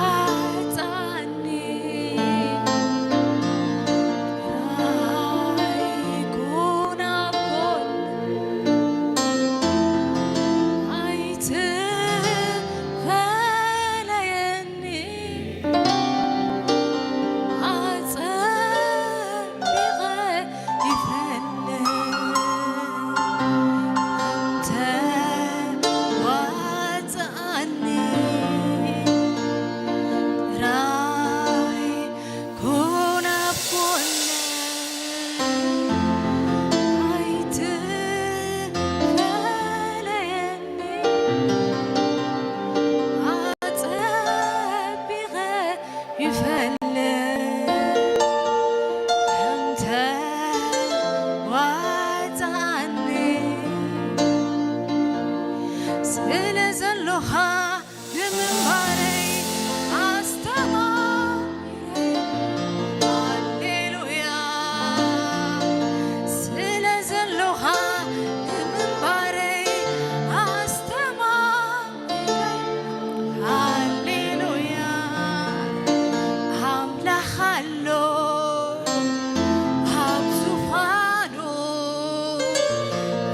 ተዋጻኒ ኣይኩን ኣቦን ኣይትፈለየኒ ኣጸቢቐ ይፈልጥ ኣንተ ዋጽኣኒ ራይ ኩን ኣብ ጎነይ ኣይትፈለየኒ ኣጸቢቐ ይፈልጥ ኣንተ ዋጽኣኒ ስለ ዘሎኻ ንምንባረይ ኣስተማረይ ሃሌሉያ ስለ ዘሎኻ ንምንባረይ ኣስተማረይ ሃሌሉያ ኣምላኽ ኣሎ ኣብ ዙፋኑ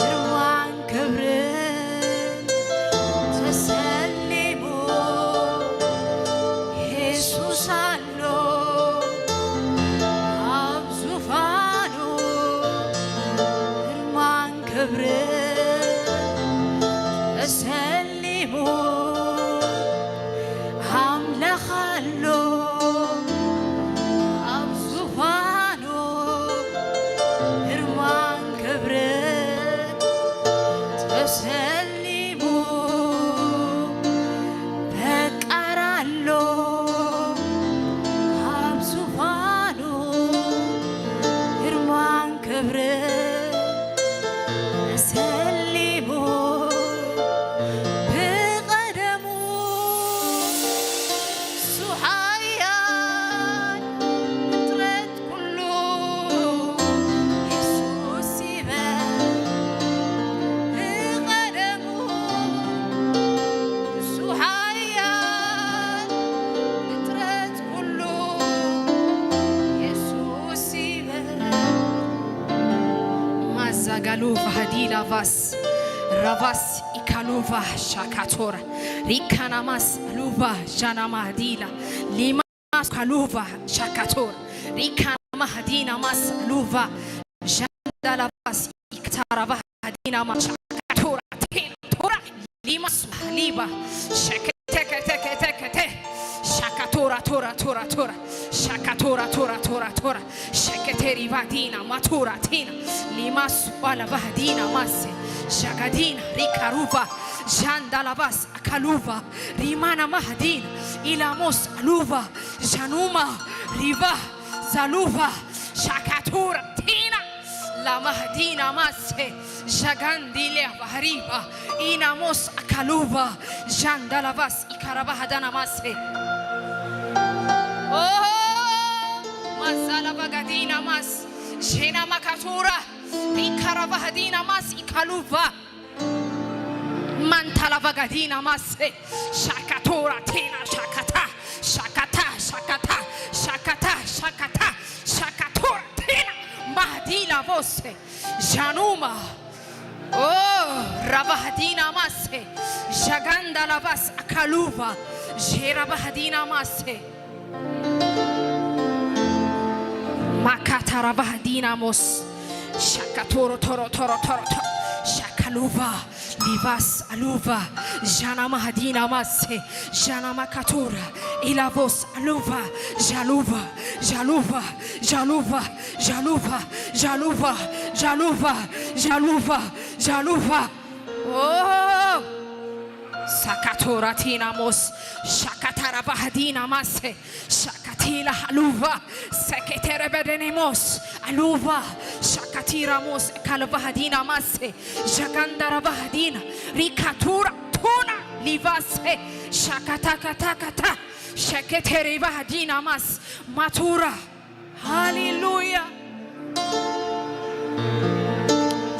ግርማን ክብርን ተሰሊሙ የሱስ ኣሎ ኣብ ዙፋኑ ግርማን ክብርን ተሰሊሙ ኣምላኽ ኣሎ ኣብ ዙፋኑ ግርማን ክብርን ተሰሊሙ በቃር ኣሎ ኣብ ዙፋኑ ግርማን ክብርን ተሰሊሙ ብቐደሙ እሱ ሓያል ፍጥረት ኩሉ የሱስ ይበል ብቐደሙ እሱ ሓያል ፍጥረት ኩሉ የሱስ ይበል ማዛጋሉ ቫሃዲላ ቫስ ራቫስ ኢካሉቫ ሻካቶራ ሪካናማስ ሉቫ ዣናማዲላ ሊማስ ካሉቫ ሻካቶራ ሪካናማ ሃዲናማስ ሉቫ ዣንዳላቫስ ኢክታራቫ ሃዲናማ ሻካቶራ ቴቶራ ሊማስ ሊባ ሸከተከተከተከተ ሻካቶራ ቶራ ቶራ ቶራ ሻካቶራ ቶራ ቶራ ቶራ ሸከቴሪቫ ዲና ማቶራ ቲና ሊማስ ዋላቫ ሃዲና ማሴ ሻጋዲና ሪካሩቫ ዣንዳላቫስ ካሉቫ ሪማና ማሃዲና ኢላሞስ ኣሉቫ ዣኑማ ሪቫ ዛሉቫ ሻካቱራ ቲና ላማሃዲና ማሴ ዣጋንዲሊያ ቫሃሪቫ ኢናሞስ ኣካሉቫ ዣንዳላቫስ ኢካራቫ ሃዳና ማሴ ኦ ማዛላቫ ጋዲና ማስ ሼና ማካቱራ ኢካራቫ ሃዲና ማስ ኢካሉቫ Mantala vagadina masse, shakatora tena shakata, shakata, shakata, shakata, shakata, shakatora tena, mahdi la voce, januma, oh, ravahadina masse, jaganda la vas akaluva, jera bahadina masse. Makatara vahdina mos. Shakatoro toro toro toro toro. Shakaluva. Livas aluva. Jana mahdina mase. Jana makatura. Ilavos aluva. Jaluva. Jaluva. Jaluva. Jaluva. Jaluva. Jaluva. Jaluva. Jaluva. Oh. Sakatora tinamos. Shakatara vahdina mase. Shakatila haluva, seketere bedenemos, aluva, shakatiramos, kalvahadina mase, jagandara vahadina, rikatura, tuna, livase, shakatakatakata, sheketere vahadina mas, matura. Hallelujah.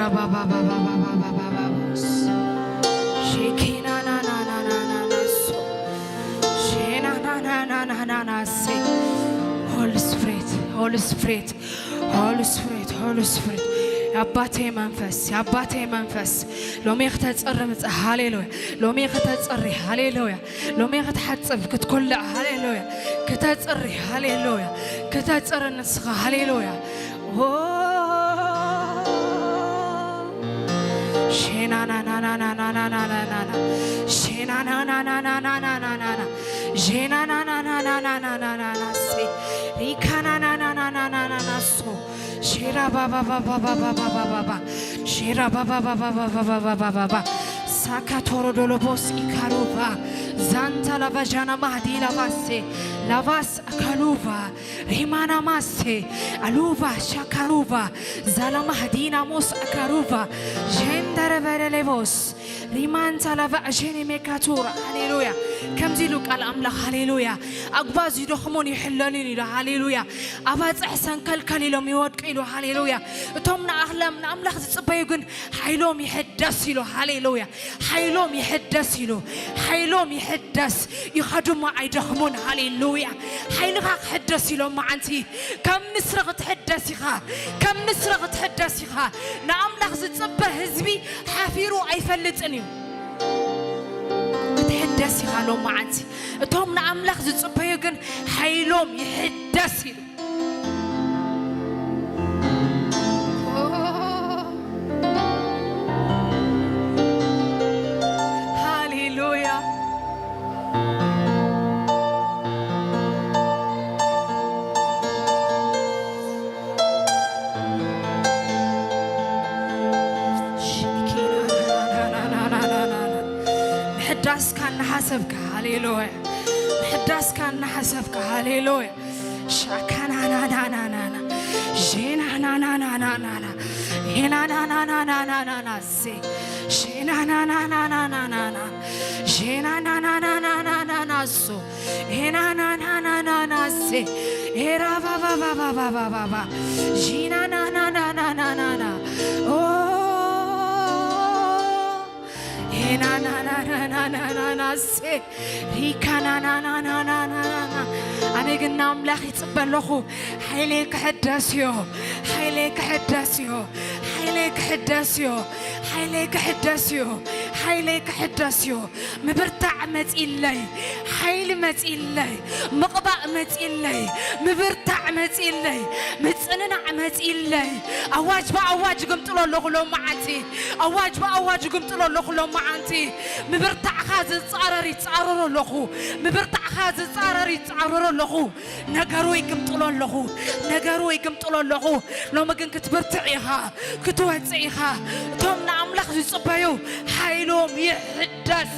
ራባባባባባባባባባስ። ሼኬናናናናናናናሶ። ሼናናናናናናናሴ። Holy Spirit, Holy Spirit, Holy Spirit, Holy Spirit. የአባቴ መንፈስ፣ የአባቴ መንፈስ። ሎሚ ክተጽሪ ምጽእ፣ ሃሌሉያ። ሎሚ ክተጽሪ፣ ሃሌሉያ። ሎሚ ክትሓጽብ፣ ክትኮልዕ፣ ሃሌሉያ። ክተጽሪ፣ ሃሌሉያ። ክተጽሪ ንስኻ፣ ሃሌሉያ። ኦ፣ ሼናናናናናናናናና፣ ሼናናናናናናናና፣ ሼናናናናናናናናና፣ ሴ፣ ሪካናናናናናናናና፣ ሶ፣ ሼራባባባባባባባባባ፣ ሼራባባባባባባባባባ፣ ሳካቶሮዶሎቦስ ኢካሩባ፣ ዛንታ ላቫጃና ማህዲ ላቫሴ፣ ላቫስ አካሉቫ፣ ሪማና ማሴ፣ አሉቫ ሻካሩቫ፣ ዛላማ ህዲና ሞስ አካሩቫ፣ ጀንደረ በደሌቦስ፣ ሪማን ታላቫ ጀኔ ሜካቱራ። ሃሌሉያ። ከምዚ ኢሉ ቃል ኣምላኽ፣ ሃሌሉያ። ኣጉባዝ ይደኽሙን ይሕለሉን ኢሉ፣ ሃሌሉያ። ኣባጽሕ ሰንከልከል ኢሎም ይወድቁ ኢሉ፣ ሃሌሉያ። እቶም ንኣኽለም ንኣምላኽ ዝጽበዩ ግን ሓይሎም ይሕደስ ኢሉ፣ ሃሌሉያ። ሓይሎም ይሕደስ ኢሉ፣ ሓይሎም ይሕደስ፣ ይኸዱ እሞ ኣይደኽሙን። ሃሌሉያ። ሓይልኻ ክሕደስ ኢሎም መዓንቲ። ከም ንስሪ ክትሕደስ ኢኻ፣ ከም ንስሪ ክትሕደስ ኢኻ። ንኣምላኽ ዝጽበ ህዝቢ ሓፊሩ ኣይፈልጥን እዩ። ክትሕደስ ኢኻ ሎም መዓንቲ። እቶም ንኣምላኽ ዝጽበዩ ግን ሓይሎም ይሕደስ ኢሉ። ሃሌሉያ። ምሕዳስካ እናሓሰብካ፣ ሃሌሉያ። ምሕዳስካ እናሓሰብካ፣ ሃሌሉያ። ሻካናናናናናና፣ ሼናናናናናናና፣ ሄናናናናናናናና፣ ሴ፣ ሼናናናናናናና፣ ሼናናናናናናና፣ ሶ፣ ሄናናናናናና፣ ሴ፣ ኤራባባባባባባባ፣ ዢናናናናናናና፣ ኦ፣ ሄናናናናናናና፣ ሴ፣ ሪካናናናናናናና። ኣነ ግን ንኣምላኽ ይጽበ ኣለኹ። ሓይለይ ክሕደስ እዮ፣ ሓይለይ ክሕደስ እዮ፣ ሓይለይ ክሕደስ እዮ፣ ሓይለይ ክሕደስ እዮ፣ ሓይለይ ክሕደስ እዮ። ምብርታዕ መጺለይ፣ ሓይሊ መጺለይ፣ ምቕባእ መጺለይ፣ ምብርታዕ መጺለይ፣ ምጽንናዕ መጺለይ። ኣዋጅ ብኣዋጅ ግምጥሎ ኣለኹ ሎም መዓልቲ። ኣዋጅ ብኣዋጅ ግምጥሎ ኣለኹ ሎም መዓልቲ። ምብርታዕኻ ዝጻረር ይጻረሮ ኣለኹ። ምብርታዕኻ ዝጻረር ይጻረሮ ኣለኹ። ነገሩ ይግምጥሎ ኣለኹ። ነገሩ ይግምጥሎ ኣለኹ። ሎሚ ግን ክትብርትዕ ኢኻ፣ ክትወጽእ ኢኻ። እቶም ንኣምላኽ ዝጽበዩ ሓይሎም ይሕደስ።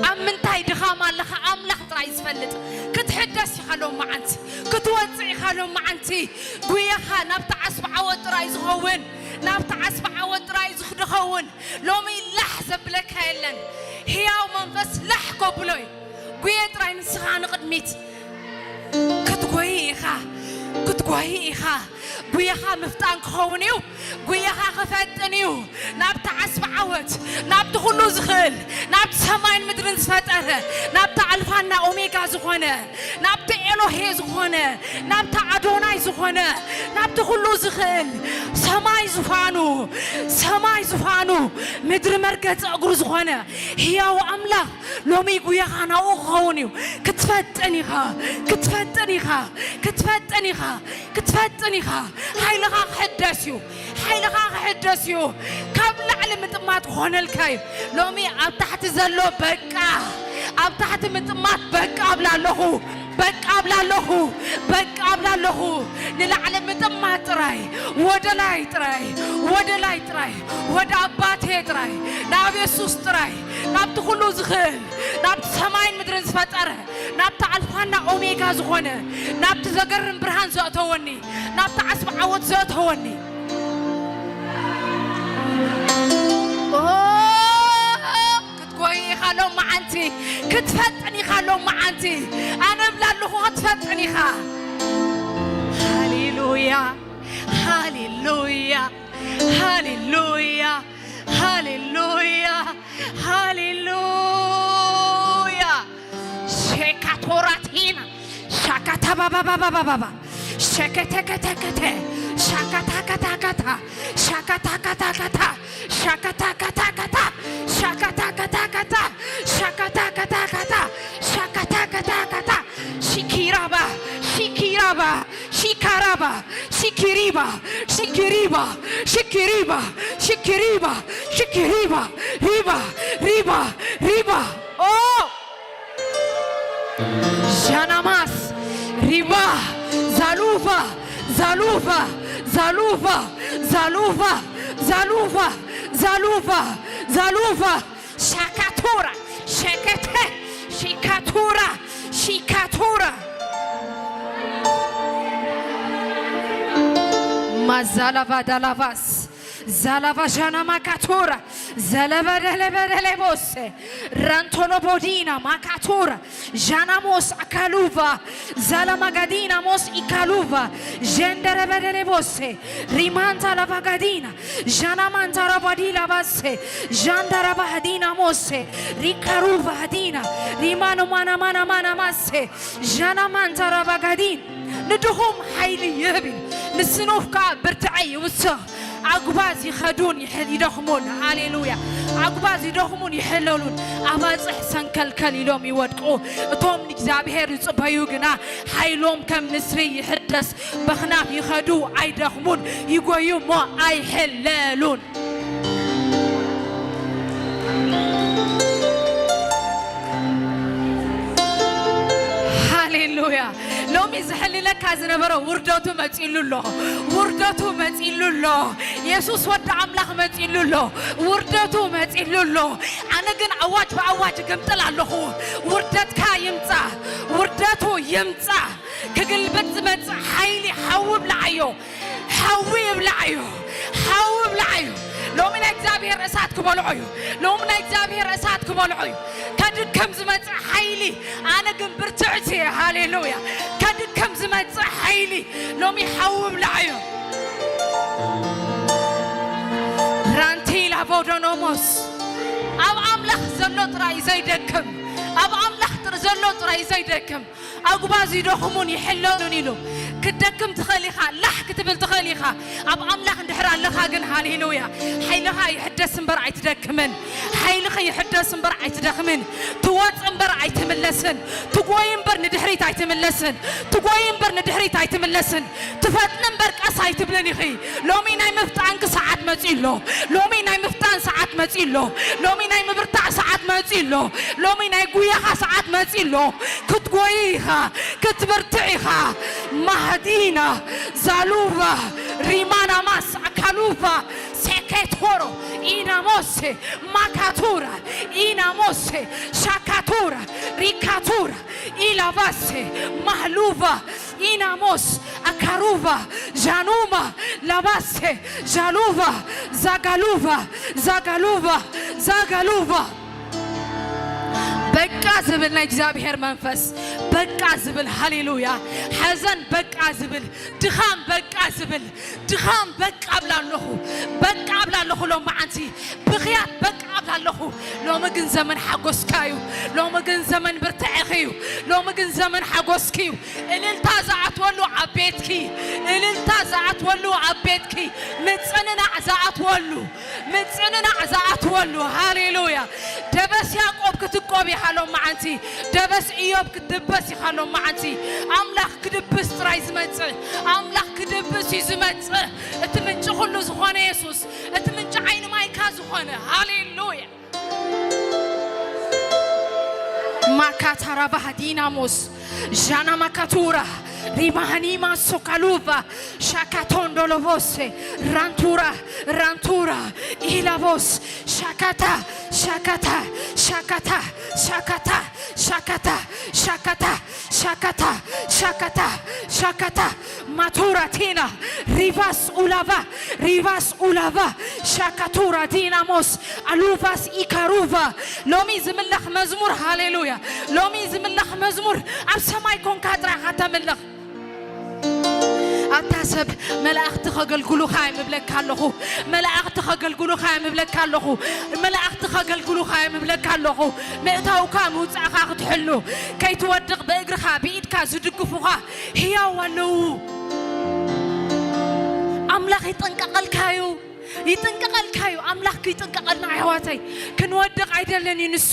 ኣብ ምንታይ ድኻም ኣለኻ ኣምላኽ ጥራይ ዝፈልጥ። ክትሕደስ ኢኻ ሎም መዓንቲ። ክትወጽእ ኢኻ ሎም መዓንቲ። ጉየኻ ናብቲ ዓስቢ ዓወት ጥራይ ዝኸውን፣ ናብቲ ዓስቢ ዓወት ጥራይ ዝኸውን። ሎሚ ላሕ ዘብለካ የለን። ህያው መንፈስ ላሕ ከብሎ እዩ። ጉየ ጥራይ ንስኻ ንቕድሚት ክትጎይ ኢኻ፣ ክትጎይ ኢኻ። ጉየኻ ምፍጣን ክኸውን እዩ። ጉየኻ ክፈጥን እዩ። ናብቲ ዓስቢ ዓወት፣ ናብቲ ኩሉ ዝኽእል፣ ናብቲ ሰማይን ምድርን ዝፈጠረ፣ ናብቲ ኣልፋና ኦሜጋ ዝኾነ፣ ናብቲ ኤሎሄ ዝኾነ፣ ናብቲ ኣዶናይ ዝኾነ፣ ናብቲ ኩሉ ዝኽእል፣ ሰማይ ዙፋኑ፣ ሰማይ ዙፋኑ፣ ምድሪ መርገጺ እግሩ ዝኾነ ህያው ኣምላኽ ሎሚ ጉያኻ ናብኡ ክኸውን እዩ። ክትፈጥን ኢኻ፣ ክትፈጥን ኢኻ፣ ክትፈጥን ኢኻ፣ ክትፈጥን ኢኻ። ሓይልኻ ክሕደስ እዩ፣ ሓይልኻ ክሕደስ እዩ። ካብ ላዕሊ ምጥማት ክኾነልካ እዩ። ሎሚ ኣብ ታሕቲ ዘሎ በቃ፣ ኣብ ታሕቲ ምጥማት በቃ ኣብላ ኣለኹ፣ በቃ ኣብላ ኣለኹ፣ በቃ ኣብላ ኣለኹ። ንላዕሊ ምጥማት ጥራይ፣ ወደ ላይ ጥራይ፣ ወደ ላይ ጥራይ፣ ወደ ኣባቴ ጥራይ፣ ናብ የሱስ ጥራይ፣ ናብቲ ኩሉ ዝኽእል፣ ናብቲ ሰማይን ምድርን ዝፈጠረ፣ ናብቲ ኣልፋና ኦሜጋ ዝኾነ፣ ናብቲ ዘገርም ብርሃን ዘእተወኒ፣ ናብቲ ዓስቢ ዓወት ዘእተወኒ። ኦ፣ ክትጎይ ኢኻ ሎም መዓንቲ፣ ክትፈጥን ኢኻ ሎም መዓንቲ። ኣነ እብላ ኣለኹ ክትፈጥን ኢኻ። ሃሌሉያ። ሃሌሉያ፣ ሃሌሉያ፣ ሃሌሉያ፣ ሃሌሉያ። ሼካቶራቲና ሻካታባባባባባባ ሸከተከተከተ ሻካታካታካታ ሻካታካታካታ ሻካታካታካታ ሻካታካታካታ ሻካታካታካታ ሻካታካታካታ ሺኪራባ ሺኪራባ ሺካራባ ሺኪሪባ ሺኪሪባ ሺኪሪባ ሺኪሪባ ሺኪሪባ ሪባ ሪባ ሪባ ኦ ዣናማስ ሪባ ዛሉፋ ዛሉፋ ዛሉፋ ዛሉፋ ዛሉፋ ዛሉፋ ዛሉፋ ሻካቱራ ሸከተ ሺካቱራ ሺካቱራ ማዛላቫ ዳላቫስ ዛላቫ ዣና ማካቱራ ዘለበደለበደለ ቦሴ ራንቶሎ ቦዲና ማካቱራ ዣናሞስ አካሉቫ ዛላማጋዲና ሞስ ኢካሉቫ ጀንደረበደለ ቦሴ ሪማንታ ላቫጋዲና ዣናማንታ ራባዲ ላባሴ ዣንዳራባሃዲና ሞሴ ሪካሩቫሃዲና ሪማኖ ማናማናማናማሴ ዣናማንታ ራባጋዲን ንድኹም ሓይሊ ይህብ እዩ። ንስኑፍ ከኣ ብርትዐ ይውስኽ። ኣጉባዝ ይኸዱን ይሕ- ይደኽሙን። ሃሌሉያ። ኣጉባዝ ይደኽሙን ይሕለሉን። ኣባጽሕ ሰንከልከል ኢሎም ይወድቁ። እቶም ንእግዚኣብሔር ዝጽበዩ ግና ሓይሎም ከም ንስሪ ይሕደስ። በኽናፍ ይኸዱ ኣይደኽሙን። ይጎዩ እሞ ኣይሕለሉን። ሃሌሉያ። ሎሚ ዝሕልለካ ዝነበረ ውርደቱ መጺሉ ኣሎ። ውርደቱ መጺሉ ኣሎ። የሱስ ወዲ ኣምላኽ መጺሉ ኣሎ። ውርደቱ መጺሉ ኣሎ። ኣነ ግን ኣዋጅ ብኣዋጅ እግምጥል ኣለኹ። ውርደትካ ይምጻእ። ውርደቱ ይምጻእ። ክግልብጥ ዝመጽእ ሓይሊ ሓዊ ብልዓዮ። ሓዊ ይብላዕ እዩ። ሓዊ ይብላዕ እዩ። ሎሚ ናይ እግዚኣብሔር እሳት ክበልዖ እዩ። ሎሚ ናይ እግዚኣብሔር እሳት ክበልዖ እዩ። ከድክም ዝመጽእ ሓይሊ ኣነ ግን ብርትዕቲ እየ። ሃሌሉያ። ከድክም ዝመጽእ ሓይሊ ሎሚ ሓዊ ይብላዕ እዩ። ራንቲ ላቮዶኖሞስ ኣብ ኣምላኽ ዘሎ ጥራይ ዘይደክም ኣብ ኣምላኽ ጥር- ዘሎ ጥራይ ዘይደክም ኣጉባዝ ይደኽሙን ይሕለሉን ኢሉ ክትደክም ትኽእል ኢኻ፣ ላሕ ክትብል ትኽእል ኢኻ። ኣብ ኣምላኽ እንድሕር ኣለኻ ግን ሃሌሉያ ሓይልኻ ይሕደስ እምበር ኣይትደክምን። ሓይልኺ ይሕደስ እምበር ኣይትደኽምን። ትወጽእ እምበር ኣይትምለስን። ትጎይ እምበር ንድሕሪት ኣይትምለስን። ትጎይ እምበር ንድሕሪት ኣይትምለስን። ትፈጥኒ እምበር ቀስ ኣይትብልን ኢኺ። ሎሚ ናይ ምፍጣንኪ ሰዓት መጺኡ ኣሎ። ሎሚ ናይ ምፍጣን ሰዓት መጺኡ ኣሎ። ሎሚ ናይ ምብርታዕ ሰዓት መጺኡ ኣሎ። ሎሚ ናይ ጉያኻ ሰዓት መጺኡ ኣሎ። ክትጎይ ኢኻ፣ ክትብርትዕ ኢኻ። ማህዲና ዛሉቫ ሪማናማስ ኣካሉቫ ሴኬቶሮ ኢናሞሴ ማካቱራ ኢናሞሴ ሻካቱራ ሪካቱራ ኢላቫሴ ማህሉቫ ኢናሞስ ኣካሩቫ ዣኑማ ላባሴ ዣሉቫ ዛጋሉቫ ዛጋሉቫ ዛጋሉቫ በቃ ዝብል ናይ እግዚኣብሔር መንፈስ በቃ ዝብል ሃሌሉያ ሓዘን በቃ ዝብል ድኻም በቃ ዝብል ድኻም በቃ ኣብላ ኣለኹ በቃ ኣብላ ኣለኹ ሎም መዓንቲ ብኽያት በቃ ኣብላ ኣለኹ ሎሚ ግን ዘመን ሓጎስካ እዩ ሎሚ ግን ዘመን ብርትዕኺ እዩ ሎሚ ግን ዘመን ሓጎስኪ እዩ እልልታ ዝኣትወሉ ኣብ ቤትኪ እልልታ ዝኣትወሉ ኣብ ቤትኪ ምፅንናዕ ዝኣትወሉ ምፅንናዕ ዝኣትወሉ ሃሌሉያ ደበስ ያዕቆብ ክትቆብ ኢኻ ሎም መዓንቲ ደበስ እዮብ ክትድበስ ኢኻ ሎም መዓንቲ ኣምላኽ ክድብስ ጥራይ ዝመፅእ ኣምላኽ ክድብስ እዩ ዝመፅእ እቲ ምንጪ ኩሉ ዝኾነ የሱስ እቲ ምንጪ ዓይኒ ማይካ ዝኾነ ሃሌሉያ ማካታራ ባህዲናሞስ ዣና ማካቱራ ሪማሃኒማ ሶካሉቫ ሻካቶንዶሎቮሴ ራንቱራ ራንቱራ ኢላቮስ ሻካታ ሻካታ ሻካታ ሻካታ ሻካታ ሻካታ ሻካታ ሻካታ ሻካታ ማቱራ ቲና ሪቫስ ኡላቫ ሪቫስ ኡላቫ ሻካቱራ ዲናሞስ ኣሉቫስ ኢካሩቫ ሎሚ ዝምለኽ መዝሙር ሃሌሉያ ሎሚ ዝምለኽ መዝሙር ኣብ ሰማይ ኮንካ ጥራኻ ተምልኽ ኣታ ሰብ፣ መላእኽቲ ከገልግሉኻ እዮም እብለካ ኣለኹ። መላእኽቲ ከገልግሉኻ እዮም እብለካ ኣለኹ። መላእኽቲ ከገልግሉኻ እዮም እብለካ ኣለኹ። ምእታውካ ምውጻእካ ክትሕሉ፣ ከይትወድቕ ብእግርኻ ብኢድካ ዝድግፉኻ ህያው ኣለዉ። ኣምላኽ ይጥንቀቐልካ እዩ። ይጥንቀቐልካ እዩ። ኣምላኽ ይጥንቀቐልና ኣሕዋተይ። ክንወድቕ ኣይደልን እዩ ንሱ።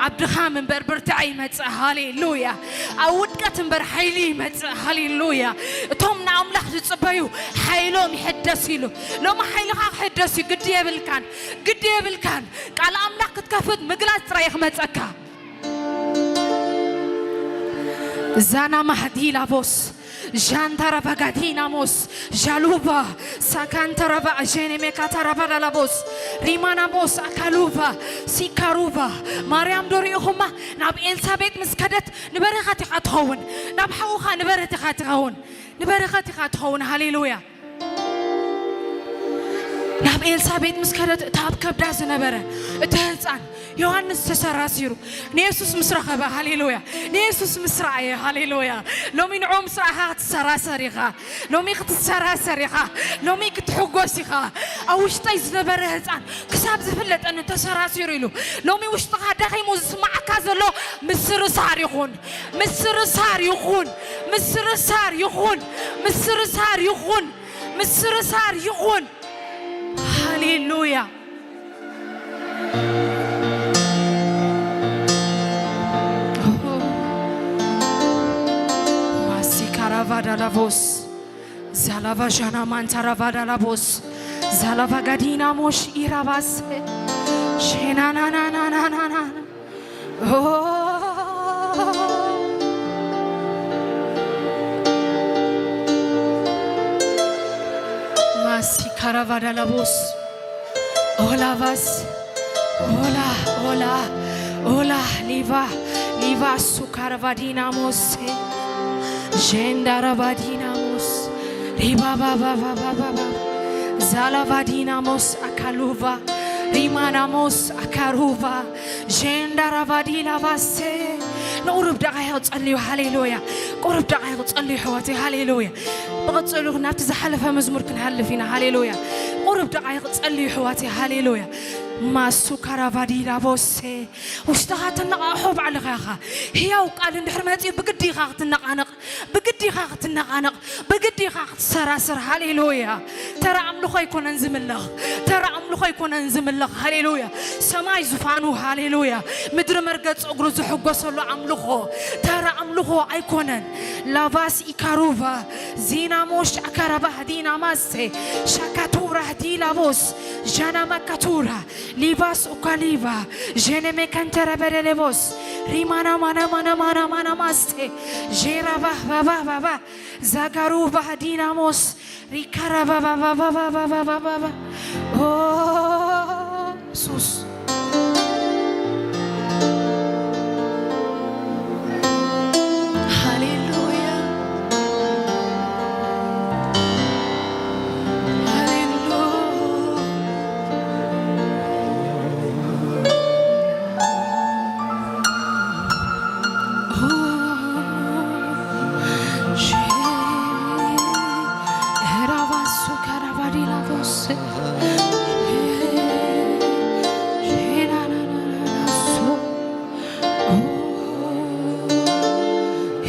ኣብ ድኻም እምበር ብርትዐ ይመጽእ። ሃሌሉያ። ኣብ ውድቀት እምበር ሓይሊ ይመጽእ። ሃሌሉያ። እቶም ንኣምላኽ ዝጽበዩ ሓይሎም ይሕደስ ኢሉ። ሎሚ ሓይልኻ ክሕደስ እዩ። ግዲ የብልካን። ግዲ የብልካን። ቃል ኣምላኽ ክትከፍት ምግላጽ ጥራይ እዩ ክመጸካ። ዛና ማህዲ ላቦስ ዣንታራቫ ጋዲናሞስ ዣሉቫ ሳካንታራቫ ዤኔሜካታራቫ ዳላቦስ ሪማናሞስ ኣካሉቫ ሲካሩቫ። ማርያም ዶ ርኢኹማ? ናብ ኤልሳቤጥ ምስ ከደት ንበረኸት ኢኻ ትኸውን። ናብ ሓውኻ ንበረኸት ኢኻ ትኸውን። ንበረኸት ኢኻ ትኸውን። ሃሌሉያ። ናብ ኤልሳቤጥ ምስ ከደት፣ እቲ ኣብ ከብዳ ዝነበረ እቲ ህፃን ዮሃንስ ተሰራሲሩ ንየሱስ ምስ ረኸበ፣ ሃሌሉያ፣ ንየሱስ ምስ ረኣየ፣ ሃሌሉያ። ሎሚ ንዕኡ ምስ ረኣኻ ክትሰራሰር ኢኻ። ሎሚ ክትሰራሰር ኢኻ። ሎሚ ክትሕጎስ ኢኻ። ኣብ ውሽጠይ ዝነበረ ህፃን ክሳብ ዝፍለጠኒ ተሰራሲሩ ኢሉ። ሎሚ ውሽጥኻ ደኺሙ ዝስማዓካ ዘሎ ምስርሳር ይኹን፣ ምስርሳር ይኹን፣ ምስርሳር ይኹን፣ ምስርሳር ይኹን፣ ምስርሳር ይኹን። ሃሌሉያ። ማሲካራቫዳላቮስ ዛላቫ ዣና ማንታራቫዳላቮስ ዛላቫ ጋዲና ሞሽ ኢራባስ ሼናናናናናናና ማሲ ካራቫዳላቦስ ኦላቫስ ኦላ ኦላ ኦላ ሊቫ ሊቫ ሱ ካራቫዲናሞስ ሼንዳራቫዲናሞስ ሪባባባባባባ ዛላቫዲናሞስ ኣካሉቫ ሪማናሞስ ኣካሩቫ ሼንዳራቫዲ ላቫሴ ንቁሩብ ደቃይቕ ጸልዩ። ሃሌሉያ። ቁሩብ ደቃይቕ ጸልዩ ኣሕዋተይ። ሃሌሉያ። ብቕጽሉ ናብቲ ዝሓለፈ መዝሙር ክንሃልፍ ኢና። ሃሌሉያ። ቁሩብ ደቃይቕ ጸልዩ ኣሕዋተይ። ሃሌሉያ። ማሱ ካራቫዲ ላቮሴ ውሽጥኻ ተነቓቕሖ ባዕልኻ ኢኻ። ህያው ቃል እንድሕር መጺኡ ብግዲ ኢኻ ክትነቓነቕ። ብግዲ ኢኻ ክትነቓነቕ፣ ብግዲ ኢኻ ክትሰራሰር። ሃሌሉያ። ተራ ኣምልኾ ኣይኮነን ዝምለኽ፣ ተራ ኣምልኾ ኣይኮነን ዝምለኽ። ሃሌሉያ። ሰማይ ዙፋኑ፣ ሃሌሉያ። ምድሪ መርገጽ እግሩ ዝሕጎሰሉ ኣምልኾ ተራ ኣምልኾ ኣይኮነን። ላቫስ ኢካሩቫ ዚናሞሽ ኣካራባ ህዲናማስቴ ሻካቱራ ህዲላቦስ ዣናማካቱራ ሊቫስ ኡካሊቫ ዤኔሜ ከንተረ በደሌቦስ ሪማና ማና ማና ማና ማና ማስቴ ዤራ ባህ ባባ ባባ ዛጋሩ ባህ ዲናሞስ ሪካራ ባባ ባባ ባባ ባባ ባባ ኦ ሱስ ሃሌሉያ ሃሌሉያ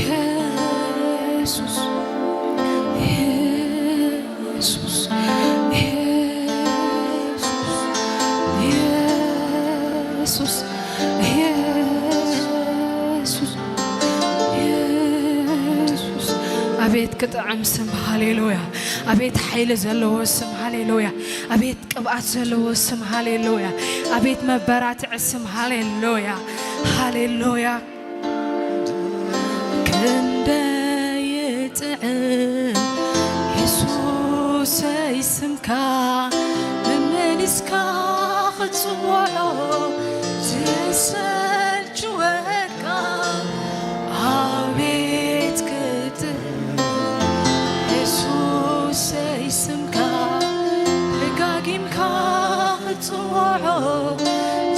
ኢየሱስ ኢየሱስ ኢየሱስ ኢየሱስ ኣቤት ክጥዕም ስም ሃሌሉያ። ኣቤት ሓይሊ ዘለዎ ስም ሃሌሉያ። ኣቤት ቅብኣት ዘለዎ ስም ሃሌሉያ። ኣቤት መበራትዒ ስም ሃሌሉያ። ሃሌሉያ። ክንደይ ይጥዕም የሱሰይ ስምካ መመሊስካ ክትጽውዖ ዝሰልችወካ ኣቤት ክጥዕም የሱሰይ ስምካ ደጋጊምካ ክትጽውዖ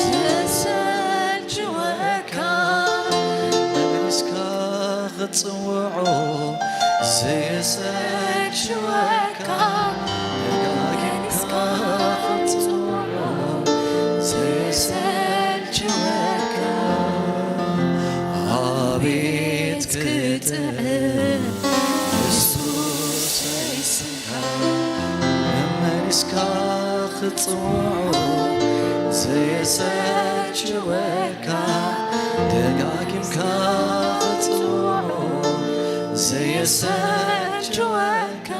ዝሰልችወካ መመሊስካ ክትጽውዖ ዘየሰልችወካ ደጋጊምካ ክትጽውዖ ዘየሰልችወካ ኣቤት ክጥዕም ክርስቶስ መመሊስካ ክትጽውዖ ዘየሰልችወካ ደጋጊምካ ክትጽውዖ ዘየሰልችወካ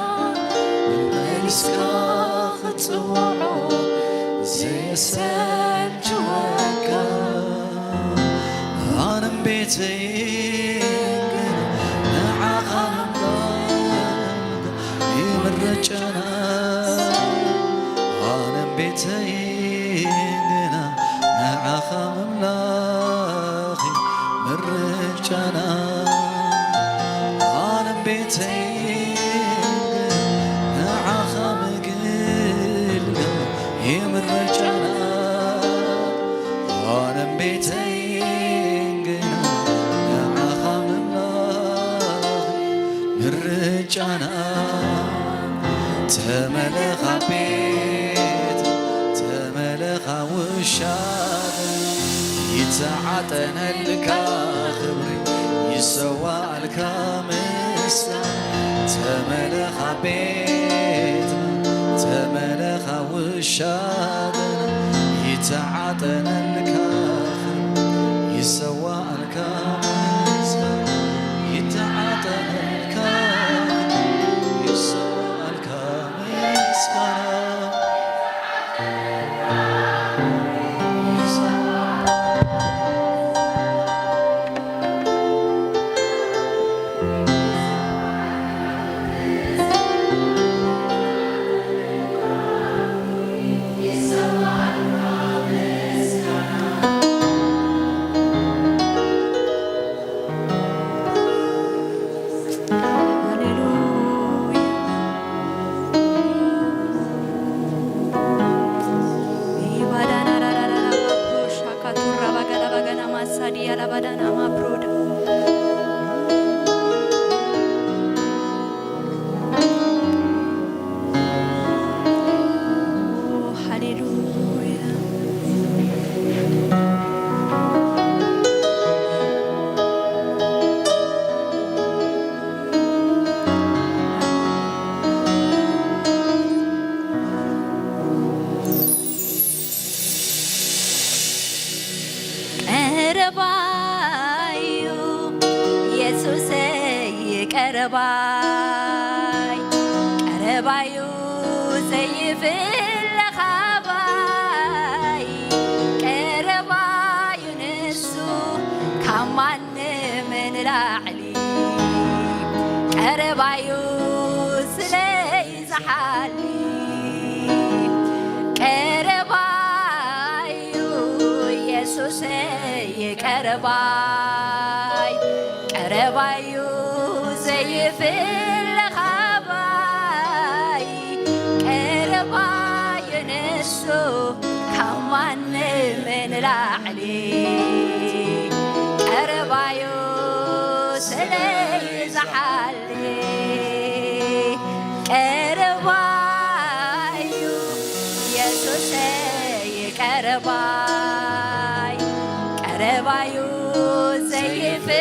መመሊስካ ክትጽውዖ ዘየሰልችወካ ኣነም ቤተይን ንዓኻ ምምላኽ ይምረጨና ኣነም ቤተይን ንዓኻ ምምላኽ ምርጫና ኣነም ቤተይን ንዓኻ ምግልጋል ይምረጨና ኣነም ቤተይን ንዓኻ ምምላኽ ምርጫና ተመለኻ ቤት ተመለኻ ውሻ ይተዓጠነልካ ክብሪ ይሰዋእልካ ምስጋና ተመለኻ ቤት ተመለኻ ውሻ ይተዓጠነልካ ይሰዋእልካ ምስጋና ይተዓጠነልካ ይሰዋእልካ ምስጋና ሃሌሉያ። ቀረባዩ የሱሰይ ቀረባይ ቀረባዩ ዘይፍለ ካባይ ቀረባዩ ንሱ ካብ ማንም ንላዕሊ ቀረባዩ ስለይ ዝሓሊ ቀረባዩ የሱሰይ ቀረባይ ቀረባዩ ዘይፍለ ካባይ ቀረባዩ ንሱ ካብ ማንም ንላዕሊ ቀረባዩ ስለይ ዝሓሊ ቀረባዩ የሱሰይ ቀረባይ ቀረባዩ ዘይፍለ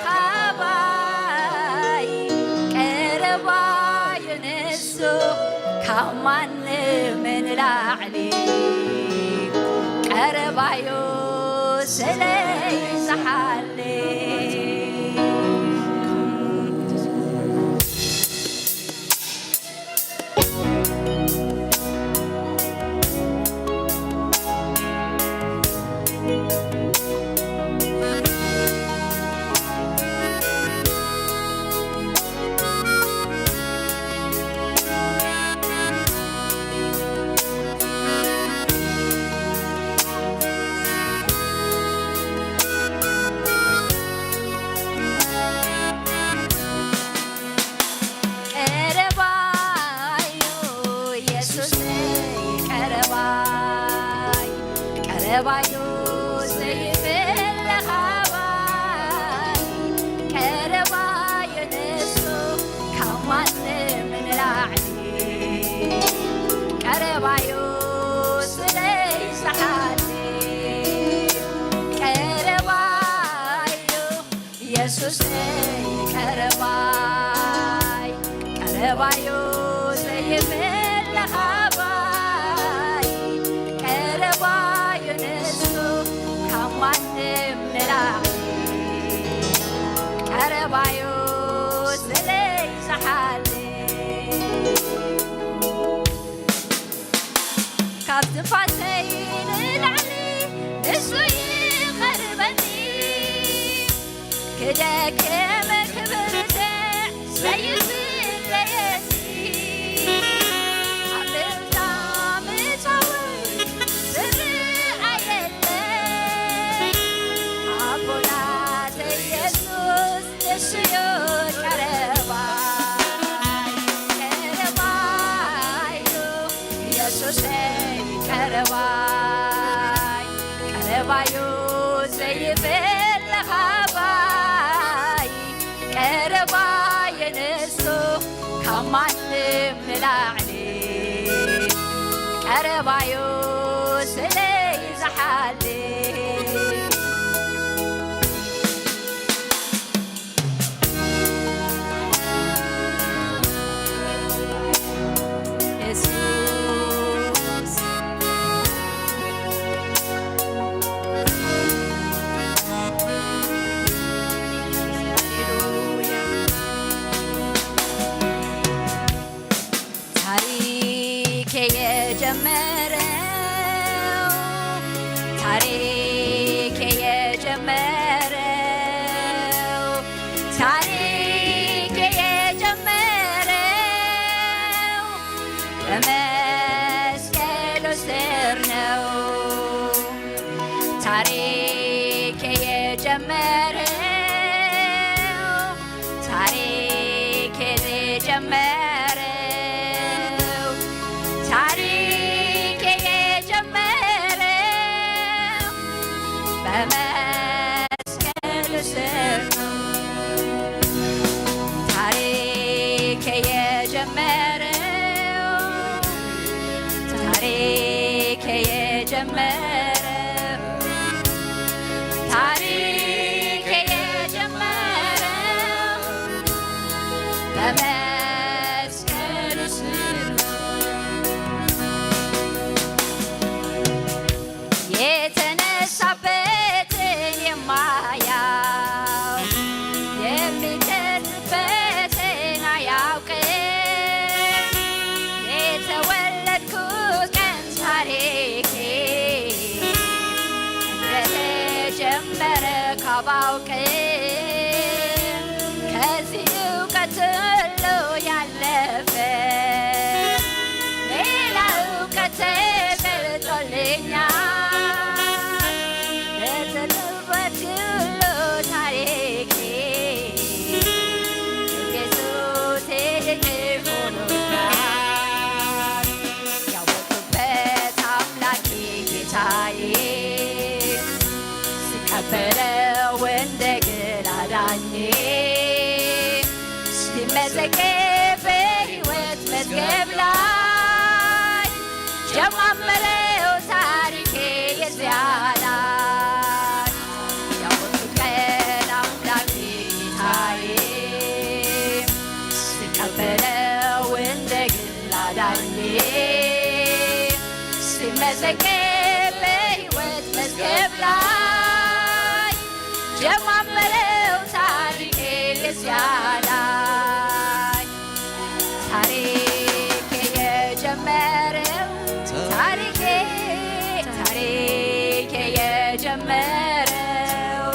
ካባይ ቀረባዩ ንሱ ካብ ማንም ንላዕሊ ቀረባዩ ስለይ ዝሓሊ የሱሰይ ቀረባይ፣ ቀረባዩ ዘይብለ ካባይ፣ ቀረባዩ ንሱ ካብ ማንም ንላዕሊ፣ ቀረባዩ ስለይ ዝሓሊ። ካብ ትንፋሰይ ንላዕሊ ንሱ ይቐርበኒ፣ ክደክም ክብርትዕ ዘይስለየኒ፣ ኣብ ምልታ ምጻወት ዝረኣየለይ ኣቦናተይ የሱስ ንሱዮ ቀረባይ፣ ቀረባዩ የሱሰይ ቀረባይ፣ ቀረባዩ ዘይብለ ካባይ፣ ቀረባይ ንሱ ካብ ማንም ንላዕሊ፣ ቀረባዩ ስለይ ዝሓሊ። የሱስ። ታሪኬ የጀመረው፣ ታሪኬ የጀመረው፣ ታሪኬ የጀመረው በመስቀሉ ስር ነው። ታሪኬ የጀመረው፣ ታሪኬ የጀመረው፣ ታሪኬ የጀመረው በመስቀሉ ስር ነው። ታሪኬ የጀመረው፣ ታሪኬ የጀመረው፣ ታሪኬ የጀመረው በመስቀሉ ስር ነው። የተነሳበትን የማያውቅ፣ የሚተርፍበትን አያውቅም። የተወለድኩት ቀን ታሪኬ እንደተጀመረ ካባውቅም፣ ከዚህ እውቀት ሁሉ ያለፈ ሌላ እውቀት ተገልጦልኛል። በተለወጥ ሁሉ ታሪኬ ኢየሱስ ትልቅ ሆኖኛል። ያወቅኩበት አምላኬ ጌታዬ፣ ስቀበለው እንደ ግል አዳኜ፣ ሲመዘገብ በሕይወት መዝገብ ላይ ጀማመረው ታሪኬ የዚያ ላይ። ያወቅኩት ቀን አምላኬ ጌታዬ፣ ስቀበለው እንደ ግል አዳኜ፣ ሲመዘገብ በሕይወት መዝገብ ላይ ጀማመረው ታሪኬ የዚያ ላይ። ታሪኬ የጀመረው፣ ታሪኬ፣ ታሪኬ የጀመረው፣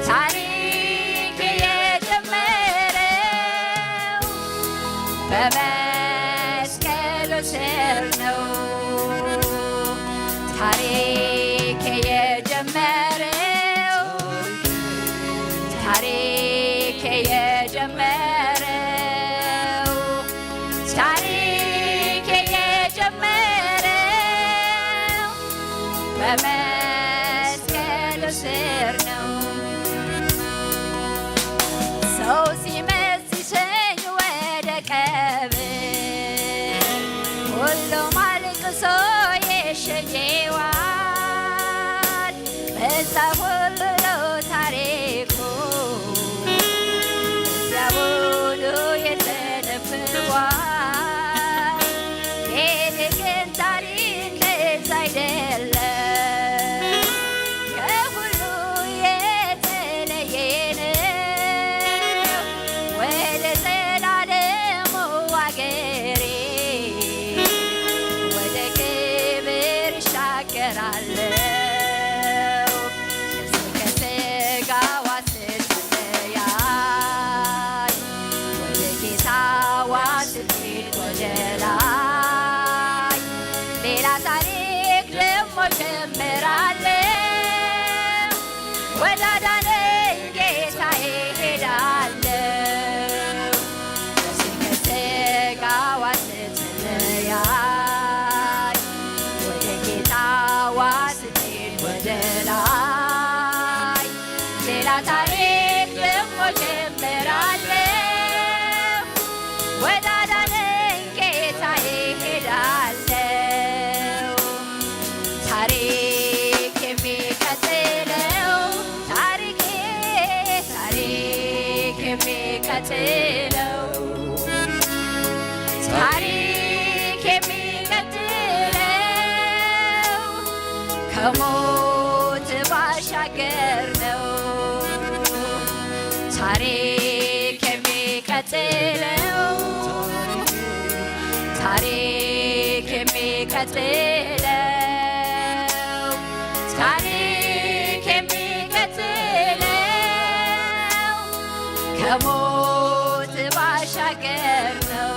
ታሪኬ የጀመረው በመስቀሉ ስር ነው። ታሪኬ የጀመረው፣ ታሪኬ የጀመረው፣ ታሪኬ የጀመረው በመስቀሉ ስር ነው። ሰው ሲመዝሸኝ ወደ ቀብር፣ ሁሉም አልቅሶ ይሸኘዋል። በዛ ሁሉ ታሪኩ ታሪክ ደግሞ ጀምራለሁ። ወዳዳነኝ ጌታ ይሄዳለሁ። ታሪክ የሚቀጥለው፣ ታሪክ፣ ታሪክ የሚቀጥለው፣ ታሪክ የሚቀጥለው ከሞት ባሻገር ነው። ታሪክ የሚቀጥለው፣ ታሪክ የሚቀጥለው፣ ታሪክ የሚቀጥለው ከሞት ባሻገር ነው።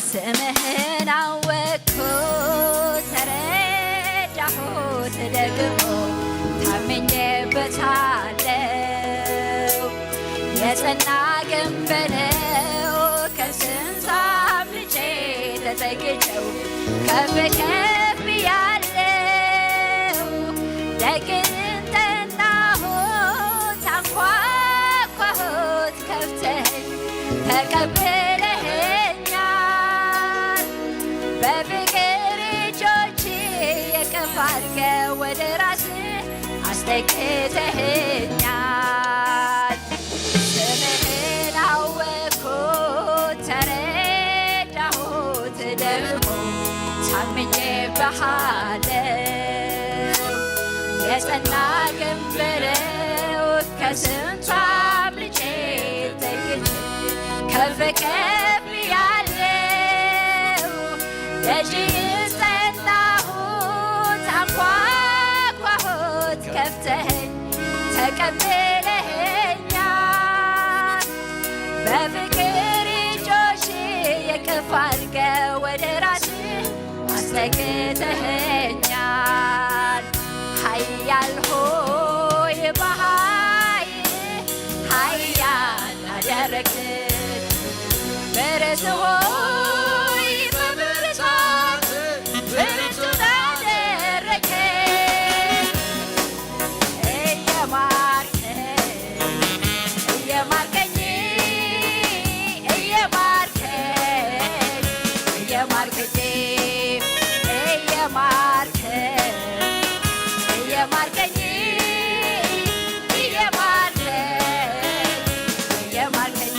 ስምህን አወቅኩት፣ ተረዳሁት፣ ደግሞ ታምኜበታለሁ። የጸና ግንብ ነው፣ ከስንት አምልጬ ተጠግቼው ከፍ ከፍ ብያለሁ። ደጅን ጠናሁት፣ አንኳኳሁት፣ ከፍተኸኝ ተቀብለኸኛል። በፍቅር እጆች እቅፍ አድርገህ ወደ ራስህ አስጠግተኸኛል። ስምህን አወቅኩት፣ ተረዳሁት፣ ደግሞ ታምኜብሃለሁ። የጸና ግንብ ነው፣ ከስንቱ አምልጬ ተጠግቼ ከፍ ከፍ ብያለሁ። ደጅህን ጠናሁት፣ አንኳኳሁት፣ ከፍተኸኝ ተቀብለኸኛል። በፍቅር እጆች እቅፍ አድርገህ ወደ ራስህ አስጠግተኸኛል። ኃያል ሆይ በኃይልህ ኃያል አደረግኸኝ። ብርቱ ሆይ በብርታትህ ብርቱ አደረግኸኝ። እየማርከኝ፣ እየማርከኝ፣ እየማርከኝ፣ እየማርከኝ፣ እየማርከኝ፣ እየማርከኝ፣ እየማርከኝ፣ እየማርከኝ፣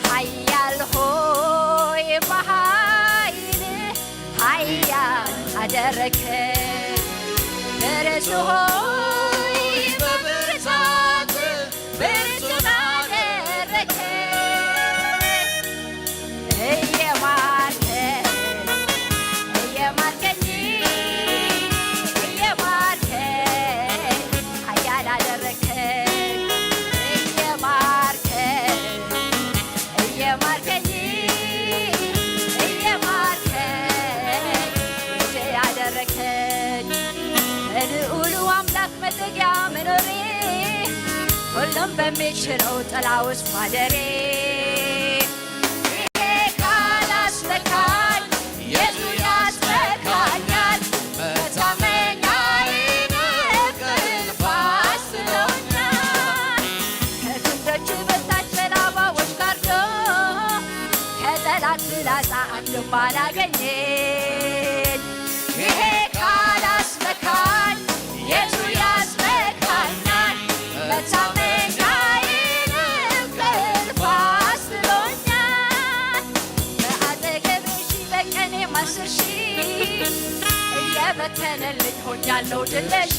ኃያል ሆይ በኃይልህ ኃያል አደረግኸኝ። ብርቱ ሆይ በብርታትህ ብርቱን አደረግኸኝ። እየማርከኝ፣ እየማርከኝ፣ እየማርከኝ፣ ኃያል አደረግኸኝ። እየማርከኝ፣ እየማርከኝ፣ እየማርከኝ፣ ውዴ ያደረግኸኝ። በልዑሉ አምላክ መጠጊያ መኖሬ፣ ሁሉም በሚችለው ጥላ ውስጥ ማደሬ። ይሄ ካላስመካኝ የቱ ያስመካኛል? መታመኛዬ ነህ፣ ከእልፍ አስጥሎኛል። ከክንዶቹ በታች በላባዎች ጋርዶ፣ ከጠላት ፍላጻ አንድም አላገኘኝ። ይሄ ካላስመካኝ የቱ ያስመካኛል? መታመኛዬ ነህ፣ ከእልፍ አስጥሎኛል። በአጠገቤ ሺህ በቀኔም አስር ሺህ እየበተነልኝ ሆኛለሁ ድል ነሺ።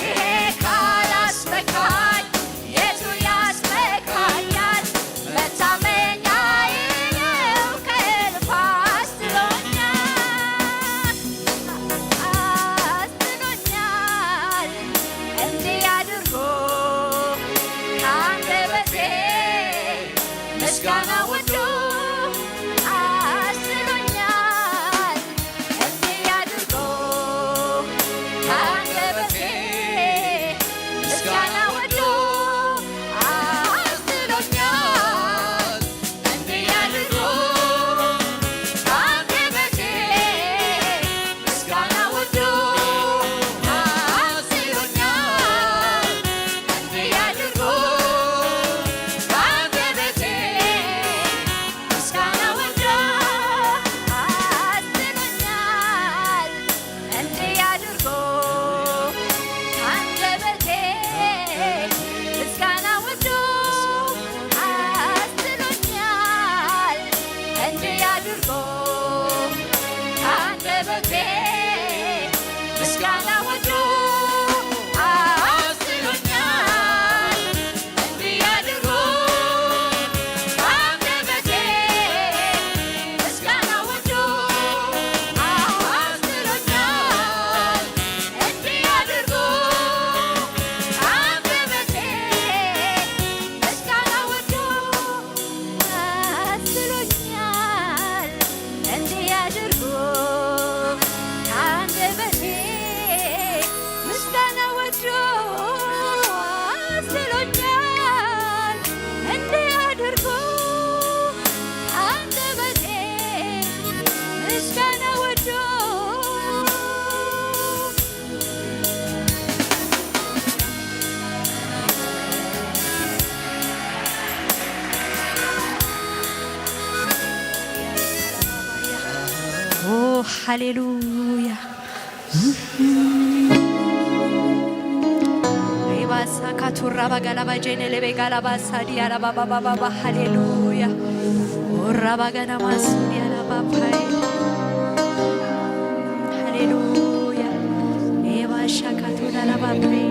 ይሄ ካላስመካኝ የቱ ያስመካኛል? መታመኛዬ ነው ከእልፍ አስጥሎኛል፣ አስጥሎኛል። እንዲህ አድርጎ ከአንደበቴ ምስጋና ወጥቶ አስጥሎኛል። እንዲህ አድርጎ ከአንደበቴ ሃሌሉያ። ሬባሳ ካቱራ ባጋላባ ጄኔ ሌቤ ጋላባሳ ዲያላ ባባባባባ። ሃሌሉያ። ኦራ ባጋና ማሱ ዲያላ ባባይ። ሃሌሉያ። ኤባሻ ካቱራ ላባባይ።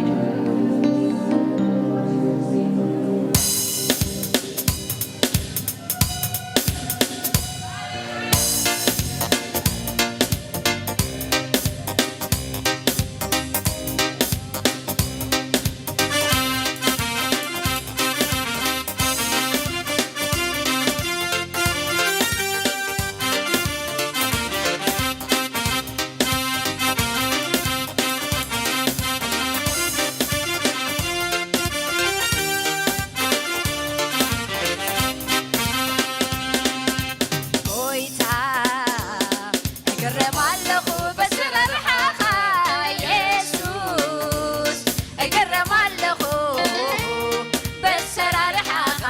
ጎይታ እግረም ኣለኹ በስራርሓኻ፣ የሱስ እግረም ኣለኹ በሰራርሓኻ።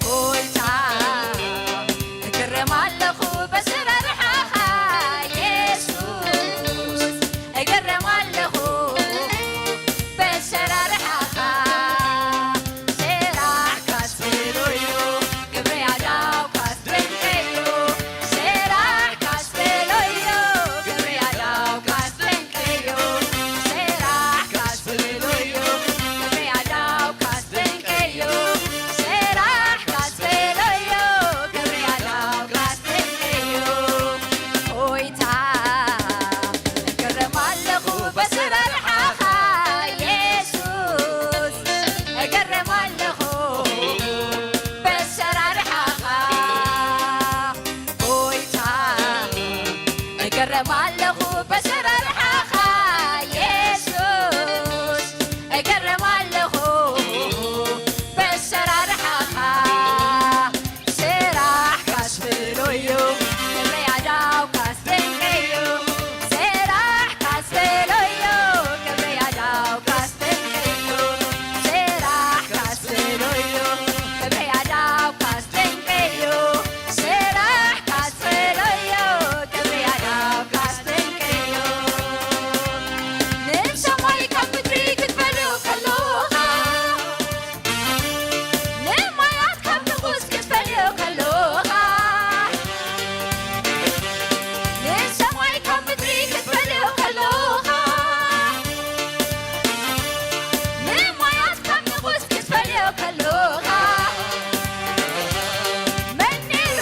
ጎይታ እግረም ኣለኹ በስራርሓኻ፣ የሱስ እግረም ኣለኹ በሰራርሓኻ። ስራሕካስ ፍሉይ እዩ፣ ግብሪ ኣእዳውካስ ድንቂ እዩ። ስራሕካስ ፍሉይ እዩ፣ ግብሪ ኣእዳውካስ ድንቂ እዩ። ስራሕካስ ፍሉይ እዩ፣ ግብሪ ኣእዳውካስ ድንቂ እዩ። ስራሕካስ ፍሉይ እዩ፣ ግብሪ ኣእዳውካስ ድንቂ እዩ። ጎይታ እገረም ኣለኹ በሰራርሓኻ፣ የሱስ እገረም ኣለኹ በሰራርሓኻ። ጎይታ እገረም ኣለኹ በሰራርሓኻ፣ የሱስ እገረም ኣለኹ በሰራርሓኻ። ስራሕካስ ፍሉይ እዩ፣ ክብሪ ኣእዳውካስ ድንቂ እዩ። ስራሕካስ ፍሉይ እዩ፣ ክብሪ ኣእዳውካስ ድንቂ እዩ። ስራሕካስ ፍሉይ እዩ፣ ክብሪ ኣእዳውካስ ድንቂ እዩ። ስራሕካስ ፍሉይ እዩ፣ ክብሪ ኣእዳውካስ ድንቂ እዩ። ንሰማይ ካብ ምድሪ ክትፈልዮ ከለኻ፣ ንማያት ካብ ንጉስ ክትፈልዮ ከለኻ፣ ንሰማይ ካብ ምድሪ ክትፈልዮ ከለኻ፣ ንማያት ካብ ንጉስ ክትፈልዮ ከለኻ፣ መን ነይሩ፣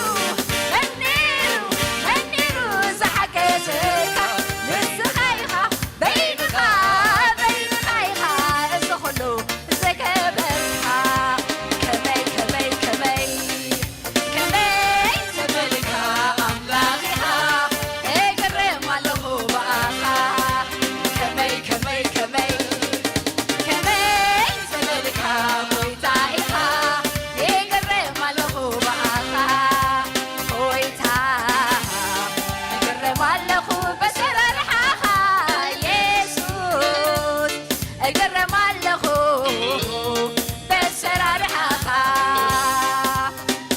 መን ነይሩ፣ መን ነይሩ ዝሓገዘካ? ንስኻ ኢኻ በይንኻ፣ በይንኻ ኢኻ እዚ ኹሉ ዝገበርካ። ከመይ፣ ከመይ፣ ከመይ፣ ከመይ ትብልካ ኣምላኽ ኢኻ፣ እግረም ኣለኹ ብኣኻ። ከመይ፣ ከመይ፣ ከመይ፣ ከመይ ትብልካ ጎይታ ኢኻ፣ እግረም ኣለኹ ብኣኻ። ጎይታ እግረም ኣለኹ በሰራርሓኻ፣ የሱስ እግረም ኣለኹ በሰራርሓኻ።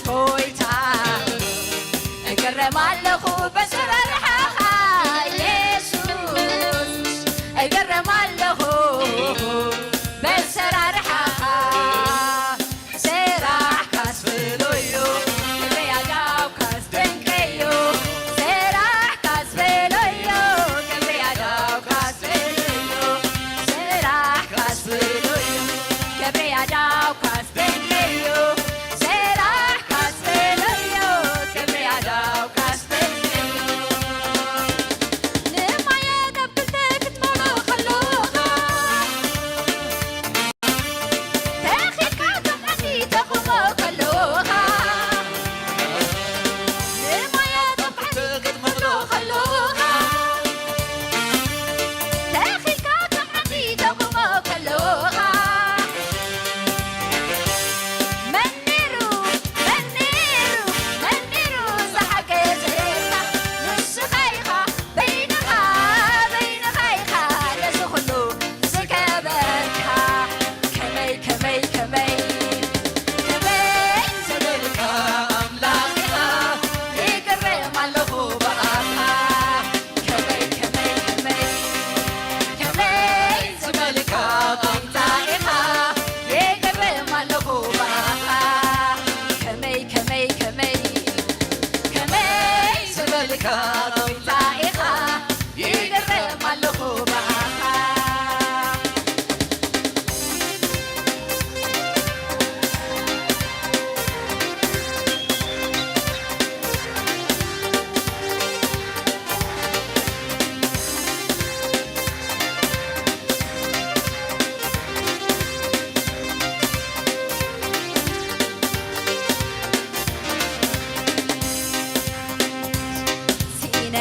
ጎይታ እግረም ኣለኹ በሰራርሓኻ፣ የሱስ እግረም ኣለኹ በሰራርሓኻ። ስራሕካስ ፍሉይ እዩ፣ ክብሪ ኣእዳውካስ ድንቂ እዩ። ስራሕካስ ፍሉይ እዩ፣ ክብሪ ኣእዳውካስ ድንቂ እዩ። ስራሕካስ ፍሉይ እዩ፣ ክብሪ ኣእዳውካስ ድንቂ እዩ። ስራሕካስ ፍሉይ እዩ፣ ክብሪ ኣእዳውካስ ድንቂ እዩ። ንማያት ኣብ ክልተ ክትመሎ ከለኻ፣ ተኺልካ ከም ዓዲ ተቑሞ ከለኻ፣ ንማያት ኣብ ዓዲ ክትመሎ ከለኻ፣ ተኺልካ ከም ዓዲ ተቑሞ ከለኻ፣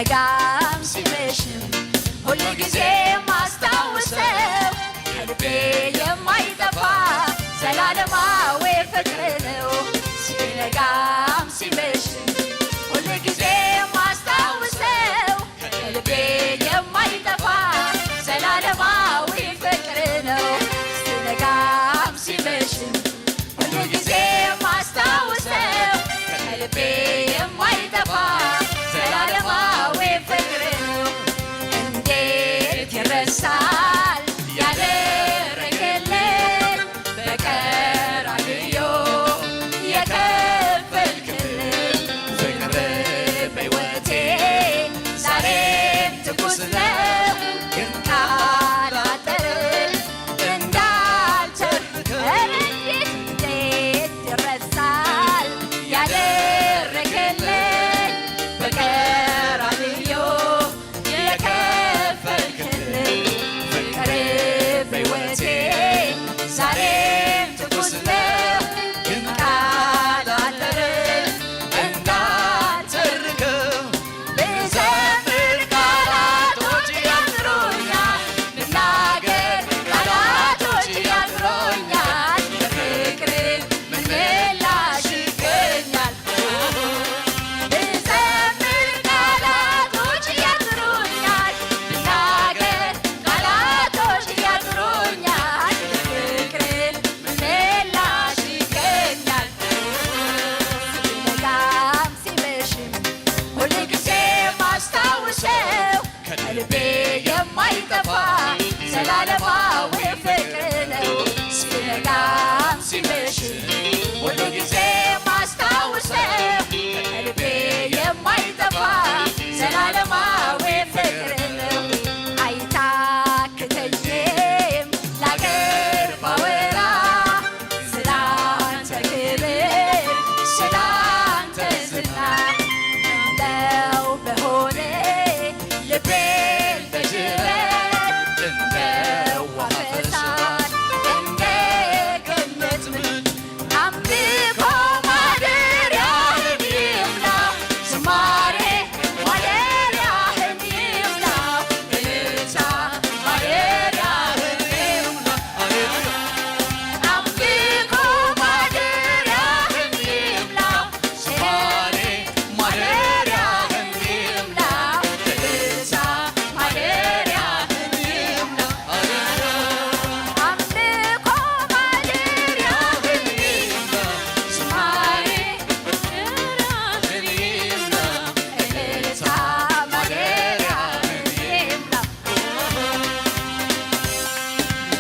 ጋም ሲመሽም ሁል ጊዜ ማስታውሰው ከልቤ የማይጠፋ ዘላለማዊ ፍቅር ነው። ሲነጋም ሲመሽም ሁል ጊዜ ማስታውሰው ከልቤ የማይጠፋ ዘላለማዊ ፍቅር ነው። ሲነጋም ሲመሽም ሁሉ ጊዜ ማስታውሰው ከልቤ የማይጠፋ ዘላለማዊ ፍቅር ነው። እንዴት ይረሳል ያደረገልኝ በቀራንዮ የከፈልክልኝ ፍቅር በሕይወቴ ዛሬም ትኩስ ነው። ግን ቃል አጠረኝ እንዳልተርክ እንዴት እንዴት ይረሳል ያደረገልኝ በቀራንዮ የከፈልክልኝ ፍቅር በሕይወቴ ዛሬም ትኩስ ነው። ግን ቃል አጠረኝ እንዳልተርከው ብዘምር ቃላቶች ያጥሩኛል፣ ብናገር ቃላቶች ያጥሩኛል። ለፍቅር ምን ምላሽ ይገኛል? ብዘምር ቃላቶች ያጥሩኛል፣ ብናገር ቃላቶች ያጥሩኛል። ለፍቅር ምን ምላሽ ይገኛል? ሲነጋም ሲመሽም ሁል ጊዜ ማስታውሰው ከልቤ የማይጠፋ ዘላለማዊ ፍቅር ነው። ሲነጋም ሲመሽም ሁል ጊዜ ማስታውሰው ከልቤ የማይጠፋ ዘላለማዊ ፍቅር ነው። አይታክተኝም ላገር ባወራ ስላንተ ክብር ስላንተ ዝና እንደው በሆነ ልቤን በጅረት እንደ ውሃ ፈሳሽ እንደ ገነት ምንጭ አምልኮ ማደሪያህን ይምላ ዝማሬ ማደሪያህን ይምላ እልልታ ማደሪያህን ይምላ። አምልኮ ማደሪያህን ይምላ ዝማሬ ማደሪያህን ይምላ እልልታ ማደሪያህን ይምላ። አምልኮ ማደሪያህን ይምላ ዝማሬ ማደሪያህን ይምላ እልልታ ማደሪያህን ይምላ።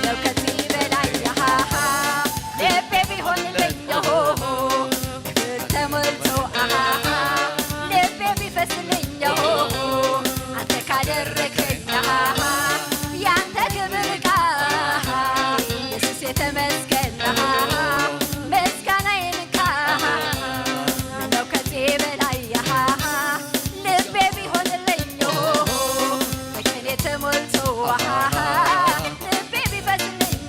ነው ከዚህ በላይ ያሃሃ ልቤ ቢሆንልኝ ዮሆሆ ክብር ተሞልቶ አሃሃ ልቤ ቢፈስልኝ ዮሆሆ አንተ ካደረከኝ አሃሃ ያንተ ክብር ጋሃ ኢየሱስ የተመስገን አሃሃ ምስጋናዬን ካሃ ምነው ከዚህ በላይ አሃሃ ልቤ ቢሆንልኝ ዮሆሆ በቅኔ ተሞልቶ አሃሃ ልቤ ቢፈስልኝ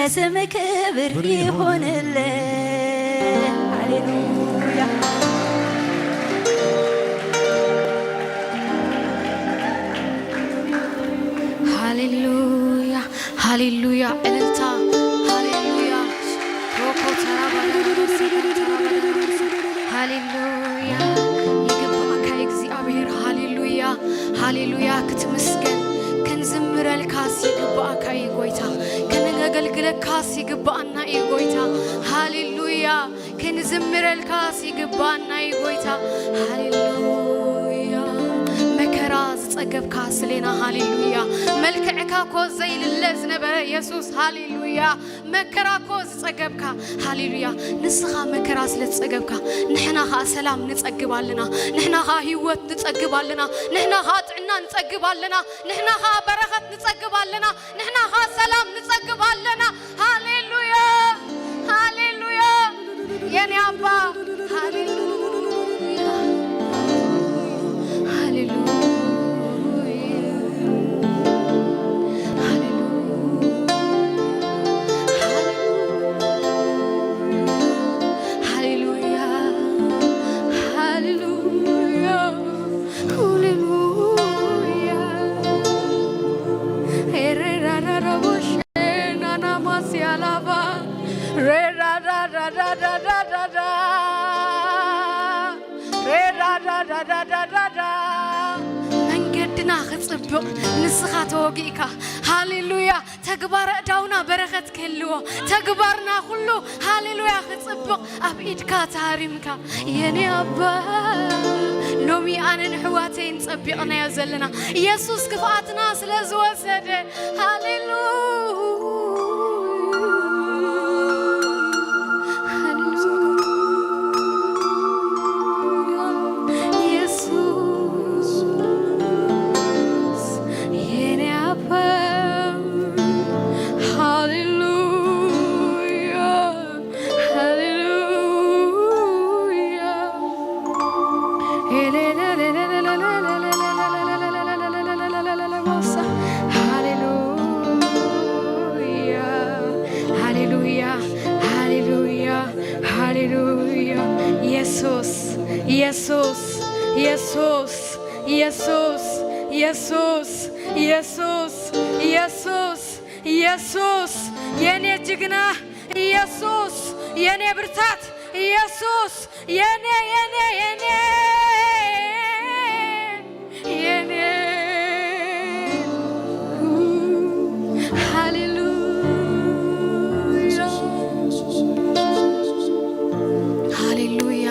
ለስም ክብር ይሁንልህ። ሃሌሉያ። ሃሌሉያ፣ ሃሌሉያ፣ እልልታ፣ ሃሌሉያ። ሮኮ ተራባዳናማስ፣ ሃሌሉያ። ይግባእካ እግዚኣብሔር። ሃሌሉያ፣ ሃሌሉያ። ክትምስገን ክንዝምረልካስ ይግባእካ እዩ ጎይታ። ከነገልግለካስ ይግባኣና እዩ ጎይታ። ሃሌሉያ። ክንዝምረልካስ ይግባና እዩ ጎይታ። ሃሌሉያ። መከራ ዝጸገብካ ስሌና፣ ሃሌሉያ። መልክዕካ እኮ ዘይልለ ዝነበረ የሱስ፣ ሃሌሉያ። መከራ እኮ ዝጸገብካ፣ ሃሌሉያ። ንስኻ መከራ ስለ ዝጸገብካ፣ ንሕና ኸኣ ሰላም ንጸግብ ኣለና። ንሕና ኸኣ ህይወት ንጸግብ ኣለና። ንሕና ኸኣ ጥዕና ንጸግብ ኣለና። ንሕና ኸኣ በረኸት ንጸግብ ኣለና። ንሕና ኸኣ ሰላም ንጸግብ ኣለና። ሃሌሉያ፣ ሃሌሉያ፣ የኔ ኣባ፣ ሃሌሉያ፣ ሃሌሉያ፣ ሃሌሉያ፣ ሃሌሉያ፣ ሃሌሉያ። ሃሌሉያ። ኤሬራራራቦሼ ናናማስያላባ። ሬራራራራራራራ። ሬራራራራራራ። መንገድና ክጽብቕ ንስኻ ተወጊእካ። ሃሌሉያ። ተግባር ኣእዳውና በረኸት ክህልዎ፣ ተግባርና ኩሉ ሃሌሉያ ክጽብቕ ኣብ ኢድካ ተሃሪምካ። የኔ ኣባ፣ ሎሚ ኣነን ኣሕዋተይን ጸቢቕናዮ ዘለና፣ የሱስ ክፍኣትና ስለ ዝወሰደ። ሃሌሉያ፣ ሃሌሉያ፣ የሱስ የኔ ኣባ። ሃሌሉያ፣ ሃሌሉያ። ሃሌሉያ፣ ሃሌሉያ፣ ሃሌሉያ። የሱስ፣ የሱስ፣ የሱስ፣ የሱስ፣ የሱስ፣ የሱስ፣ የሱስ፣ የሱስ፣ የኔ ጅግና ኢየሱስ፣ የኔ ብርታት ኢየሱስ፣ የኔ፣ የኔ፣ የኔ፣ የኔ። ሃሌሉያ፣ ሃሌሉያ፣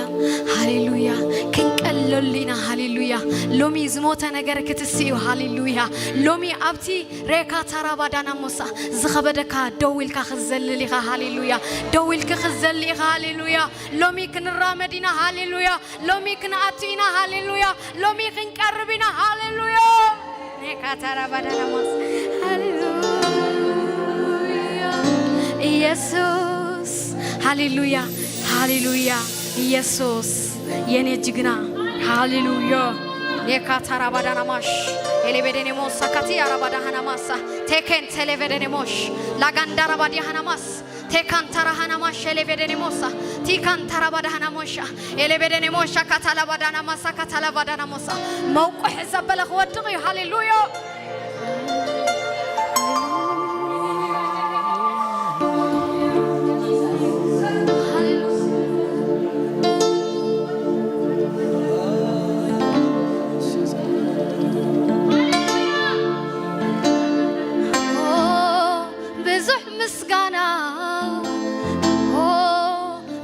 ሃሌሉያ። ክንቀለሉ ኢና። ሃሌሉያ። ሎሚ ዝሞተ ነገር ክትስእዩ። ሃሌሉያ። ሎሚ ኣብቲ ሬካ ታራባዳና ሞሳ ዝኸበደካ ደው ኢልካ ክዘልል ኢኻ። ሃሌሉያ። ደው ኢልኪ ክዘል ኢኻ። ሃሌሉያ። ሎሚ ክንራመድ ኢና። ሃሌሉያ። ሎሚ ክንኣቱ ኢና። ሃሌሉያ። ሎሚ ክንቀርብ ኢና። ሃሌሉያ። ሬካ ታራባዳና ሞሳ። ሃሌሉያ። ኢየሱስ። ሃሌሉያ። ሃሌሉያ። ኢየሱስ የኔ ጅግና። ሃሌሉያ። ሬካ ታራባዳና ማሽ። ኤሌቤዴኔ ሞሳ ካቲ ኣራባዳ ሃናማሳ። ቴኬን ቴሌቬዴኔ ሞሽ። ላጋንዳ ራባዲ ሃናማስ። ቴካን ታራ ሃናማሽ ኤሌቬዴኔ ሞሳ። ቲካን ታራባዳ ሃናሞሻ። ኤሌቬዴኔ ሞሻ ካታላባዳ ሃናማሳ ካታላባዳ ሃናሞሳ። መውቁሕ ዘበለ ክወድቕ እዩ። ሃሌሉያ። ኦ፣ ብዙሕ ምስጋና፣ ኦ፣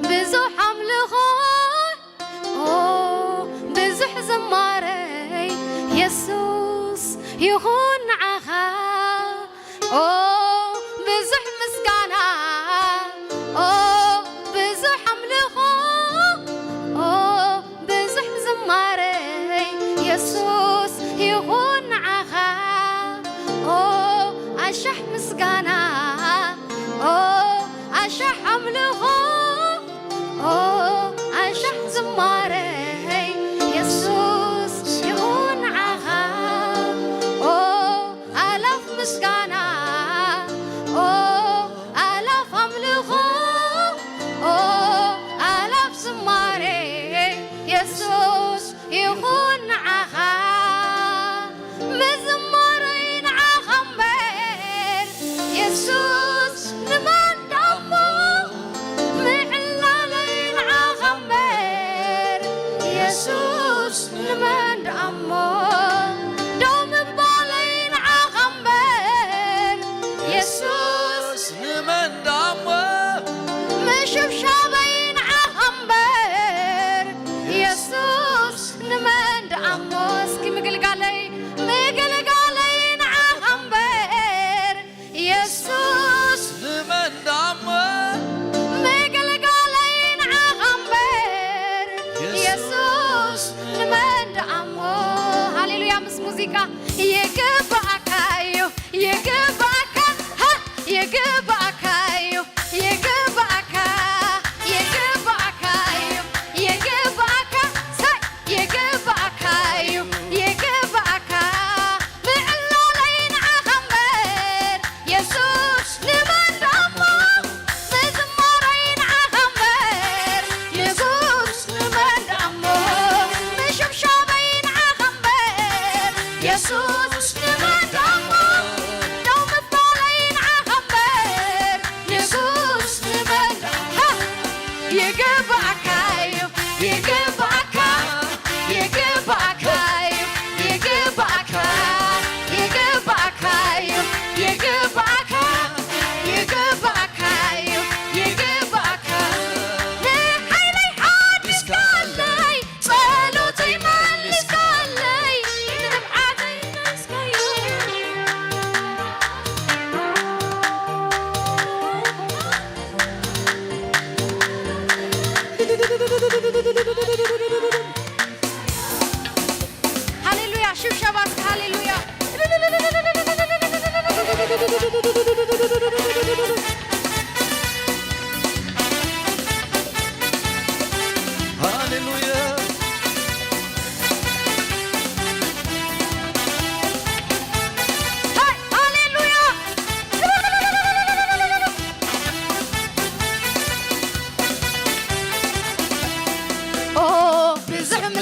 ብዙሕ ኣምልኾ፣ ኦ፣ ብዙሕ ዝማሬ የሱስ ይኹን ንዓኻ። ኦ፣ ብዙሕ ምስጋና፣ ኦ፣ ብዙሕ ኣምልኾ፣ ኦ፣ ብዙሕ ዝማሬ የሱስ ይኹን ንዓኻ። ኦ፣ ኣሻሕ ምስጋና፣ ኦ፣ ኣሻሕ ኣምልኾ፣ ኦ፣ ኣሻሕ ዝማሬ የሱስ ይኹን ንዓኻ። ኦ፣ ኣላፍ ምስጋና፣ ኦ፣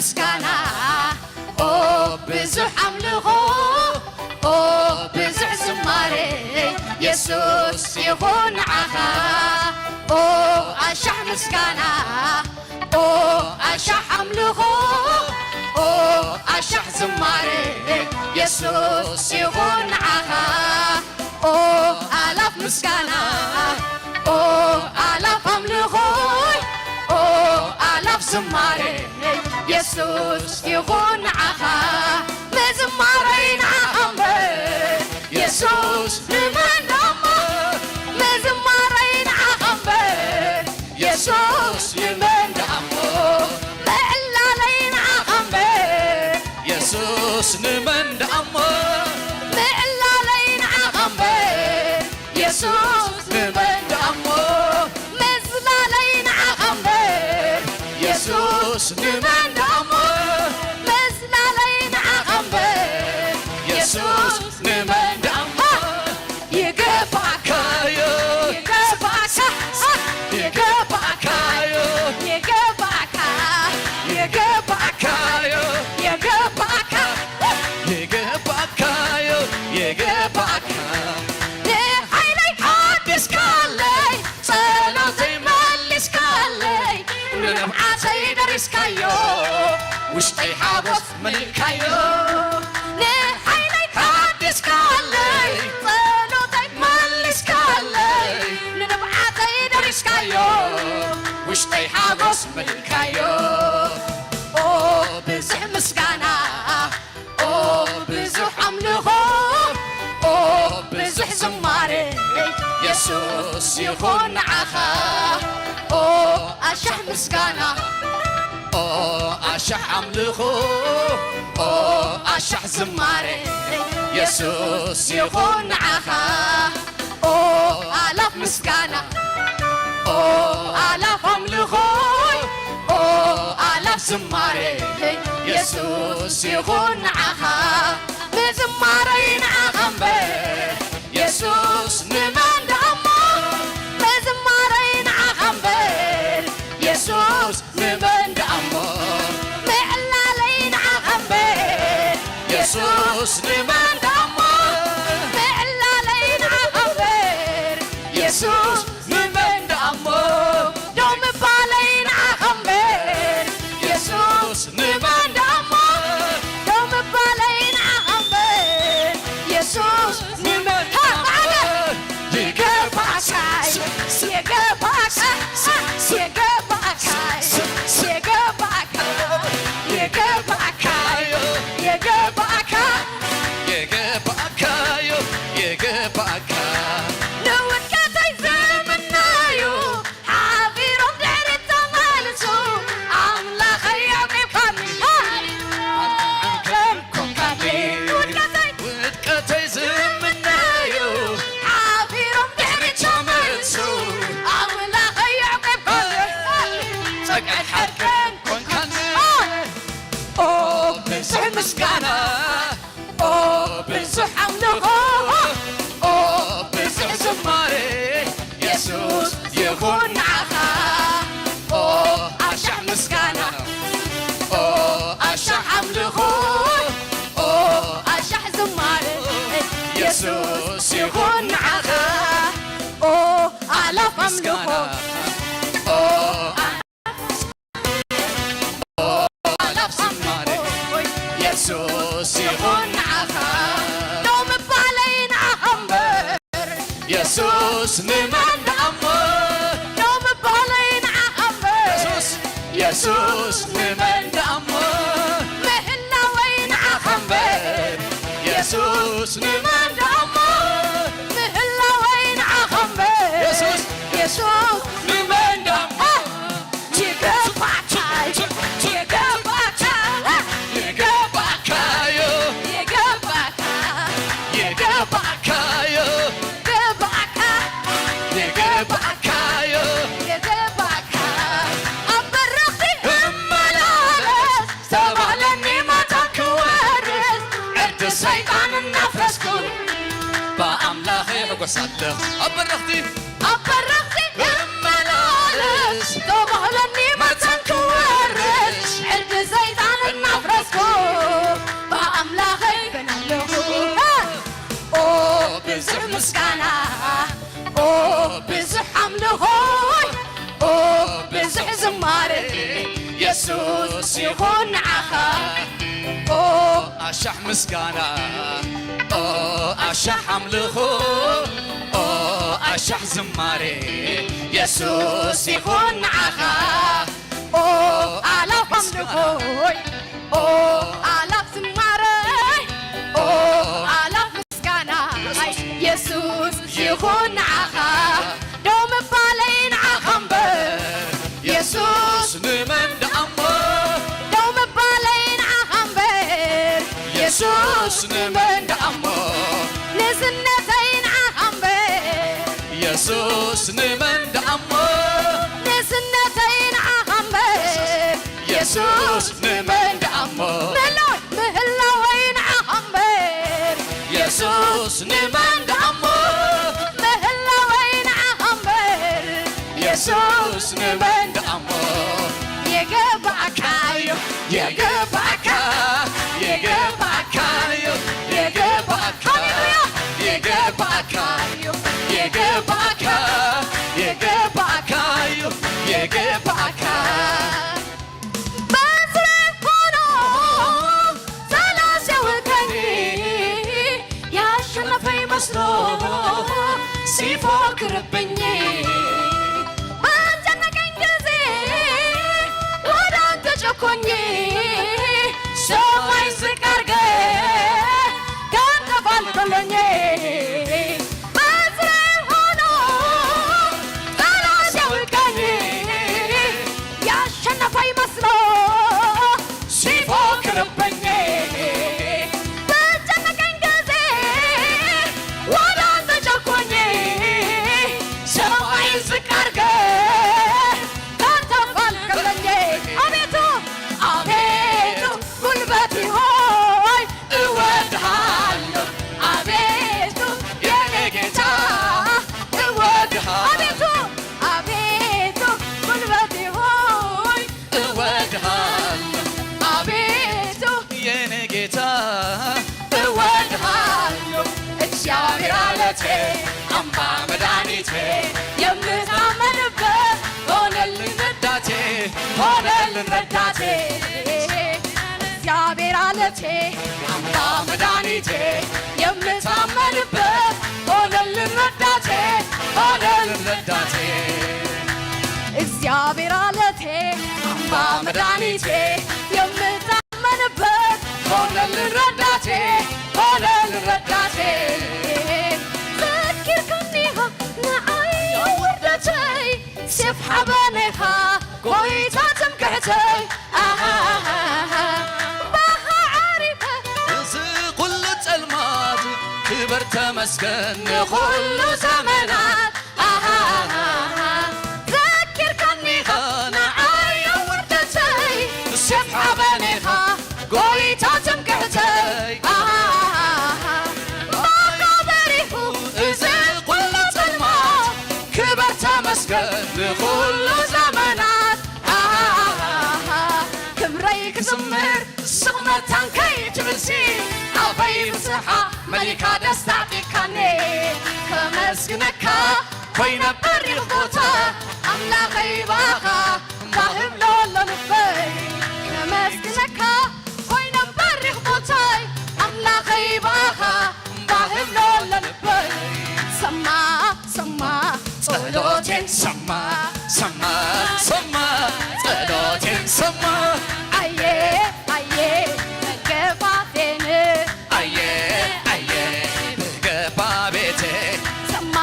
ምስጋና ኦ ብዙሕ ኣምልኾ ኦ ብዙሕ ዝማሬ የሱስ ይኹን ንዓኻ ኦ ኣሻሕ ምስጋና ኦ ኣሻሕ ኣምልኾ ኦ ኣሻሕ ዝማሬ የሱስ ይኹን ንዓኻ ኦ ኣላፍ ምስጋና ኦ ኣላፍ ኣምልኾይ ኦ ኣላፍ ዝማሬ የሱስ ይኹን ንዓኻ ምዝማረይ ንዓኻ እምበር የሱስ ንመን ደኣሞ ምዝማረይ ንዓኻ እምበር የሱስ ንመን ደኣሞ ምዕላለይ ንዓኻ እምበር የሱስ ንመን ደኣሞ ምዕላለይ ንዓኻ እምበር የሱስ ንመን ደኣሞ ምዝላለይ ንዓኻ እምበር የሱስ ንመን ደኣሞ ምዝላለይ ንዓኻ እምበር የሱስ ንመን ደኣሞ ይገባእካ ይገባእካ ይገባእካ ይገባእካ ይገባእካ ይገባእካ ይገባእካዮ ይገባእካ ንሓይለይ ሓዲስካለይ ጸሎተይ መሊስካለይ ንንብዓተይ ደሪስካዮ ውሽጠይ ሓጎስ መሊእካዮ ንሓይለይ ሓዲስካለይ ጸሎተይ መሊስካለይ ንንብዓተይ ደሪስካዮ ውሽጠይ ሓጎስ መሊእካዮ ኦ ብዙሕ ምስጋና ኦ ብዙሕ ኣምልኾ ኦ ብዙሕ ዝማሬ የሱስ ይኹን ንዓኻ ኦ ኣሻሕ ምስጋና ኦ ኣሻሕ ኣምልኾ ኦ ኣሻሕ ዝማሬ የሱስ ይኹን ንዓኻ ኦ ኣላፍ ምስጋና ኦ ኣላፍ ኣምልኾይ ኦ ኣላፍ ዝማሬ የሱስ ይኹን ንዓኻ ምዝማረይ ንዓኻ እምበር የሱስ ንመን ደኣሞ ምዝማረይ ንዓኻ እምበር የሱስ ንመን ደኣሞ ምዕላለይ ንዓኻ እምበር የሱስ ንመን ደኣሞ ምዕላለይ ንዓኻ እምበር የሱስ ንመን ደኣሞ ዶ ምባለይ ንዓኻ እምበር የሱስ ንመን ደኣሞ ዶ ምባለይ ንዓኻ እምበር የሱስ ንመን ደኣሞ ይገባእካ ይገባእካ ይገባእካ ይገባእካ ይገባእካ ይገባእካ ይገባእካዮ ይገባእካ ንውድቀተይ ዝምነዩ ሓቢሮም ድሕሪት ተመልሱ ኣምላኸይ ኣቂብካኒ ከም ኮንካኒ ውድቀተይ ውድቀተይ ዝምነዩ ሓቢሮም ድሕሪት ተመልሱ ኣምላኸይ ኣቂብካኒ ጸግዕን ሓርቅን ኮንካኒ ኦ ብዙሕ ምስጋና ኦ ብዙሕ ኣምልኾ ኦ ብዙሕ ዝማሬ የሱስ ይኹን ንዓኻ ኦ ኣሻሕ ምስጋና ኦ ኣሻሕ ኣምልኾ ኦ ኣሻሕ ዝማሬ የሱስ ይኹን ንዓኻ ኦ ኣላፍ ኣምልኾ ኦ ኣላፍ ዝማሬ የሱስ ይኹን ንዓኻ ዶ ምባለይ ንዓኻ እምበር የሱስ ንመን ደኣሞ ዶ ምባለይ ንዓኻ እምበር የሱስ የሱስ ንመን ደኣሞ ምህላወይ ንዓኻ እምበር የሱስ ንመን ደኣሞ ምህላወይ ንዓኻ እምበር የሱስ የሱስ ንመን ደኣሞ ይገባእካ ይገባእካ ይገባእካዮ ይገባእካ ይገባእካዮ ይገባእካ ይገባእካዮ ይገባእካ ኣብ በረኽቲ እመላለስ ዝተባህለኒ መታን ክወርስ ዕርዲ ሰይጣን እናፍረስኩ ብኣምላኸ ይሕጎስ ኣለኹ ኣብ በረኽቲ ኣብ በረኽቲ እመላለስ ተባህለኒ መታን ክወርስ ዕርዲ ሰይጣን ኣምልኾይ፣ ኦ፣ ብዙሕ ዝማሬ የሱስ ይኹን ንዓኻ። ኦ፣ ኣሻሕ ምስጋና፣ ኦ፣ ኣሻሕ ኣምልኾ፣ ኦ፣ ኣሻሕ ዝማሬ የሱስ ይኹን ንዓኻ። ኦ፣ ኣላፍ ኣምልኾይ፣ ኦ፣ ኣላፍ ዝማሬ፣ ኦ፣ ኣላፍ ምስጋናይ የሱስ ይኹን ንዓኻ። ደው ምባለይ ንዓኻ እምበር፣ የሱስ ንመን ደኣሞ? ደው ምባለይ ንዓኻ እምበር፣ የሱስ ንመን ደኣሞ? ንዝነተይ ንዓኻ እምበር፣ የሱስ ንመን ደኣሞ? ንዝነተይ ንዓኻ እምበር፣ የሱስ ንመን ደኣሞ? ምህላው ምህላወይ ንዓኻ እምበር፣ የሱስ ንመን ደኣሞ? ምህላወይ ንዓኻ እምበር፣ የሱስ ንመን ደኣሞ? የገባእካዮ፣ የገባእካ፣ የገባእካዮ፣ የገባእካ፣ ሃሌሉያ! የገባእካዮ፣ የገባእካ፣ የገባእካዮ፣ የገባእካ። በትረ ሆኖ ተላዘብከኝ፣ ያሸነፈኝ መስሎ ሲፎክርብኝ። ባስጨነቀኝ ጊዜ ወደ አንተ ጮኽኩኝ፣ ሰማይን ዝቅ አርገ ከፍ ከፍ አልክልኝ። በትረ ሆኖ ጠላት ሲያውቀኝ፣ ያሸነፈኝ መስሎ ሲፎክርብኝ፣ በጨነቀኝ ጊዜ ወደ አንተ ጮኽኩኝ፣ ሰማይን ዝቅ አርገ ከፍ ከፍ አልክልኝ። አቤቱ፣ አቤቱ ጉልበቴ ሆይ እወድሃለሁ፣ አቤቱ የኔ ጌታ እወድሃለሁ። አቤቱ፣ አቤቱ ጉልበቴ ሆይ እወድሃለሁ፣ አቤቱ የኔ ጌታ እወድሃለሁ። እግዚአብሔር አለቴ፣ አምባ መድኃኒቴ፣ የምታመንበት ሆነልኝ ረዳቴ፣ ሆነልኝ ረዳቴ። እግዚአብሔር አለቴ፣ አምባ መድኃኒቴ፣ የምታመንበት ሆነልኝ ረዳቴ፣ ሆነልኝ ረዳቴ። እግዚአብሔር አለቴ፣ አምባ መድኃኒቴ፣ የምታመንበት ሆነልኝ ረዳቴ፣ ሆነልኝ ረዳቴ። ዘኪርከኒኻ ንዓይ ውርደተይ፣ ሴፍ ሓበኔኻ ጎይታ ትምክሕተይ። ኣሃሃሃ፣ ባኻ ዓሪፈ እዚ ኩሉ ጸልማት ክበር ተመስገን ንኹሉ ዘመናት። ኣሃሃሃ፣ ዘኪርከኒኻ ንዓይ ውርደተይ፣ ሴፍ ሓበኔኻ ጎይታ ትምክሕተይ። ኣሃሃሃ፣ ባኻ በሪኹ እዚ ኩሉ ጸልማት ክበር ተመስገን ንኹሉ ዘመናት። ኣሃሃሃ፣ ክብረይ ክዝምር ስቕ መታን ከይትብልሲ፣ ኣፈይ ብስሓ መሊእካ ደስታ ኣዕጢቕካኒ። ከመስግነካ ኮይነ በሪኽ ቦታ፣ ኣምላኸይ ባኻ እምባ ህብሎ ኣሎ ልበይ። ከመስግነካ ኮይነ በሪኽ ቦታይ፣ ኣምላኸይ ባኻ እምባ ህብሎ ኣሎ ልበይ። ሰማ፣ ሰማ ጸሎቴን፣ ሰማ፣ ሰማ፣ ሰማ ጸሎቴን፣ ሰማ። ኣየ፣ ኣየ መገፋቴን፣ ኣየ፣ ኣየ ብገባ ቤቴ። ሰማ፣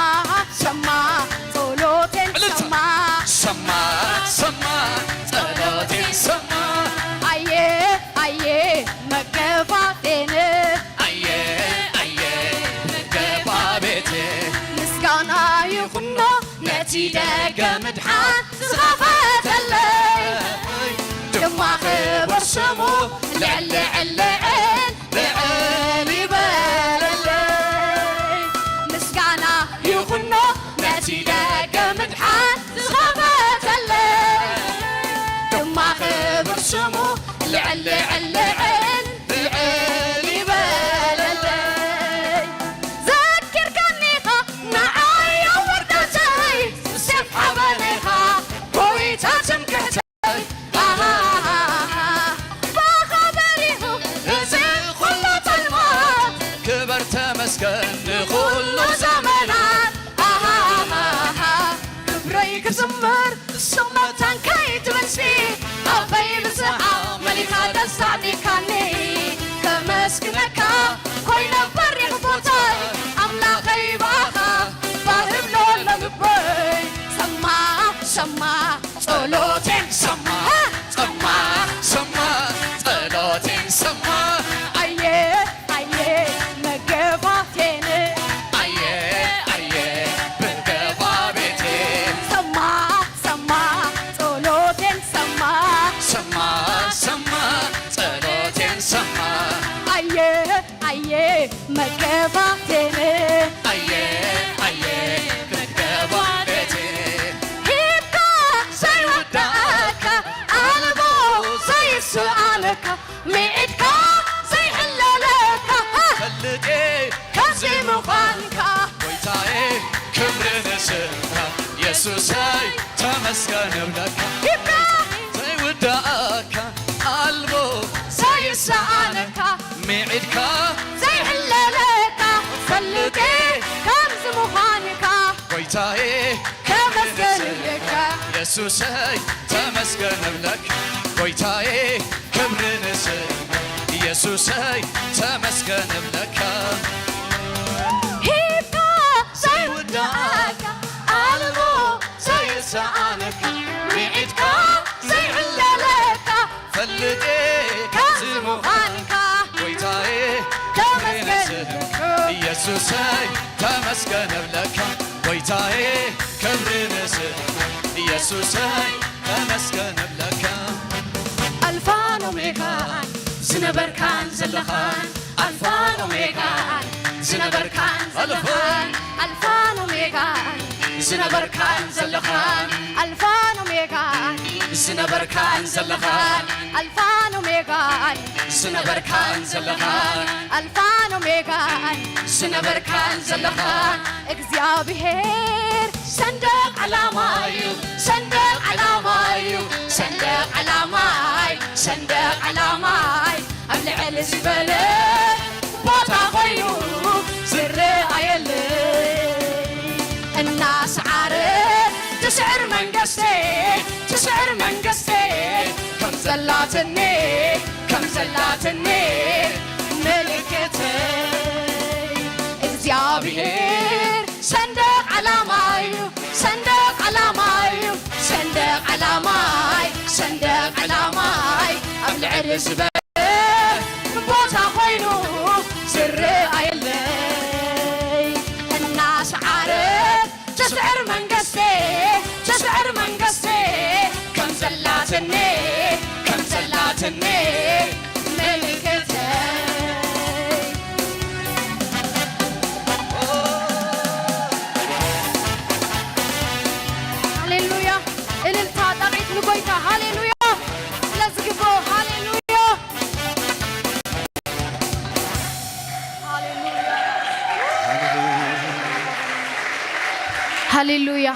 ሰማ ጸሎቴን፣ እልልታ። ሰማ። ሰማ፣ ሰማ ጸሎቴን፣ ሰማ። ኣየ፣ ኣየ መገፋቴን፣ ኣየ፣ ኣየ ብገባ ቤቴ። ምስጋና ይኹኖ ነቲ ደገ ምድሓን ዝኸፈተለይ፣ ድማ ክብር ስሙ ልዕል፣ ልዕል፣ ልዕል፣ ልዕል ይበለለይ። ምስጋና ይኹኖ ነቲ ደገ ምድሓን ዝኸፈተለይ፣ ድማ ክብር ስሙ ልዕል፣ ልዕል፣ ልዕል፣ ልዕል ይበለለይ። ዘኪርከኒኻ ንዓይ ኣብ ውርደተይ፣ ሴፍ ክዝምር ስቕ መታን ከይትብልሲ ኣፈይ ብዝሓ መሊኻ ደስ ኣዕኒካኒ ከመስግነካ ኮይነ በሪኽ ቦታይ ኣምላኸይ ብኣኻ ባህብሎ ለልበይ ሰማ ሰማ ጸሎቴን ሰማ ሰማ ሰማ ጸሎቴን ሰማ ኣየ ኣየ መገባቴን ኣየ ኣየ ብገባ ቤቴ ሰማ ሰማ ጸሎቴን ሰማ ሰማ ሰማ ጸሎቴን ሰማ ኣየ ኣየ መገባቴን ኣየ ኣየ መገባቴን ሂብካ ዘይወዳእካ ኣልቦ ዘይስኣነካ ሚዒድካ ዘይሕለለካ ፈልጤ ከምዚ ምዃንካ ጎይታዬ ክብሪ ንስምካ የሱሰይ ተመስገን እብለካ ሂብካ ዘይውዳእካ ኣልቦ ዘይሰኣነካ ሚዒድካ ዘይሕለለካ ፈልጤ ከምዚ ምዃንካ ጎይታዬ ከመስገን እብለካ የሱሰይ ተመስገን እብለካ ጎይታዬ ክብሪ ንስም የሱሰይ ተመስገን እብለካ ሂብካ ዘይውዳእካ ኣልቦ ዘይሰኣነካ ሚዒድካ ዘይዕለለካ ፈልጤ ከምዚ ምዃንካ ጎይታዬ ክብሪ ንስም የሱሰይ ተመስገን እብለካ ጎይታዬ ክብሪ ንስም የሱሰይ ተመስገን እብለካ ኣልፋን ኦሜጋን ዝነበርካን ዘለኻን ኣልፋን ኦሜጋን ዝነበርካን ዘለኻን ኣልፋን ኦሜጋን ዝነበርካን ዘለኻን ኣልፋን ኦሜጋን ዝነበርካን ዘለኻን ኣልፋን ኦሜጋን ዝነበርካን ዘለኻን ኣልፋን ኦሜጋን ዝነበርካን ዘለኻን እግዚኣብሔር ሰንደቕ ዓላማ እዩ ሰንደቕ ዓላማ እዩ ሰንደቕ ዓላማይ ሰንደቕ ዓላማይ ኣብ ልዕሊ ዝበለ ቦታ ኮይኑ ዝረኣየለይ እናሰዓረ ትስዕር መንግስቲ ትስዕር መንግስቲ ከም ዘላትኒ ከም ዘላትኒ ምልክተይ እግዚኣብሔር ሰንደቕ ዓላማዩ ሰንደቕ ዓላማዩ ሰንደቕ ዓላማይ ሰንደቕ ዓላማይ ኣብ ልዕሊ ዝበለ ቦታ ኮይኑ ዝረኣየለይ እናሰዓረ ትስዕር መንግስቲ ትስዕር መንግስቲ ከም ዘላትኒ ከም ዘላትኒ ምልክተይ ሃሌሉያ እልልታ ጣቂት ንጎይታ ሃሌሉያ ስለዝግብኦ ሃሌሉያ ሃሌሉያ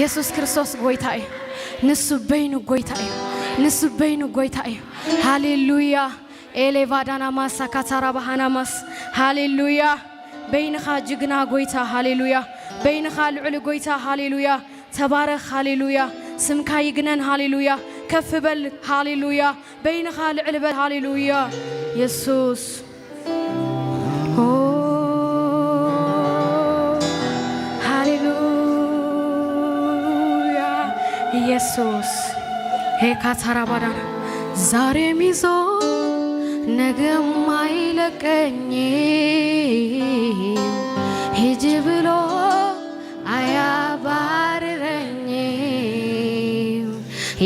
የሱስ ክርስቶስ ጎይታ እዩ ንሱ በይኑ ጎይታ እዩ ንሱ በይኑ ጎይታ እዩ ሃሌሉያ ኤሌቫዳናማስ ኣካታራባሃናማስ ሃሌሉያ በይንኻ ጅግና ጎይታ ሃሌሉያ በይንኻ ልዑል ጎይታ ሃሌሉያ ተባረኽ ሃሌሉያ ስምካ ይግነን ሃሌሉያ ከፍ በል ሃሌሉያ በይንኻ ልዕል በል ሃሌሉያ የሱስ ሃሌሉያ ኢየሱስ ሄካታራባዳን ዛሬም ይዞ ነገም አይለቀኝ ሂጂ ብሎ አያባርረኝ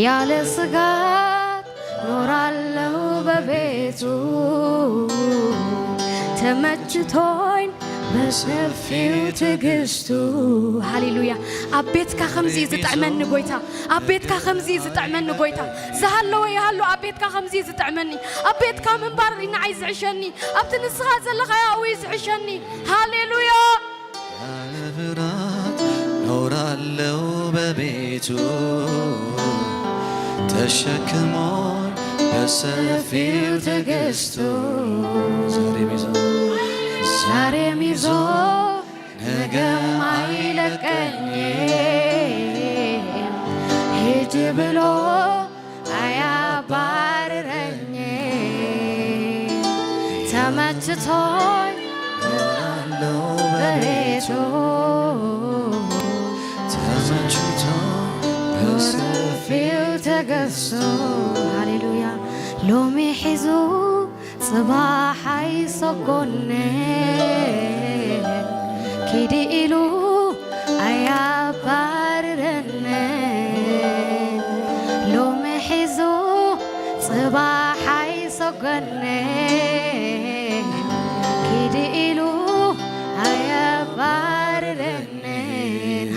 ያለ ስጋት ኖራለው በቤቱ ተመችቶኝ በሰፊው ትዕግስቱ ሃሌሉያ ኣብ ቤትካ ከምዚ እዩ ዝጥዕመኒ ጎይታ ኣብ ቤትካ ከምዚ እዩ ዝጥዕመኒ ጎይታ ዝሃለወ ይሃሉ ኣብ ቤትካ ከምዚ እዩ ዝጥዕመኒ ኣብ ቤትካ ምንባር ንዓይ ዝሕሸኒ ኣብቲ ንስኻ ዘለኻዮ ኣብኡ እዩ ዝሕሸኒ ሃሌሉያ ያለ ፍርሃት ኖራለው በቤቱ ተሸክሞኝ በሰፊው ትዕግስቱ ዛሬም ይዞ ዛሬም ይዞ ነገም አይለቀኝ ብሎ ኣያባርረኝ ተመችቶኝ ምናለው በሬቶ ተመችቶ ብሰፊው ተገዝቶ ሃሌሉያ ሎሚ ሒዙ ጽባሕ ኣይሰጎንን ኪዲ ኢሉ ኣያባርረንን ሎሚ ሒዙ ጽባሕ ኣይሰጎንን ኪዲ ኢሉ ኣያባርረንን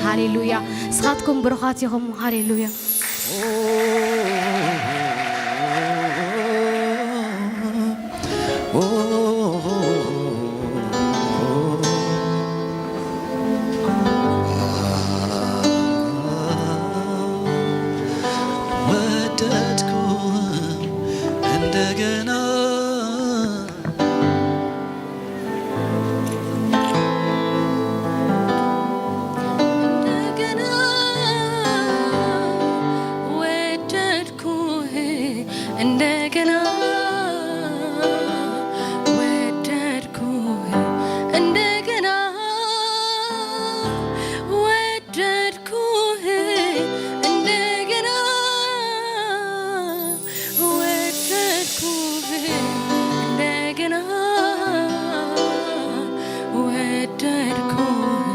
ሃሌሉያ ንስኻትኩም ብሩኻት ኢኹም ሃሌሉያ ወደድኩ እንደገና እንደገና ወደድኩህ እንደገና ወደድኩህ እንደገና ወደድኩህ እንደገና ወደድኩህ እንደገና ወደድኩህ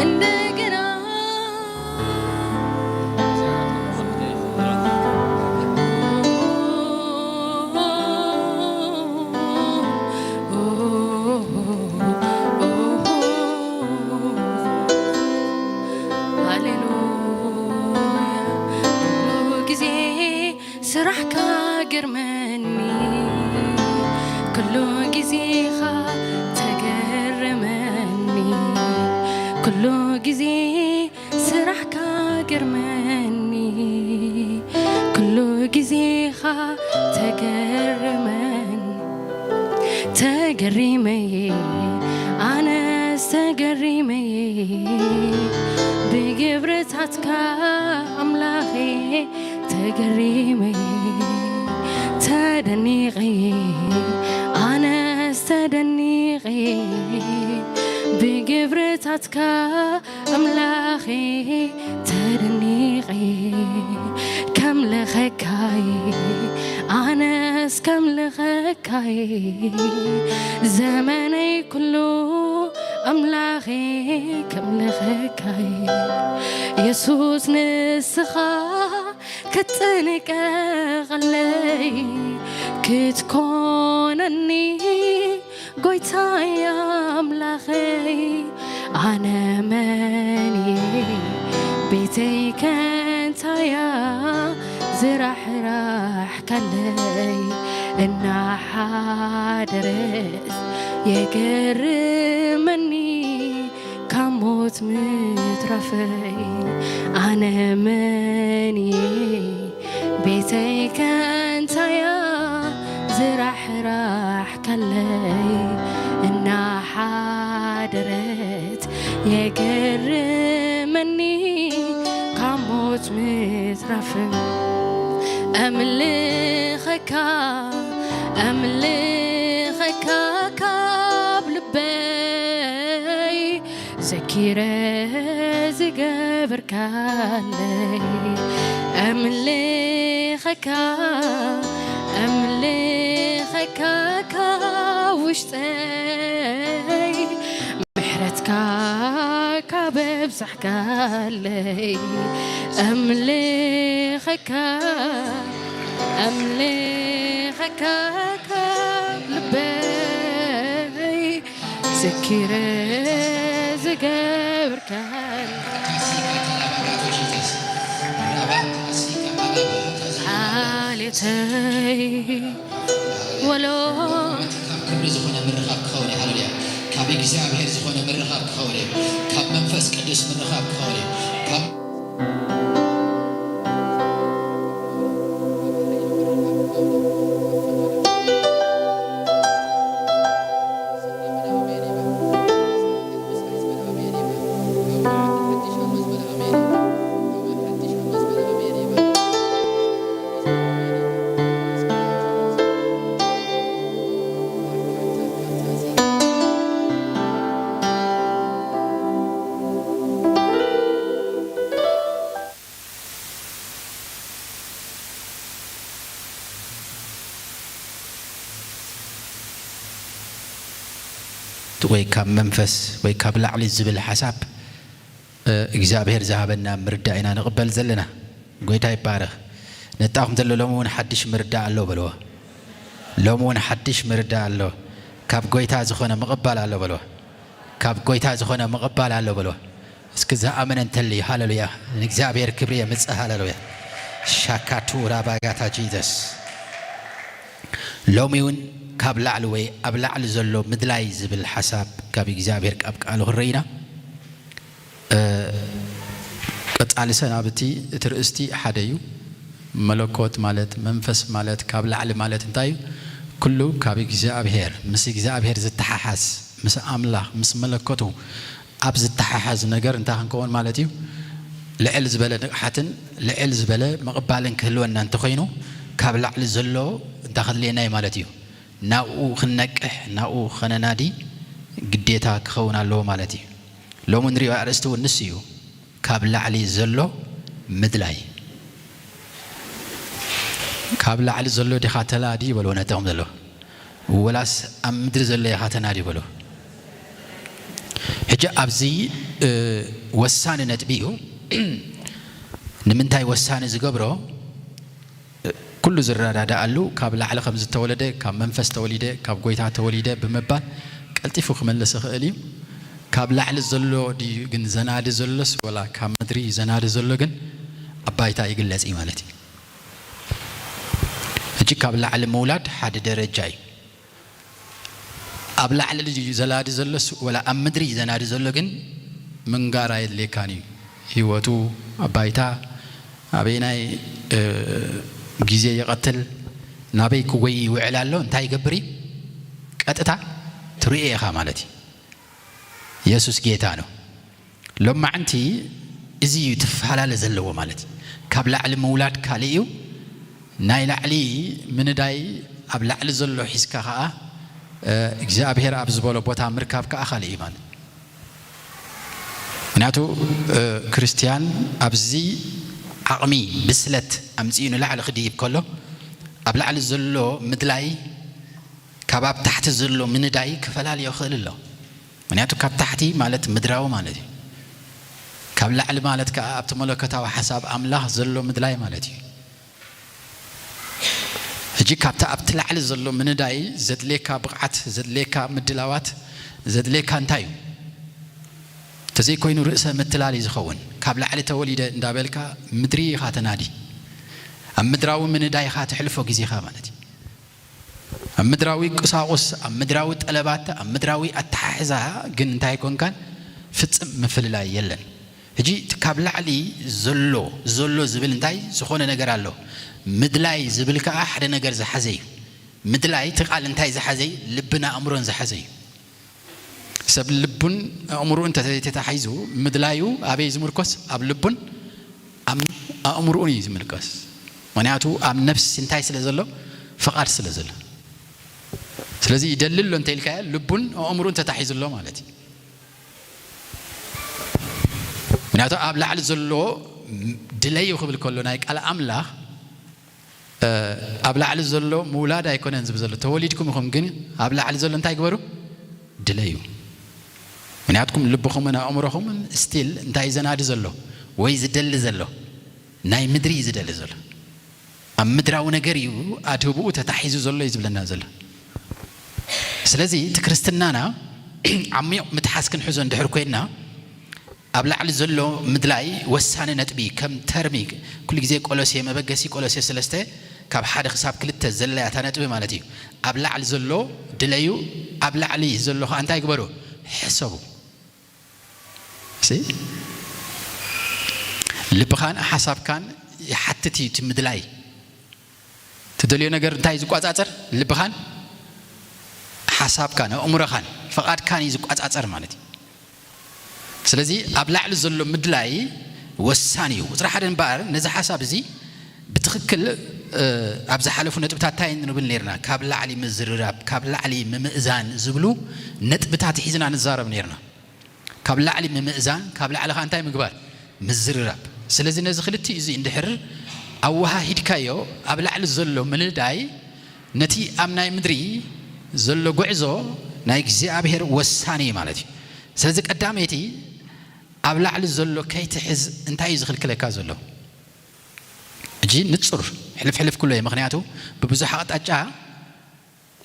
እንደገና ሃሌሉያ ኩሉ ግዜ ስራሕካ ግርመኒ ኩሉ ግዜኻ ተገርመኒ ኩሉ ግዜ ስራሕካ ግርመኒ ኩሉ ግዜኻ ተገርመኒ ተገሪመየ ኣነስ ተገሪመየ ብግብርታትካ ኣምላኸ ተገሪመየ ተደኒቐየ ኣነስ ተደኒቐየ ብግብርታትካ ኣምላኸ ተደኒቐ ከምልኸካይ ኣነስ ከምልኸካይ ዘመነይ ኩሉ ኣምላኸ ከምልኸካይ የሱስ ንስኻ ክትጥንቀቐለይ ክትኮነኒ ጎይታይ ኣምላኸይ ኣነ መን እየ ቤተይ ከንታያ ዝራሕራሕካለይ እናሓደረት የገርመኒ ካብ ሞት ምትራፈይ ኣነ መን እየ ቤተይ ከንታያ ዝራሕራሕካለይ እናሓደረት የገርመኒ ካብ ሞት ምትራፍ ኣምልኸካ ኣምልኸካ ካብ ልበይ ዘኪረ ዝገበርካለይ ኣምልኸካ ኣምልኸካ ካብ ውሽጠይ ምሕረትካ ካብ ኣብዛሕካለይ ኣምልኸካ ኣምልኸካ ካብ ልበይ ዘኪረ ዝገብርካን ዓሌተይ ወሎ ካብ ክብሪ ዝኾነ ምርኻብ ክኸውን እዩ። ሃሌሉያ። ካብ እግዚኣብሔር ዝኾነ ምርኻብ ክኸውን እዩ። ካብ መንፈስ ቅዱስ ምርኻብ ክኸውን እዩ። ካብ ወይ ካብ መንፈስ ወይ ካብ ላዕሊ ዝብል ሓሳብ እግዚኣብሔር ዝሃበና ምርዳእ ኢና ንቕበል ዘለና። ጎይታ ይባረኽ። ነጣኹም ዘሎ ሎሚ እውን ሓድሽ ምርዳእ ኣሎ በልዎ። ሎሚ እውን ሓድሽ ምርዳእ ኣሎ። ካብ ጎይታ ዝኾነ ምቕባል ኣሎ በልዎ። ካብ ጎይታ ዝኾነ ምቕባል ኣሎ በልዎ። እስኪ ዝኣመነ እንተልዩ ሃለሉያ፣ ንእግዚኣብሔር ክብሪ የምጽእ። ሃለሉያ። ሻካቱ ራባጋታ ጂዘስ። ሎሚ እውን ካብ ላዕሊ ወይ ኣብ ላዕሊ ዘሎ ምድላይ ዝብል ሓሳብ ካብ እግዚኣብሔር ካብ ቃሉ ክንረኢና። ቀጻሊ ሰናብቲ እቲ ርእስቲ ሓደ እዩ። መለኮት ማለት መንፈስ ማለት ካብ ላዕሊ ማለት እንታይ እዩ? ኩሉ ካብ እግዚኣብሔር ምስ እግዚኣብሔር ዝተሓሓዝ ምስ ኣምላኽ ምስ መለኮቱ ኣብ ዝተሓሓዝ ነገር እንታይ ክንከውን ማለት እዩ? ልዕል ዝበለ ንቕሓትን ልዕል ዝበለ ምቕባልን ክህልወና እንተኾይኑ ካብ ላዕሊ ዘሎ እንታይ ከድልየና እዩ ማለት እዩ? ናብኡ ክንነቅሕ ናብኡ ኸነናዲ ግዴታ ክኸውን ኣለዎ ማለት እዩ። ሎሚ ንሪኦ ኣርእስቲ እውን ንሱ እዩ። ካብ ላዕሊ ዘሎ ምድላይ። ካብ ላዕሊ ዘሎ ዲኻ ተላዲ በልዎ ነቶም ዘሎ፣ ወላስ ኣብ ምድሪ ዘሎ ኢኻ ተናዲ በልዎ። ሕጂ ኣብዚ ወሳኒ ነጥቢ እዩ። ንምንታይ ወሳኒ ዝገብሮ? ኩሉ ዝረዳዳኣሉ ካብ ላዕሊ ከም ዝተወለደ ካብ መንፈስ ተወሊደ ካብ ጎይታ ተወሊደ ብምባል ቀልጢፉ ክመልስ ይኽእል እዩ። ካብ ላዕሊ ዘሎ ድዩ ግን ዘናዲ ዘሎስ ወላ ካብ ምድሪ እዩ ዘናዲ ዘሎ ግን ኣብ ባይታ ይግለጽ እዩ ማለት እዩ። ሕጂ ካብ ላዕሊ ምውላድ ሓደ ደረጃ እዩ። ኣብ ላዕሊ ድዩ ዘላዲ ዘሎስ ወላ ኣብ ምድሪ እዩ ዘናዲ ዘሎ ግን ምንጋር ኣየድልየካን እዩ። ህይወቱ ኣብ ባይታ ኣበይናይ ግዜ ይቐትል ናበይ ክጎይ ይውዕል ኣሎ እንታይ ይገብር እዩ? ቀጥታ ትርእዮ ኢኻ ማለት እዩ። የሱስ ጌታ ነው። ሎማዕንቲ እዚ እዩ ትፈላለ ዘለዎ ማለት እዩ። ካብ ላዕሊ ምውላድ ካልእ እዩ። ናይ ላዕሊ ምንዳይ ኣብ ላዕሊ ዘሎ ሒዝካ ከዓ እግዚኣብሔር ኣብ ዝበሎ ቦታ ምርካብ ከዓ ካልእ እዩ ማለት። ምክንያቱ ክርስትያን ኣብዚ ዓቕሚ ብስለት ኣምፅኡ ንላዕሊ ክድይብ ከሎ ኣብ ላዕሊ ዘሎ ምድላይ ካብ ኣብ ታሕቲ ዘሎ ምንዳይ ክፈላልዮ ይኽእል ኣሎ። ምክንያቱ ካብ ታሕቲ ማለት ምድራዊ ማለት እዩ። ካብ ላዕሊ ማለት ከዓ ኣብቲ መለኮታዊ ሓሳብ ኣምላኽ ዘሎ ምድላይ ማለት እዩ። ሕጂ ካብቲ ኣብቲ ላዕሊ ዘሎ ምንዳይ ዘድልየካ ብቕዓት ዘድልየካ ምድላዋት ዘድልየካ እንታይ እዩ? እንተዘይኮይኑ ርእሰ ምትላል እዩ ዝኸውን። ካብ ላዕሊ ተወሊደ እንዳበልካ ምድሪ ኢኻ ተናዲ። ኣብ ምድራዊ ምንዳይ ኢኻ ተሕልፎ ግዜኻ ማለት እዩ። ኣብ ምድራዊ ቁሳቁስ ኣብ ምድራዊ ጠለባት ኣብ ምድራዊ ኣተሓሕዛ ግን እንታይ ኣይኮንካን? ፍጽም ምፍልላይ የለን። ሕጂ እቲ ካብ ላዕሊ ዘሎ ዘሎ ዝብል እንታይ ዝኾነ ነገር ኣሎ። ምድላይ ዝብል ከዓ ሓደ ነገር ዝሓዘ እዩ። ምድላይ እቲ ቃል እንታይ ዝሓዘ እዩ? ልብን ኣእምሮን ዝሓዘ እዩ። ሰብ ልቡን ኣእምሮኡ እንተዘይተታሒዙ ምድላዩ ኣበይ ዝምርኮስ? ኣብ ልቡን ኣብ ኣእምሮኡን እዩ ዝምልከስ። ምክንያቱ ኣብ ነፍሲ እንታይ ስለ ዘሎ? ፍቓድ ስለ ዘሎ። ስለዚ ይደሊ ኣሎ እንተ ኢልካዮ ልቡን ኣእምሮኡን ተታሒዙ ኣሎ ማለት እዩ። ምክንያቱ ኣብ ላዕሊ ዘሎ ድለዩ ክብል ከሎ ናይ ቃል ኣምላኽ ኣብ ላዕሊ ዘሎ ምውላድ ኣይኮነን ዝብል ዘሎ ተወሊድኩም ኢኹም ግን ኣብ ላዕሊ ዘሎ እንታይ ግበሩ ድለዩ። ምክንያትኩም ልብኹምን ኣእምሮኹምን ስቲል እንታይ ዘናዲ ዘሎ ወይ ዝደሊ ዘሎ ናይ ምድሪ እዩ ዝደሊ ዘሎ። ኣብ ምድራዊ ነገር እዩ ኣድህብኡ ተታሒዙ ዘሎ እዩ ዝብለና ዘሎ። ስለዚ እቲ ክርስትናና ዓሚቕ ምትሓዝ ክንሕዞ እንድሕር ኮይንና ኣብ ላዕሊ ዘሎ ምድላይ ወሳኒ ነጥቢ ከም ተርሚ ኩሉ ግዜ ቆሎሴ መበገሲ ቆሎሴ ሰለስተ ካብ ሓደ ክሳብ ክልተ ዘለያ እታ ነጥቢ ማለት እዩ። ኣብ ላዕሊ ዘሎ ድለዩ ኣብ ላዕሊ ዘሎ ከዓ እንታይ ግበሩ ሕሰቡ። ልብኻን ሓሳብካን ይሓትት እዩ እቲ ምድላይ። ትደልዮ ነገር እንታይ ዝቋጻጸር ልብኻን ሓሳብካን ኣእምሮኻን ፍቓድካን እዩ ዝቋጻጸር ማለት እዩ። ስለዚ ኣብ ላዕሊ ዘሎ ምድላይ ወሳኒ እዩ። ቁፅሪ ሓደ እምበኣር ነዚ ሓሳብ እዚ ብትኽክል ኣብ ዝሓለፉ ነጥብታት እንታይ ንብል ነርና? ካብ ላዕሊ ምዝርራብ፣ ካብ ላዕሊ ምምእዛን ዝብሉ ነጥብታት ሒዝና ንዛረብ ነርና። ካብ ላዕሊ ምምእዛን፣ ካብ ላዕሊ ከዓ እንታይ ምግባር? ምዝርራብ። ስለዚ ነዚ ክልቲኡ እዚ እንድሕር ኣወሃሂድካዮ ኣብ ላዕሊ ዘሎ ምንዳይ ነቲ ኣብ ናይ ምድሪ ዘሎ ጉዕዞ ናይ እግዚኣብሔር ወሳኔ ማለት እዩ። ስለዚ ቀዳመይቲ ኣብ ላዕሊ ዘሎ ከይትሕዝ እንታይ እዩ ዝኽልክለካ ዘሎ? እጂ ንጹር ሕልፍ ሕልፍ ክብሎ እየ። ምኽንያቱ ብብዙሕ ኣቕጣጫ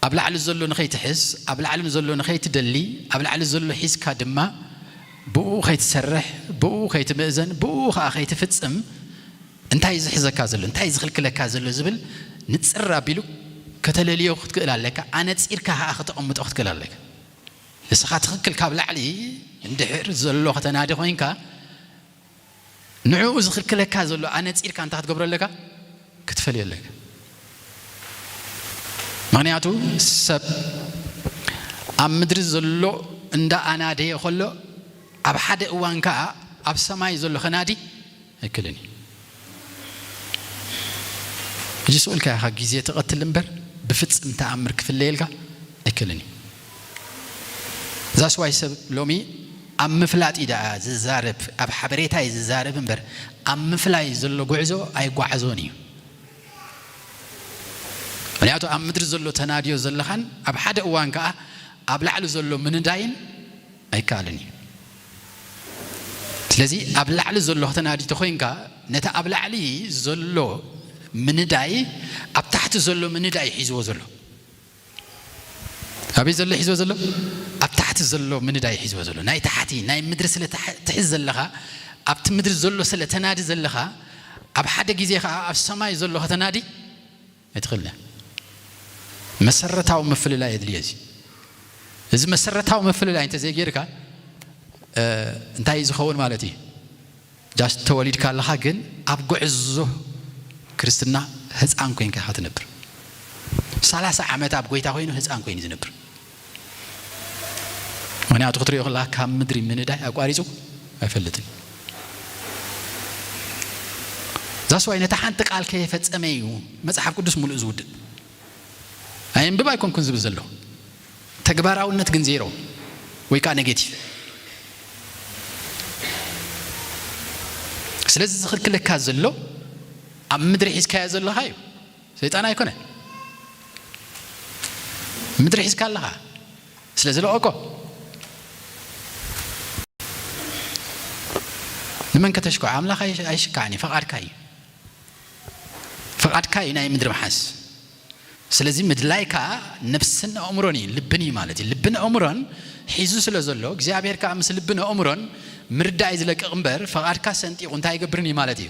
ኣብ ላዕሊ ዘሎ ንኸይትሕዝ፣ ኣብ ላዕሊ ዘሎ ንኸይትደሊ፣ ኣብ ላዕሊ ዘሎ ሒዝካ ድማ ብኡ ኸይትሰርሕ፣ ብኡ ኸይትምእዘን፣ ብኡ ኸኣ ኸይትፍጽም እንታይ እዩ ዝሕዘካ ዘሎ? እንታይ እዩ ዝኽልክለካ ዘሎ ዝብል ንጽር ኣቢሉ ከተለልዮ ክትክእል ኣለካ። ኣነጺርካ ኸኣ ከተቐምጦ ክትክእል ኣለካ። ንስኻ ትኽክል ካብ ላዕሊ እንድሕር ዘሎ ከተናዲ ኮይንካ፣ ንዕኡ ዝኽልክለካ ዘሎ ኣነጺርካ እንታይ ክትገብሮ ኣለካ? ክትፈልዮ ኣለካ። ምኽንያቱ ሰብ ኣብ ምድሪ ዘሎ እንዳ ኣናደየ ከሎ፣ ኣብ ሓደ እዋን ከኣ ኣብ ሰማይ ዘሎ ከናዲ ኣይክእልን እዩ። ሕጂ ስቕ ኢልካ ኢኻ ግዜ ትቐትል እምበር፣ ብፍጽም ተኣምር ክፍለየልካ ኣይክእልን እዩ። That's why ሰብ ሎሚ ኣብ ምፍላጥ እዩ ደኣ ዝዛረብ፣ ኣብ ሓበሬታ እዩ ዝዛረብ እምበር፣ ኣብ ምፍላይ ዘሎ ጉዕዞ ኣይጓዓዞን እዩ። ምኽንያቱ ኣብ ምድሪ ዘሎ ተናድዮ ዘለኻን ኣብ ሓደ እዋን ከኣ ኣብ ላዕሊ ዘሎ ምንዳይን ኣይከኣልን እዩ። ስለዚ ኣብ ላዕሊ ዘሎ ከተናዲ ተኾይንካ፣ ነቲ ኣብ ላዕሊ ዘሎ ምንዳይ ኣብ ታሕቲ ዘሎ ምንዳይ ሒዝዎ ዘሎ። ኣበይ ዘሎ ሒዝዎ ዘሎ? ኣብ ታሕቲ ዘሎ ምንዳይ ሒዝዎ ዘሎ። ናይ ታሕቲ፣ ናይ ምድሪ ስለ ትሕ-፣ ትሕዝ ዘለኻ፣ ኣብቲ ምድሪ ዘሎ ስለ ተናዲ ዘለኻ፣ ኣብ ሓደ ግዜ ኸኣ ኣብ ሰማይ ዘሎ ከተናዲ ኣይትኽእልን። መሰረታዊ ምፍልላይ የድልዮ እዚ። እዚ መሰረታዊ ምፍልላይ እንተዘይጌርካ፣ እ፣ እንታይ እዩ ዝኸውን ማለት እዩ? ጃስት ተወሊድካ ኣለኻ፣ ግን ኣብ ጉዕዞ ክርስትና ህፃን ኮይንካ ኢኻ ትነብር። ሰላሳ ዓመት ኣብ ጎይታ ኮይኑ ህፃን ኮይኑ እዩ ዝነብር። ምኽንያቱ ክትሪኦ ከለኻ ካብ ምድሪ ምንዳይ ኣቋሪጹ ኣይፈልጥን። That's why ነታ ሓንቲ ቃል ከየፈጸመ እዩ መጽሓፍ ቅዱስ ሙሉእ ዝውድእ። ኣየንብብ ኣይኮንኩን ዝብል ዘሎ። ተግባራውነት ግን ዜሮ ወይ ከዓ ኔጌቲቭ። ስለዚ ዝኽልክለካ ዘሎ ኣብ ምድሪ ሒዝካዮ ዘለኻ እዩ። ሰይጣን ኣይኮነን። ምድሪ ሒዝካ ኣለኻ። ስለ ዝለቐቆ ንመን ከተሽክዖ? ኣምላኽ ኣይ-፣ ኣይሽካዕን እዩ። ፈቓድካ እዩ። ፈቓድካ እዩ ናይ ምድሪ ምሓዝ። ስለዚ ምድላይ ከኣ ነብስን ኣእምሮን እዩ፣ ልብን እዩ ማለት እዩ። ልብን ኣእምሮን ሒዙ ስለ ዘሎ፣ እግዚኣብሔር ከኣ ምስ ልብን ኣእምሮን ምርዳእ እዩ ዝለቅቕ እምበር፣ ፈቓድካ ሰንጢቑ እንታይ ኣይገብርን እዩ ማለት እዩ?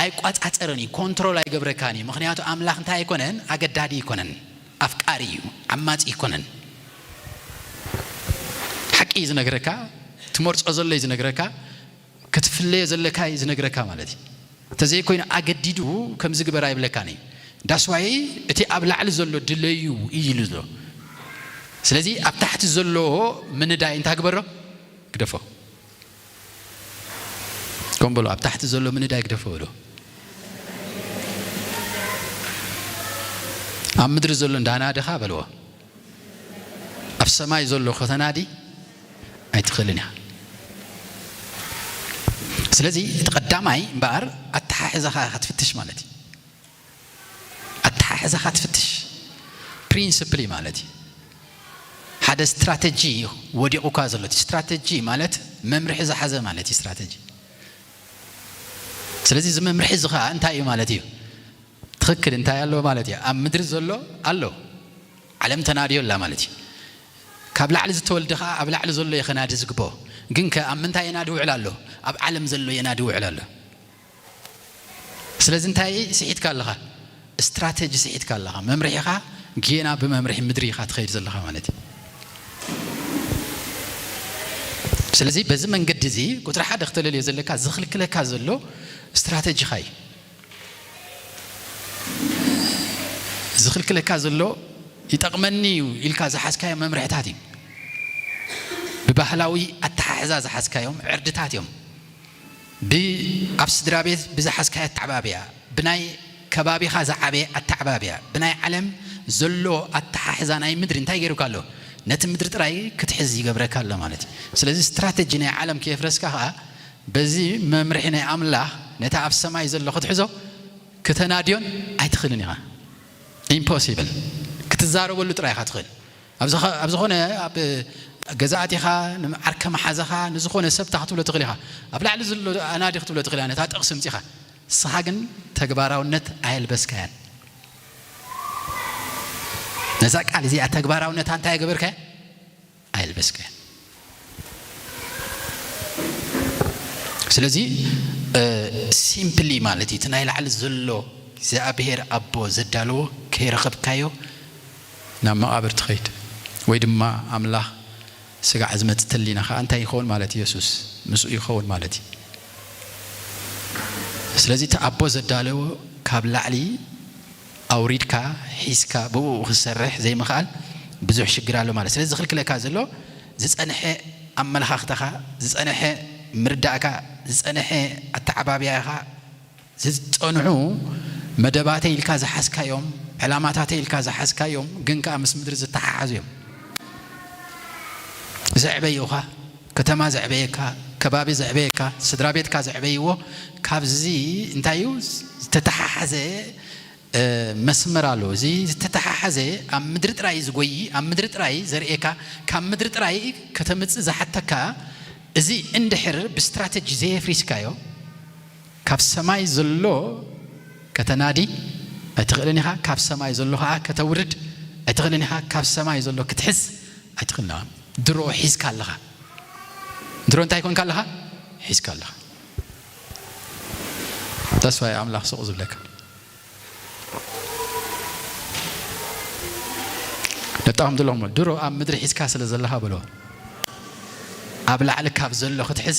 ኣይቋጻጸርን እዩ፣ ኮንትሮል ኣይገብረካን እዩ። ምኽንያቱ ኣምላኽ እንታይ ኣይኮነን? ኣገዳዲ ኣይኮነን፣ ኣፍቃሪ እዩ፣ ዓማጺ ኣይኮነን። ሓቂ እዩ ዝነግረካ፣ ትመርጾ ዘሎ እዩ ዝነግረካ፣ ክትፍለዮ ዘለካ እዩ ዝነግረካ ማለት እዩ። እንተዘይኮይኑ ኣገዲዱ ከምዚ ግበር ኣይብለካን እዩ። ዳስዋይ እቲ ኣብ ላዕሊ ዘሎ ድለዩ እዩ ኢሉ ዘሎ። ስለዚ ኣብ ታሕቲ ዘሎ ምንዳይ እንታይ ግበሮ? ግደፎ። ከም በሎ፣ ኣብ ታሕቲ ዘሎ ምንዳይ ግደፎ በሎ። ኣብ ምድሪ ዘሎ እንዳናደኻ በልዎ። ኣብ ሰማይ ዘሎ ከተናዲ ኣይትኽእልን ኢኻ። ስለዚ እቲ ቀዳማይ እምበኣር ኣተሓሕዛኻ ኢኻ ትፍትሽ ማለት እዩ። ኣተሓሕዛኻ ትፍትሽ ፕሪንስፕሊ ማለት እዩ። ሓደ ስትራተጂ እዩ ወዲቑካ ዘሎ። እቲ ስትራተጂ ማለት መምርሒ ዝሓዘ ማለት እዩ ስትራተጂ። ስለዚ እዚ መምርሒ እዚ ኸኣ እንታይ እዩ ማለት እዩ? ትኽክል እንታይ ኣሎ ማለት እዩ? ኣብ ምድሪ ዘሎ ኣሎ። ዓለም ተናድዮ ኣላ ማለት እዩ። ካብ ላዕሊ ዝተወልደ ኸኣ ኣብ ላዕሊ ዘሎ እዩ ኸናዲ ዝግብኦ። ግን ከ ኣብ ምንታይ የናዲ ውዕል ኣሎ? ኣብ ዓለም ዘሎ የናዲ ውዕል ኣሎ። ስለዚ እንታይ ስሒትካ ኣለኻ? ስትራተጂ ስሒትካ ኣለኻ። መምርሒኻ ጌና ብመምርሒ ምድሪ ኢኻ ትኸይድ ዘለኻ ማለት እዩ። ስለዚ በዚ መንገዲ እዚ ቁጽሪ ሓደ ክተለልዮ ዘለካ ዝኽልክለካ ዘሎ ስትራተጂኻ እዩ። ዝኽልክለካ ዘሎ ይጠቕመኒ እዩ ኢልካ ዝሓዝካዮም መምርሕታት እዩ። ብባህላዊ ኣተሓሕዛ ዝሓዝካዮም ዕርድታት እዮም። ብ-፣ ኣብ ስድራ ቤት ብዝሓዝካዮ ኣተዓባብያ፣ ብናይ ከባቢኻ ዝዓበየ ኣተዓባብያ፣ ብናይ ዓለም ዘሎ ኣተሓሕዛ ናይ ምድሪ እንታይ ገይሩካ ኣሎ? ነቲ ምድሪ ጥራይ ክትሕዝ ይገብረካ ኣሎ ማለት እዩ። ስለዚ ስትራተጂ ናይ ዓለም ከየፍረስካ ኸኣ በዚ መምርሒ ናይ ኣምላኽ ነቲ ኣብ ሰማይ ዘሎ ክትሕዞ ክተናድዮን ኣይትኽእልን ኢኻ። ኢምፖሲብል። ክትዛረበሉ ጥራይ ኢኻ ትኽእል። ኣብ ዝኾነ ኣብ ገዛእቲኻ ዓርከ መሓዛኻ ንዝኾነ ሰብ ታ ክትብሎ ትኽእል ኢኻ። ኣብ ላዕሊ ዘሎ ኣናዲ ክትብሎ ትኽእል ኢኻ፣ ነታ ጥቕሲ ምጺኻ። ንስኻ ግን ተግባራውነት ኣየልበስካያን። ነዛ ቃል እዚኣ ተግባራውነታ እንታይ ገበርካያ? ኣየልበስካያን። ስለዚ ሲምፕሊ ማለት እዩ፣ እቲ ናይ ላዕሊ ዘሎ እግዚኣብሔር ኣቦ ዘዳለዎ ከይረኸብካዮ ናብ መቓብር ትኸይድ፣ ወይ ድማ ኣምላኽ ስጋዕ ዝመጽእ ተሊና ኸዓ እንታይ ይኸውን ማለት እዩ? የሱስ ምስኡ ይኸውን ማለት እዩ። ስለዚ እቲ ኣቦ ዘዳለዎ ካብ ላዕሊ ኣውሪድካ ሒዝካ ብኡ ክትሰርሕ ዘይምኽኣል ብዙሕ ሽግር ኣሎ ማለት። ስለዚ ዝኽልክለካ ዘሎ ዝጸንሐ ኣመለኻኽታኻ፣ ዝጸንሐ ምርዳእካ፣ ዝጸንሐ ኣተዓባብያኻ፣ ዝጸንሑ መደባተይ ኢልካ ዝሓዝካዮም፣ ዕላማታተይ ኢልካ ዝሓዝካዮም ግን ከኣ ምስ ምድሪ ዝተሓሓዙ እዮም። ዘዕበዩኻ፣ ከተማ ዘዕበየካ፣ ከባቢ ዘዕበየካ፣ ስድራ ቤትካ ዘዕበይዎ፣ ካብዚ እንታይ እዩ ዝተተሓሓዘ መስመር ኣሎ። እዚ ዝተተሓሓዘ ኣብ ምድሪ ጥራይ ዝጎይ፣ ኣብ ምድሪ ጥራይ ዘርእየካ፣ ካብ ምድሪ ጥራይ ከተምጽእ ዝሓተካ፣ እዚ እንድሕር ብስትራተጂ ዘየፍሪስካዮ፣ ካብ ሰማይ ዘሎ ከተናዲ ኣይትኽእልን ኢኻ፣ ካብ ሰማይ ዘሎ ኸዓ ከተውርድ ኣይትኽእልን ኢኻ፣ ካብ ሰማይ ዘሎ ክትሕዝ ኣይትኽእልን ኢኻ። ድሮ ሒዝካ ኣለኻ። ድሮ እንታይ ኮንካ ኣለኻ? ሒዝካ ኣለኻ። ተስፋ ኣምላኽ ስቕ ዝብለካ። ነጣቕም ዘለኹም ድሮ ኣብ ምድሪ ሒዝካ ስለ ዘለኻ በሎ። ኣብ ላዕሊ ካብ ዘሎ ክትሕዝ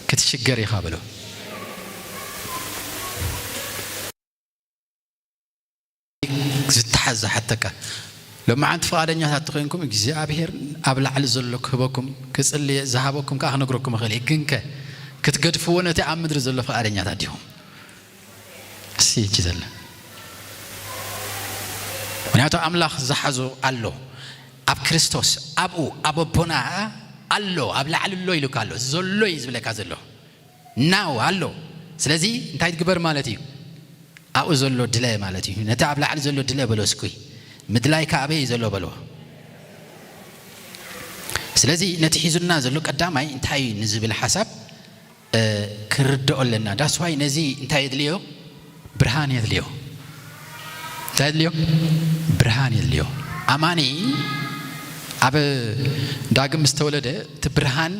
ክትሽገር ኢኻ በሎ። ዝተሓዝ ዝሓተካ ሎማዓንቲ ፍቓደኛታት ተኾይንኩም እግዚኣብሔር ኣብ ላዕሊ ዘሎ ክህበኩም ክጽልየ ዝሃበኩም ከዓ ክነግረኩም እኽእል እየ። ግንከ ክትገድፍዎ ነቲ ኣብ ምድሪ ዘሎ ፍቓደኛታት ዲኹም? እሲ እቺ ዘለ ምክንያቱ ኣምላኽ ዝሓዞ ኣሎ ኣብ ክርስቶስ ኣብኡ ኣብ ኣቦና ኣሎ ኣብ ላዕሊ ኣሎ ኢሉካ ኣሎ ዘሎ እዩ ዝብለካ ዘሎ ናው ኣሎ። ስለዚ እንታይ ትግበር ማለት እዩ? ኣብኡ ዘሎ ድለ ማለት እዩ። ነቲ ኣብ ላዕሊ ዘሎ ድለ በሎ እስኩ ምድላይካ ኣበይ እዩ ዘሎ በሎ። ስለዚ ነቲ ሒዙና ዘሎ ቀዳማይ እንታይ እዩ ንዝብል ሓሳብ ክርድኦ ኣለና። ዳስዋይ ነዚ እንታይ የድልዮ? ብርሃን የድልዮ። እንታይ የድልዮ? ብርሃን የድልዮ። ኣማኒ ኣብ ዳግም ምስ ተወለደ እቲ ብርሃን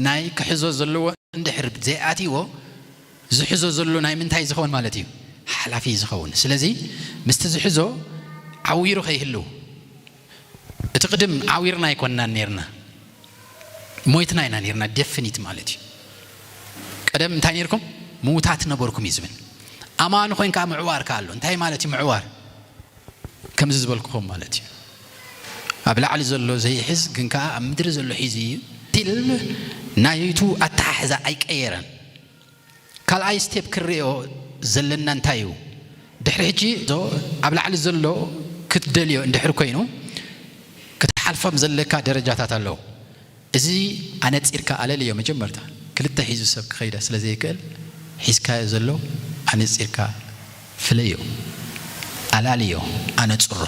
ናይ ክሕዞ ዘለዎ እንድሕር ዘይኣትይዎ ዝሕዞ ዘሎ ናይ ምንታይ ዝኸውን ማለት እዩ? ሓላፊ ዝኸውን። ስለዚ ምስቲ ዝሕዞ ዓዊሩ ከይህልው እቲ ቅድም ዓዊርና ኣይኮንናን ነርና፣ ሞይትና ኢና ነርና። ደፍኒት ማለት እዩ። ቀደም እንታይ ነርኩም? ምዉታት ነበርኩም እዩ ዝብል። ኣማኒ ኮይንካ ምዕዋር ከ ኣሎ። እንታይ ማለት እዩ ምዕዋር? ከምዚ ዝበልኩኹም ማለት እዩ። ኣብ ላዕሊ ዘሎ ዘይሕዝ ግን ከኣ ኣብ ምድሪ ዘሎ ሒዙ እዩ። ቲል ናይቱ ኣተሓሕዛ ኣይቀየረን። ካልኣይ ስቴፕ ክንሪኦ ዘለና እንታይ እዩ? ድሕሪ ሕጂ እዞ ኣብ ላዕሊ ዘሎ ክትደልዮ እንድሕር ኮይኑ ክትሓልፎም ዘለካ ደረጃታት ኣለዉ። እዚ ኣነጺርካ ኣለልዮ። መጀመርታ ክልተ ሒዙ ሰብ ክኸይዳ ስለ ዘይክእል ሒዝካዮ ዘሎ ኣነጺርካ ፍለዮ፣ ኣላልዮ፣ ኣነጽሮ።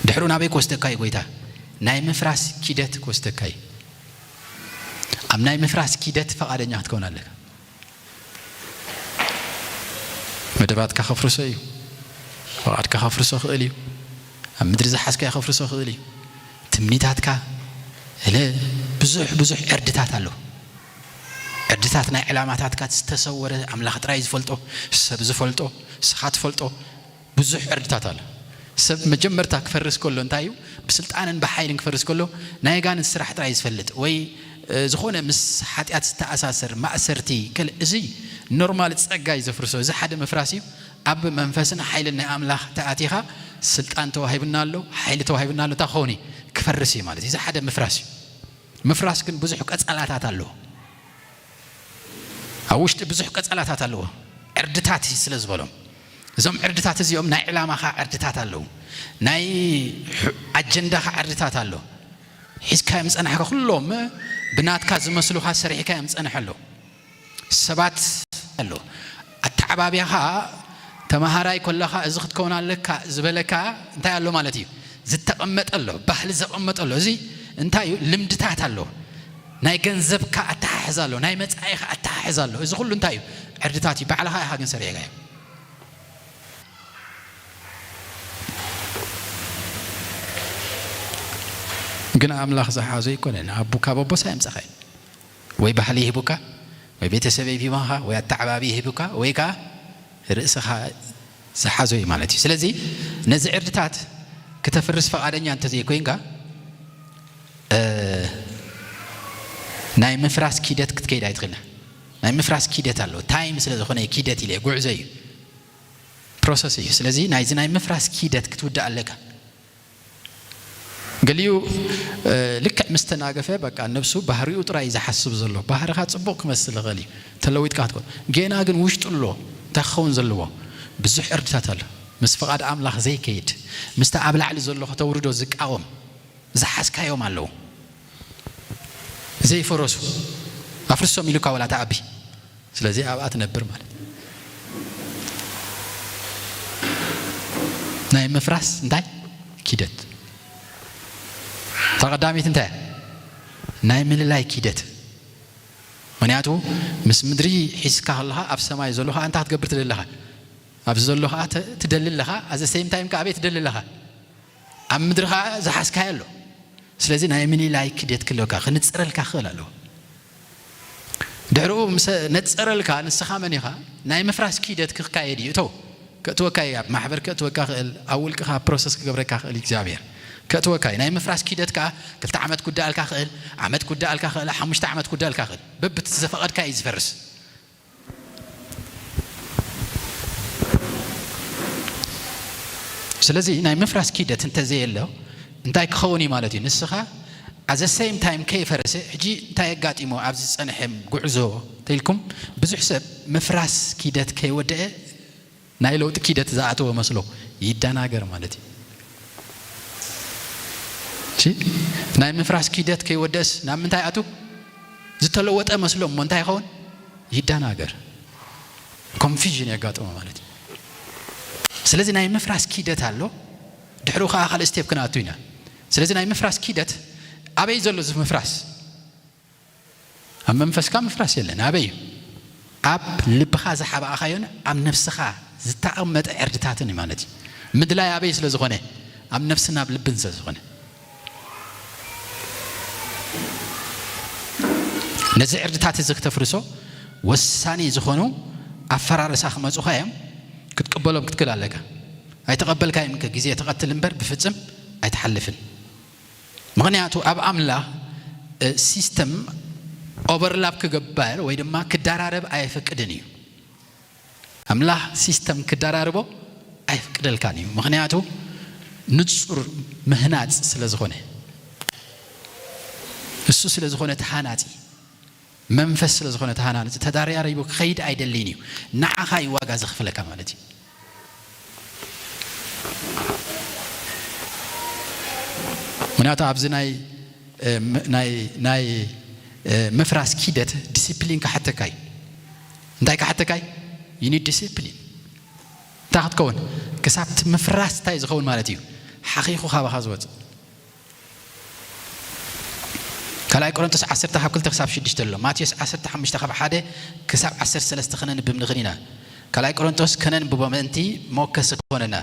ድሕሩ ናበይ ክወስደካ እዩ ጎይታ? ናይ ምፍራስ ኪደት ክወስደካ እዩ። ኣብ ናይ ምፍራስ ኪደት ፈቓደኛ ክትከውን ኣለካ። መደባትካ ከፍርሶ እዩ። ፍቓድካ ከፍርሶ ክእል እዩ። ኣብ ምድሪ ዝሓዝካዮ ከፍርሶ ክእል እዩ። ትምኒታትካ እለ ብዙሕ ብዙሕ ዕርድታት ኣሎ። ዕርድታት ናይ ዕላማታትካ ዝተሰወረ ኣምላኽ ጥራይ ዝፈልጦ፣ ሰብ ዝፈልጦ፣ ስኻ ትፈልጦ ብዙሕ ዕርድታት ኣሎ። ሰብ መጀመርታ ክፈርስ ከሎ እንታይ እዩ? ብስልጣንን ብሓይልን ክፈርስ ከሎ ናይ ኣጋንንት ስራሕ ጥራይ ዝፈልጥ ወይ ዝኾነ ምስ ሓጢኣት ዝተኣሳሰር ማእሰርቲ ከል እዚ ኖርማል ጸጋ እዩ ዘፍርሶ። እዚ ሓደ ምፍራስ እዩ። ኣብ መንፈስን ሓይልን ናይ ኣምላኽ ተኣቲኻ ስልጣን ተዋሂብና ኣሎ፣ ሓይሊ ተዋሂብና ኣሎ። እንታይ ክኸውን እዩ? ክፈርስ እዩ ማለት እዩ። እዚ ሓደ ምፍራስ እዩ። ምፍራስ ግን ብዙሕ ቀጸላታት ኣለዎ። ኣብ ውሽጢ ብዙሕ ቀጸላታት ኣለዎ። ዕርድታት ስለ ዝበሎም እዞም ዕርድታት እዚኦም ናይ ዕላማኻ ዕርድታት ኣለዉ። ናይ ኣጀንዳኻ ዕርድታት ኣሎ። ሒዝካዮም ዝጸናሕካ ኩሎም ብናትካ ዝመስሉኻ ሰሪሕካዮም ዝጸንሐ ኣሎ። ሰባት ኣሎ። ኣተዓባብያኻ ተመሃራይ ከለኻ እዚ ክትከውን ኣለካ ዝበለካ እንታይ ኣሎ ማለት እዩ? ዝተቐመጠ ኣሎ፣ ባህሊ ዘቐመጠ ኣሎ። እዚ እንታይ እዩ? ልምድታት ኣሎ። ናይ ገንዘብካ ኣተሓሕዛ ኣሎ፣ ናይ መጻኢኻ ኣተሓሕዛ ኣሎ። እዚ ኩሉ እንታይ እዩ? ዕርድታት እዩ። ባዕልኻ ኢኻ ግን ሰሪዕካዮ። ግን ኣምላኽ ዝሓዞ ኣይኮነን። ኣቡ ካብ ኣቦሳ የምጻኻዮ። ወይ ባህሊ ይህቡካ፣ ወይ ቤተሰብ ይህቡኻ፣ ወይ ኣተዓባቢ ይህቡካ፣ ወይ ከኣ ርእስኻ ዝሓዞ እዩ ማለት እዩ። ስለዚ ነዚ ዕርድታት ክተፍርስ ፈቓደኛ እንተዘይኮይንካ፣ እ፣ ናይ ምፍራስ ኪደት ክትከይድ ኣይትኽእልና። ናይ ምፍራስ ኪደት ኣሎ። ታይም ስለ ዝኾነ ኪደት ኢለ ጉዕዞ እዩ፣ ፕሮሰስ እዩ። ስለዚ ናይዚ ናይ ምፍራስ ኪደት ክትውድእ ኣለካ። ገሊኡ፣ እ፣ ልክዕ ምስ ተናገፈ በቃ ነብሱ ባህሪኡ ጥራይ እዩ ዝሓስብ ዘሎ። ባህርኻ ጽቡቕ ክመስል ይኽእል እዩ፣ ተለዊጥካ ክትኮን። ጌና ግን ውሽጡ ኣሎ፣ እንታይ ክኸውን ዘለዎ? ብዙሕ ዕርድታት ኣሎ። ምስ ፍቓድ ኣምላኽ ዘይከይድ፣ ምስቲ ኣብ ላዕሊ ዘሎ ከተውርዶ ዝቃወም፣ ዝሓዝካዮም ኣለዉ። ዘይፈረሱ፣ ኣፍርሶም ኢሉካ ወላ ተኣቢ። ስለዚ ኣብኣ ትነብር ማለት እዩ። ናይ ምፍራስ እንታይ? ኪደት። እታ ቀዳሚት እንታይ እያ? ናይ ምልላይ ኪደት። ምኽንያቱ ምስ ምድሪ ሒዝካ ከለኻ ኣብ ሰማይ ዘሎ ኸኣ እንታይ ክትገብር ትደሊ ኣለኻ? ኣብዚ ዘሎ ኸኣ ተ-፣ ትደሊ ኣለኻ። ኣዘ ሴም ታይም ከኣ ኣበይ ትደሊ ኣለኻ? ኣብ ምድሪ ኸኣ ዝሓዝካዮ ኣሎ። ስለዚ ናይ ምልላይ ኪደት ክህልወካ፣ ክንጸረልካ ክኽእል ኣለዎ። ድሕሪኡ ምስ ነጸረልካ፣ ንስኻ መን ኢኻ? ናይ ምፍራስ ኪደት ክካየድ እዩ። እቶ ከእትወካ እዩ፣ ኣብ ማሕበር ከእትወካ ክእል፣ ኣብ ውልቅኻ ፕሮሰስ ክገብረካ ክእል እግዚኣብሔር። ከእትወካ እዩ። ናይ ምፍራስ ኪደት ከኣ ክልተ ዓመት ክውዳእልካ ክእል፣ ዓመት ክውዳእልካ ክእል፣ ሓሙሽተ ዓመት ክውዳእልካ ክእል። በብቲ ዝፈቐድካ እዩ ዝፈርስ። ስለዚ ናይ ምፍራስ ኪደት እንተዘየሎ እንታይ ክኸውን እዩ ማለት እዩ? ንስኻ ኣዘ ሴም ታይም ከይፈረሰ፣ ሕጂ እንታይ ኣጋጢሞ ኣብዚ ዝጸንሐ ጉዕዞ ተኢልኩም፣ ብዙሕ ሰብ ምፍራስ ኪደት ከይወደአ ናይ ለውጢ ኪደት ዝኣተወ መስሎ ይደናገር ማለት እዩ። እሺ፣ ናይ ምፍራስ ኪደት ከይወደስ ናብ ምንታይ ኣቱ? ዝተለወጠ መስሎ እሞ እንታይ ይኸውን? ይደናገር። ኮንፊዥን የጋጥሞ ማለት እዩ። ስለዚ ናይ ምፍራስ ኪደት ኣሎ፣ ድሕሪኡ ከኣ ካልእ ስቴፕ ክንኣቱ ኢና። ስለዚ ናይ ምፍራስ ኪደት ኣበይ ዘሎ እዚ ምፍራስ? ኣብ መንፈስካ ምፍራስ የለን። ኣበይ እዩ? ኣብ ልብኻ ዝሓባእኻዮን ኣብ ነፍስኻ ዝተቐመጠ ዕርድታትን እዩ ማለት እዩ። ምድላይ ኣበይ ስለ ዝኾነ? ኣብ ነፍስን ኣብ ልብን ስለ ዝኾነ። ነዚ ዕርድታት እዚ ክተፍርሶ ወሳኒ ዝኾኑ ኣፈራርሳ ክመጹኻ እዮም። ክትቅበሎም ክትክእል ኣለካ። ኣይተቐበልካዮም ከ ግዜ ትቐትል እምበር ብፍጽም ኣይትሓልፍን። ምኽንያቱ ኣብ ኣምላኽ፣ እ፣ ሲስተም ኦቨርላፕ ክግበር ወይ ድማ ክደራረብ ኣየፈቅድን እዩ። ኣምላኽ ሲስተም ክደራርቦ ኣይፈቅደልካን እዩ። ምኽንያቱ ንጹር ምህናጽ ስለ ዝኾነ፣ እሱ ስለ ዝኾነ ተሃናጺ፣ መንፈስ ስለ ዝኾነ ተሃናንጺ፣ ተዳራሪቡ ክኸይድ ኣይደልይን እዩ። ንዓኻ እዩ ዋጋ ዘኽፍለካ ማለት እዩ። ምኽንያቱ ኣብዚ ናይ፣ እ፣ ም-፣ ናይ፣ ናይ፣ እ፣ ምፍራስ ኪደት ዲሲፕሊን ክሓተካ እዩ። እንታይ ክሓተካ እዩ? You need discipline። እንታይ ክትከውን? ክሳብ እቲ ምፍራስ እንታይ ዝኸውን ማለት እዩ? ሓኺኹ ካባኻ ዝወጽእ። ካልኣይ ቆሮንቶስ ዓሰርተ ካብ ክልተ ክሳብ ሽዱሽተ ኣሎ። ማቴዎስ ዓሰርተ ሓሙሽተ ካብ ሓደ ክሳብ ዓሰርተ ሰለስተ ከነንብብ ንኽእል ኢና። ካልኣይ ቆሮንቶስ ከነንብቦ ምእንቲ መወከሲ ክኾነና።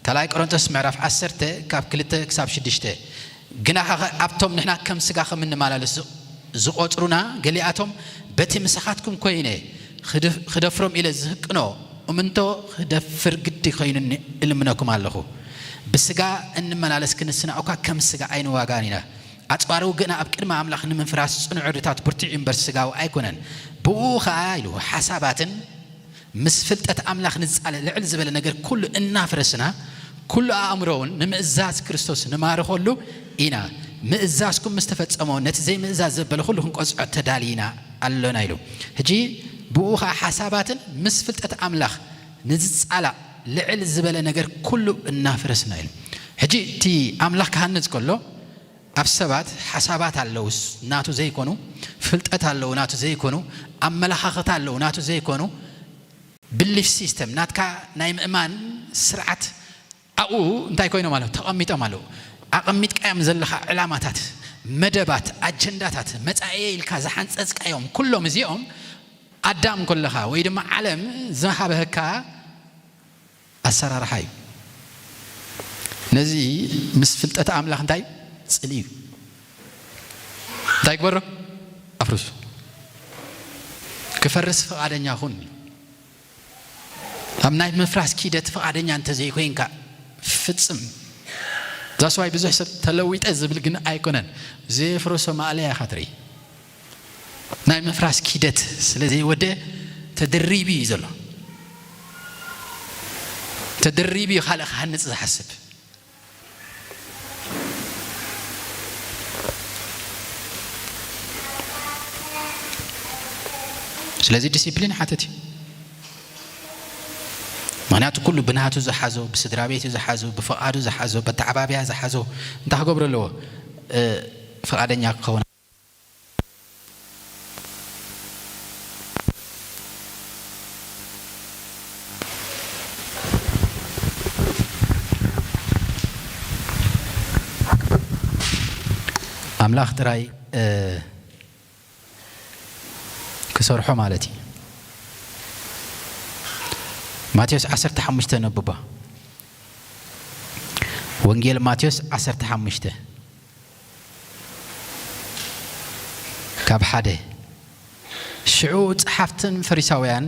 ካልኣይ ቆሮንቶስ ምዕራፍ ዓሰርተ ካብ ክልተ ክሳብ ሽዱሽተ። ግናኸ ኣብቶም ንሕና ከም ስጋ ከም እንመላለስ ዝ-፣ ዝቖጽሩና ገሊኣቶም በቲ ምሳኻትኩም ኮይነ ክድፍ-፣ ክደፍሮም ኢለ ዝህቅኖ እምንቶ ክደፍር ግዲ ኮይኑኒ እልምነኩም ኣለኹ። ብስጋ እንመላለስ ክንስና እኳ ከም ስጋ ኣይንዋጋን ኢና። ኣጽዋር ውግእና ኣብ ቅድሚ ኣምላኽ ንምፍራስ ጽኑዕ ዕርድታት ብርቱዕ እዩ እምበር ስጋዊ ኣይኮነን። ብኡ ኸኣ ኢሉ ሓሳባትን ምስ ፍልጠት ኣምላኽ ንጻለ ልዕል ዝበለ ነገር ኩሉ እናፍረስና፣ ኩሉ ኣእምሮውን ንምእዛዝ ክርስቶስ ንማርኸሉ ኢና። ምእዛዝኩም ምስ ተፈጸሞ፣ ነቲ ዘይምእዛዝ ዘበለ ኩሉ ክንቆጽዖ ተዳሊና ኣሎና ኢሉ። ሕጂ ብኡ ኸኣ ሓሳባትን ምስ ፍልጠት ኣምላኽ ንዝጻላእ ልዕል ዝበለ ነገር ኩሉ እናፍረስና ኢሉ። ሕጂ እቲ ኣምላኽ ክሃንጽ ከሎ፣ ኣብ ሰባት ሓሳባት ኣለውስ ናቱ ዘይኮኑ፣ ፍልጠት ኣለዉ ናቱ ዘይኮኑ፣ ኣመለኻኽታ ኣለዉ ናቱ ዘይኮኑ፣ ብሊፍ ሲስተም ናትካ ናይ ምእማን ስርዓት ኣብኡ እንታይ ኮይኖም ኣለዉ? ተቐሚጦም ኣለዉ። ኣቐሚጥካዮም ዘለኻ ዕላማታት፣ መደባት፣ ኣጀንዳታት፣ መጻኢየ ኢልካ ዝሓንጸጽካዮም ኩሎም እዚኦም ኣዳም ኮለኻ ወይ ድማ ዓለም ዝሃበካ ኣሰራርሓ እዩ። ነዚ ምስ ፍልጠት ኣምላኽ እንታይ ጽልዩ? እንታይ ግበሮ? ኣፍርሱ። ክፈርስ ፍቓደኛ ኩን። ኣብ ናይ ምፍራስ ኪደት ፍቓደኛ እንተዘይኮይንካ ፍጽም። ዛስዋይ ብዙሕ ሰብ ተለዊጠ ዝብል ግን ኣይኮነን። ዘየፍረሶ ማእለያ ኢኻ ትርኢ። ናይ ምፍራስ ኪደት ስለ ዘይወደ ተደሪቢ እዩ ዘሎ። ተደሪቢ እዩ ካልእ ክሃንጽ ዝሓስብ። ስለዚ ዲሲፕሊን ሓተት እዩ። ምክንያቱ ኩሉ ብናቱ ዝሓዞ፣ ብስድራ ቤቱ ዝሓዞ፣ ብፍቓዱ ዝሓዞ፣ በተዓባብያ ዝሓዞ እንታይ ክገብሮ ኣለዎ? ፍቓደኛ ክኸውን። ኣምላኽ ጥራይ ክሰርሖ ማለት እዩ። ማቴዎስ ዓሰርተ ሓሙሽተ ነብባ። ወንጌል ማቴዎስ ዓሰርተ ሓሙሽተ ካብ ሓደ። ሽዑ ጸሓፍትን ፈሪሳውያን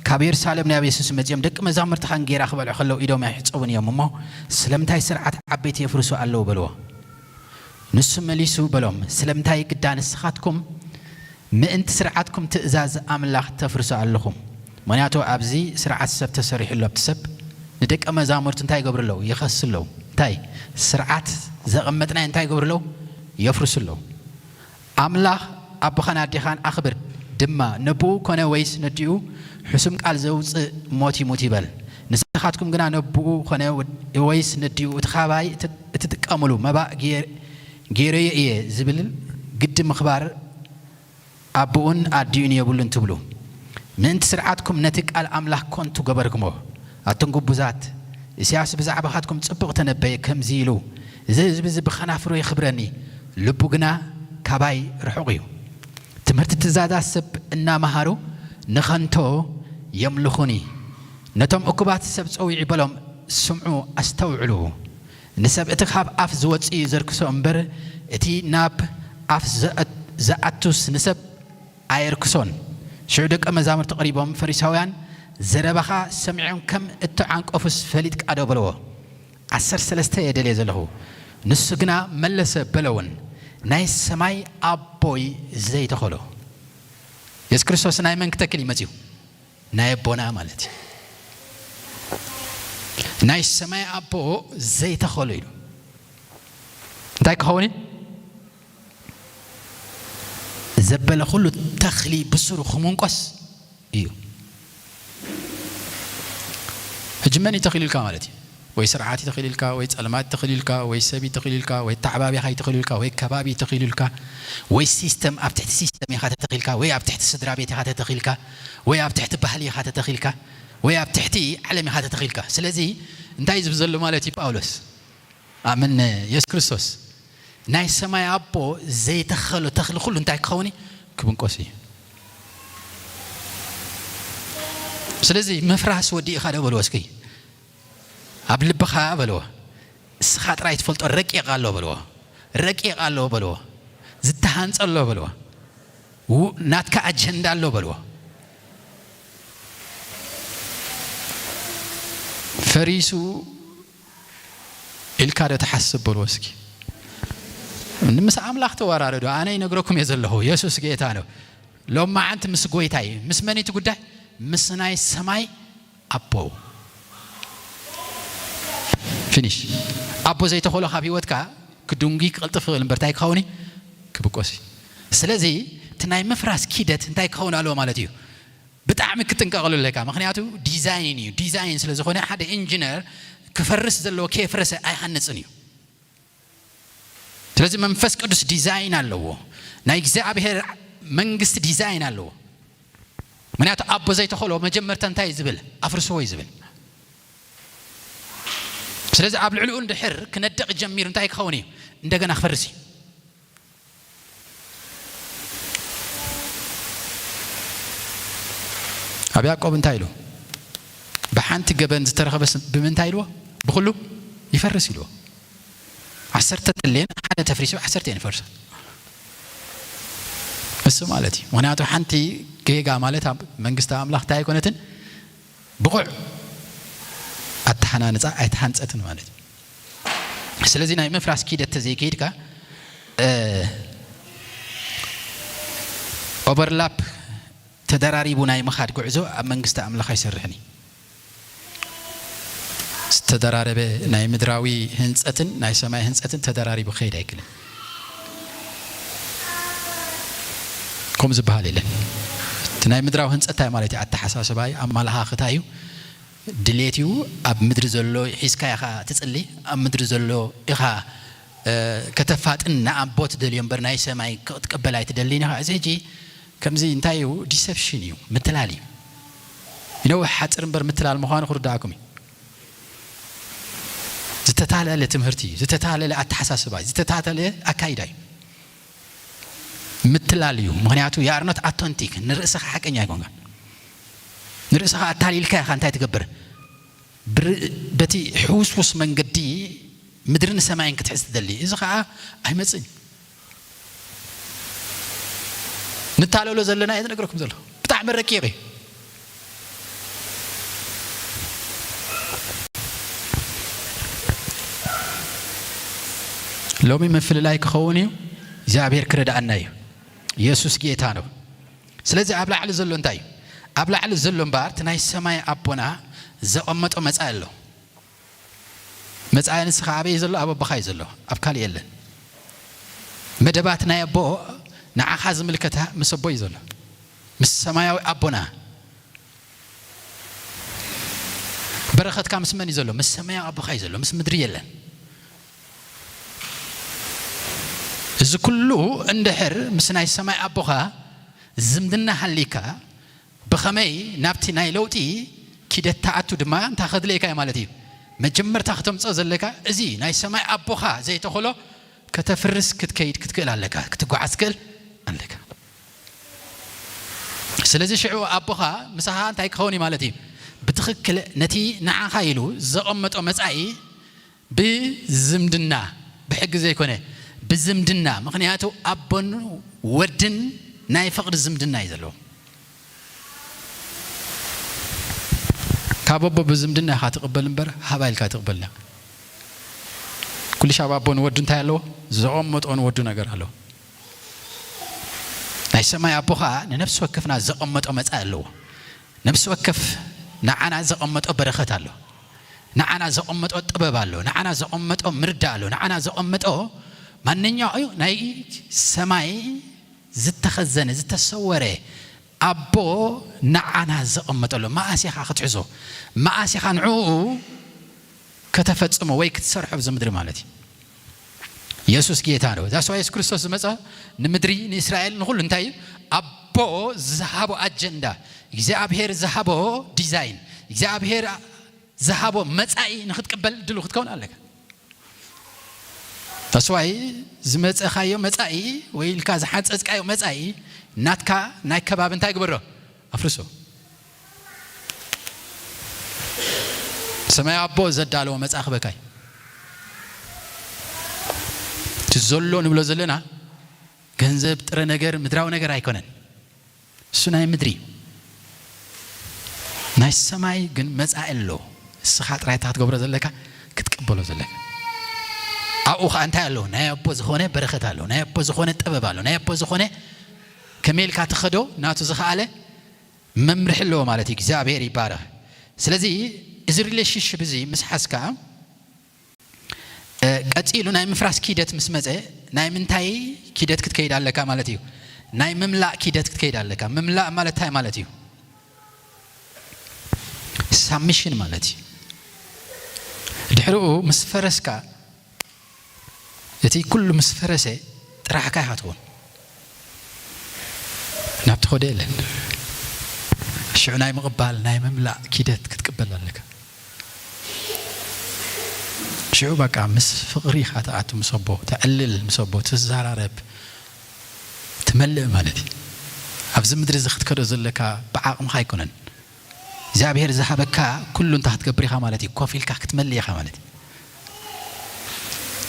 ካብ የሩሳሌም ናብ የሱስ መጺኦም፣ ደቂ መዛሙርትኻ እንጌራ ክበልዑ ከለዉ ኢዶም ኣይሕጸቡን እዮም እሞ፣ ስለምንታይ ስርዓት ዓበይቲ የፍርሱ ኣለዉ? በልዎ። ንሱ መሊሱ በሎም፣ ስለምንታይ ግዳ ንስኻትኩም ምእንቲ ስርዓትኩም ትእዛዝ ኣምላኽ ተፍርሱ ኣለኹም? ምኽንያቱ ኣብዚ ስርዓት ሰብ ተሰሪሑ ኣሎ። ኣብቲ ሰብ ንደቀ መዛሙርቱ እንታይ ይገብሩ ኣለዉ? ይኸሱ ኣለዉ። እንታይ? ስርዓት ዘቐመጥናዮ እንታይ ይገብሩ ኣለዉ? የፍርሱ ኣለዉ። ኣምላኽ ኣቦኻን ኣዴኻን ኣኽብር፣ ድማ ነቦኡ ኮነ ወይስ ነዲኡ ሕሱም ቃል ዘውጽእ ሞት ይሙት ይበል። ንስኻትኩም ግና ነቦኡ ኮነ ወድ-፣ ወይስ ነዲኡ እቲ ካባይ እት-፣ እትጥቀሙሉ መባእ ጌር-፣ ጌረዮ እየ ዝብል ግዲ ምኽባር ኣቦኡን ኣዲኡን የብሉን ትብሉ። ምእንቲ ስርዓትኩም ነቲ ቃል ኣምላኽ ኮንቱ ገበርክሞ። ኣቱም ግቡዛት፣ ኢሳያስ ብዛዕባኻትኩም ጽቡቕ ተነበየ፣ ከምዚ ኢሉ፣ እዚ ህዝቢ እዚ ብኸናፍሩ የኽብረኒ፣ ልቡ ግና ካባይ ርሑቕ እዩ። ትምህርቲ ትእዛዛት ሰብ እናመሃሩ ንኸንቶ የምልኹኒ። ነቶም እኩባት ሰብ ጸዊዑ በሎም፣ ስምዑ፣ ኣስተውዕሉ። ንሰብ እቲ ካብ ኣፍ ዝወጽእ እዩ ዘርክሶ እምበር፣ እቲ ናብ ኣፍ ዘአ-፣ ዝኣቱስ ንሰብ ኣየርክሶን። ሽዑ ደቀ መዛሙርቲ ቀሪቦም፣ ፈሪሳውያን ዘረባኻ ሰሚዖም ከም እተዓንቀፉስ ፈሊጥካ ዶ? በልዎ። ዓሰርተ ሰለስተ እየ ደልየ ዘለኹ። ንሱ ግና መለሰ በለውን፣ ናይ ሰማይ ኣቦይ ዘይተኸሎ። የሱስ ክርስቶስ ናይ መን ክተክል እዩ መጺኡ? ናይ ኣቦና ማለት እዩ። ናይ ሰማይ ኣቦ ዘይተኸሎ ኢሉ። እንታይ ክኸውን እዩ? ዘበለ ኩሉ ተኽሊ ብስሩ ክምንቆስ እዩ። ሕጂ መን እዩ ተኺሉልካ ማለት እዩ? ወይ ስርዓት እዩ ተኺሉልካ፣ ወይ ጸልማት ተኺሉልካ፣ ወይ ሰብ እዩ ተኺሉልካ፣ ወይ ኣተዓባብያኻ እዩ ተኺሉልካ፣ ወይ ከባቢ እዩ ተኺሉልካ፣ ወይ ሲስተም፣ ኣብ ትሕቲ ሲስተም ኢኻ ተተኺልካ፣ ወይ ኣብ ትሕቲ ስድራ ቤት ኢኻ ተተኺልካ፣ ወይ ኣብ ትሕቲ ባህሊ ኢኻ ተተኺልካ፣ ወይ ኣብ ትሕቲ ዓለም ኢኻ ተተኺልካ። ስለዚ እንታይ እዩ ዝብል ዘሎ ማለት እዩ ጳውሎስ? ኣምን የሱስ ክርስቶስ ናይ ሰማይ ኣቦ ዘይተኸሎ ተኽሊ ኩሉ እንታይ ክኸውን እዩ? ክብንቆስ እዩ። ስለዚ ምፍራስ ወዲእኻ ዶ በልዎ እስኪ። ኣብ ልብኻ በልዎ። እስኻ ጥራይ ትፈልጦ ረቂቕ ኣሎ በልዎ። ረቂቕ ኣሎ በልዎ። ዝተሃንጸ ኣሎ በልዎ። ው-፣ ናትካ ኣጀንዳ ኣሎ በልዎ። ፈሪሱ ኢልካ ዶ ትሓስብ በልዎ እስኪ። ምስ ኣምላኽ ተወራረዱ። ኣነ ይነግረኩም እየ ዘለኹ። የሱስ ጌታ ነው። ሎማዓንቲ ምስ ጎይታ እዩ። ምስ መን እዩ እቲ ጉዳይ? ምስ ናይ ሰማይ ኣቦ። ፊኒሽ። ኣቦ ዘይተኸሎ ካብ ህይወትካ ክድንጉ ክቕልጥፍ ይኽእል እምበር እንታይ ክኸውን እዩ? ክብቆስ እዩ። ስለዚ እቲ ናይ ምፍራስ ኪደት እንታይ ክኸውን ኣለዎ ማለት እዩ? ብጣዕሚ ክትጥንቀቐሉ ኣለካ። ምኽንያቱ ዲዛይን እዩ። ዲዛይን ስለ ዝኾነ ሓደ ኢንጂነር ክፈርስ ዘለዎ ከየፍረሰ ኣይሃንጽን እዩ። ስለዚ መንፈስ ቅዱስ ዲዛይን ኣለዎ። ናይ እግዚኣብሔር መንግስቲ ዲዛይን ኣለዎ። ምኽንያቱ ኣቦ ዘይተኸሎ መጀመርታ እንታይ እዩ ዝብል? ኣፍርስዎ እዩ ዝብል። ስለዚ ኣብ ልዕሊኡ እንድሕር ክነድቕ ጀሚሩ እንታይ ክኸውን እዩ? እንደገና ክፈርስ እዩ። ኣብ ያዕቆብ እንታይ ኢሉ? ብሓንቲ ገበን ዝተረኸበስ ብምንታይ ኢልዎ? ብኹሉ ይፈርስ ኢልዎ። ዓሰርተ ተልየን ሓደ ተፍሪሱ ዓሰርተ እየን ይፈርሳ። እሱ ማለት እዩ። ምኽንያቱ ሓንቲ ጌጋ ማለት ኣብ መንግስቲ ኣምላኽ እንታይ ኣይኮነትን? ብቑዕ ኣተሓናንጻ ኣይተሃንጸትን ማለት እዩ። ስለዚ ናይ ምፍራስ ኪደት ተዘይከይድካ፣ እ፣ ኦቨርላፕ ተደራሪቡ ናይ ምኻድ ጉዕዞ ኣብ መንግስቲ ኣምላኽ ኣይሰርሕን እዩ። ዝተደራረበ ናይ ምድራዊ ህንጸትን ናይ ሰማይ ህንጸትን ተደራሪቡ ክኸይድ ኣይክልን። ከምኡ ዝበሃል የለን። እቲ ናይ ምድራዊ ህንጸት እንታይ ማለት እዩ? ኣተሓሳስባ እዩ፣ ኣመለኻኽታ እዩ፣ ድሌት እዩ። ኣብ ምድሪ ዘሎ ሒዝካ ኢኻ ትጽሊ፣ ኣብ ምድሪ ዘሎ ኢኻ፣ እ፣ ከተፋጥን ንኣቦ ትደልዮ እምበር ናይ ሰማይ ክትቅበል ኣይትደልን ኢኻ። እዚ ሕጂ ከምዚ እንታይ እዩ? ዲሰፕሽን እዩ፣ ምትላል እዩ። ይነውሕ ሓጽር እምበር ምትላል ምዃኑ ክርድኣኩም እዩ። ዝተታለለ ትምህርቲ እዩ፣ ዝተታለለ ኣተሓሳስባ እዩ፣ ዝተታለለ ኣካይዳ እዩ። ምትላል እዩ። ምኽንያቱ you are not authentic፣ ንርእስኻ ሓቀኛ ኣይኮንካን። ንርእስኻ ኣታሊልካ ኢኻ እንታይ ትገብር? ብር-፣ በቲ ሕውስውስ መንገዲ ምድርን ሰማይን ክትሕዝ ትደሊ። እዚ ኸዓ ኣይመጽእን። ንታለሎ ዘለና እየ ዝነግረኩም ዘለኹ። ብጣዕሚ ረቂቕ እዩ። ሎሚ ምፍልላይ ክኸውን እዩ። እግዚኣብሔር ክረድኣና እዩ። ኢየሱስ ጌታ ነው። ስለዚ ኣብ ላዕሊ ዘሎ እንታይ እዩ? ኣብ ላዕሊ ዘሎ እምበኣር እቲ ናይ ሰማይ ኣቦና ዘቐመጦ መጻኢ ኣሎ። መጻኢ ንስኻ ኣበይ እዩ ዘሎ? ኣብ ኣቦኻ እዩ ዘሎ፣ ኣብ ካልእ የለን። መደባት ናይ ኣቦ ንዓኻ ዝምልከታ ምስ ኣቦ እዩ ዘሎ፣ ምስ ሰማያዊ ኣቦና። በረኸትካ ምስ መን እዩ ዘሎ? ምስ ሰማያዊ ኣቦኻ እዩ ዘሎ፣ ምስ ምድሪ የለን። እዚ ኩሉ እንድሕር ምስ ናይ ሰማይ ኣቦኻ ዝምድና ሃሊካ፣ ብኸመይ ናብቲ ናይ ለውጢ ኪደት ትኣቱ ድማ እንታይ ከድለየካ እዩ ማለት እዩ? መጀመርታ ክተምጽኦ ዘለካ እዚ ናይ ሰማይ ኣቦኻ ዘይተኸሎ ከተፍርስ ክትከይድ ክትክእል ኣለካ፣ ክትጓዓዝ ትክእል ኣለካ። ስለዚ ሽዑ ኣቦኻ ምሳኻ እንታይ ክኸውን እዩ ማለት እዩ? ብትኽክል ነቲ ንዓኻ ኢሉ ዘቐመጦ መጻኢ ብዝምድና፣ ብሕጊ ዘይኮነ፣ ብዝምድና። ምኽንያቱ ኣቦን ወድን ናይ ፍቕሪ ዝምድና እዩ ዘለዎ። ካብ ኣቦ ብዝምድና ኢኻ ትቕበል እምበር፣ ሃባ ኢልካ ትቕበልና። ኩሉ ሻብ ኣቦ ንወዱ እንታይ ኣለዎ? ዘቐመጦ ንወዱ ነገር ኣለዎ። ናይ ሰማይ ኣቦ ኸኣ ንነፍሲ ወከፍና ዘቐመጦ መጻኢ ኣለዎ። ነፍሲ ወከፍ ንዓና ዘቐመጦ በረኸት ኣሎ። ንዓና ዘቐመጦ ጥበብ ኣሎ። ንዓና ዘቐመጦ ምርዳእ ኣሎ። ንዓና ዘቐመጦ ማንኛው ናይ ሰማይ ዝተኸዘነ፣ ዝተሰወረ ኣቦ ንዓና ዘቐመጠ ኣሎ። መኣስ ኢኻ ክትሕዞ? መኣስ ኢኻ ንዕኡ ከተፈጽሞ ወይ ክትሰርሖ ኣብዚ ምድሪ ማለት እዩ? ኢየሱስ ጌታ ነው። ዛስ ዋይ የሱስ ክርስቶስ ዝመጸ ንምድሪ፣ ንእስራኤል፣ ንኹሉ እንታይ እዩ? ኣቦ ዝሃቦ ኣጀንዳ፣ እግዚኣብሔር ዝሃቦ ዲዛይን፣ እግዚኣብሔር ዝሃቦ መጻኢ ንኽትቅበል ድሉ ክትከውን ኣለካ። ዛስ ዋይ ዝመጸኻዮ መጻኢ ወይ ኢልካ ዝሓንጸጽካዮ መጻኢ ናትካ ናይ ከባቢ እንታይ ግበሮ? ኣፍርሶ። ሰማይ ኣቦ ዘዳለዎ መጻኢ ክበካ እዩ። እቲ ዘሎ ንብሎ ዘለና ገንዘብ፣ ጥረ ነገር፣ ምድራዊ ነገር ኣይኮነን። እሱ ናይ ምድሪ እዩ። ናይ ሰማይ ግን መጻኢ ኣሎ። እስኻ ጥራይ እታ ክትገብሮ ዘለካ፣ ክትቅበሎ ዘለካ። ኣብኡ ኸኣ እንታይ ኣሎ? ናይ ኣቦ ዝኾነ በረኸት ኣሎ። ናይ ኣቦ ዝኾነ ጥበብ ኣሎ። ናይ ኣቦ ዝኾነ ከመይ ኢልካ ትኸዶ ናቱ ዝኸኣለ መምርሒ ኣለዎ ማለት እዩ። እግዚኣብሔር ይባረኽ። ስለዚ እዚ ሪሌሽንሽፕ እዚ ምስ ሓዝካ እ፣ ቀጺሉ ናይ ምፍራስ ኪደት ምስ መጸ፣ ናይ ምንታይ ኪደት ክትከይድ ኣለካ ማለት እዩ? ናይ ምምላእ ኪደት ክትከይድ ኣለካ። ምምላእ ማለት እንታይ ማለት እዩ? ሳብሚሽን ማለት እዩ። ድሕሪኡ ምስ ፈረስካ፣ እቲ ኩሉ ምስ ፈረሰ ጥራሕካ ኢኻ ትኸውን። ናብ ትኸዶ የለን። ሽዑ ናይ ምቕባል፣ ናይ ምምላእ ኪደት ክትቅበል ኣለካ። ሽዑ በቃ ምስ ፍቕሪ ኢኻ ትኣቱ፣ ምስ ኣቦ ተዕልል፣ ምስ ኣቦ ትዘራረብ፣ ትመልእ ማለት እዩ። ኣብዚ ምድሪ እዚ ክትከዶ ዘለካ ብዓቕምኻ ኣይኮነን። እግዚኣብሔር ዝሃበካ ኩሉ እንታ ክትገብር ኢኻ ማለት እዩ። ኮፍ ኢልካ ክትመልእ ኢኻ ማለት እዩ።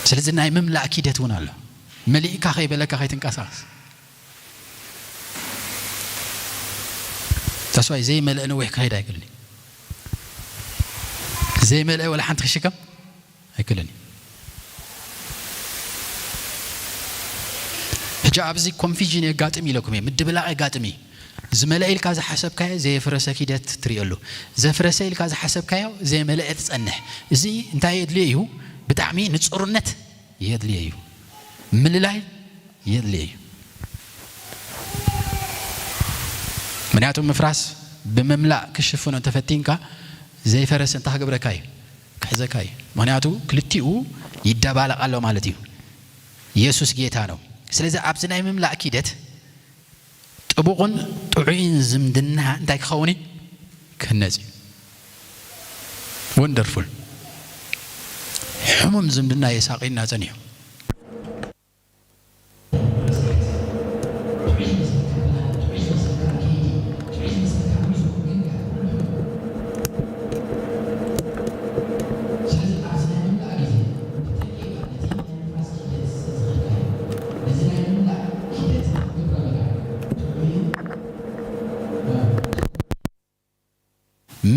ስለዚ ናይ ምምላእ ኪደት እውን ኣሎ። መሊእካ ከይበለካ ከይትንቀሳቐስ። ተስዋይ ዘይመልአ ነዊሕ ክኸይድ ኣይክእልን እዩ። ዘይመልአ ወላ ሓንቲ ክሽከም ኣይክእልን እዩ። ሕጂ ኣብዚ ኮንፊዥን የጋጥም ኢለኩም እየ፣ ምድብላቕ የጋጥም እዩ። ዝመልአ ኢልካ ዝሓሰብካዮ ዘየፍረሰ ኪደት ትሪኦ ኣሎ። ዘፍረሰ ኢልካ ዝሓሰብካዮ ዘይመልአ ትጸንሕ። እዚ እንታይ የድልዮ እዩ? ብጣዕሚ ንጹርነት የድልዮ እዩ። ምልላይ የድልዮ እዩ። ምክንያቱ ምፍራስ ብምምላእ ክሽፍኖ እንተፈቲንካ ዘይፈረሰ እንታይ ክገብረካ እዩ? ክሕዘካ እዩ። ምክንያቱ ክልቲኡ ይደባለቕ ኣሎ ማለት እዩ። ኢየሱስ ጌታ ነው። ስለዚ ኣብዚ ናይ ምምላእ ኪደት ጥቡቕን ጥዑይን ዝምድና እንታይ ክኸውን እዩ? ክህነጽ እዩ። ወንደርፉል። ሕሙም ዝምድና የሳቒና ጸኒሑ።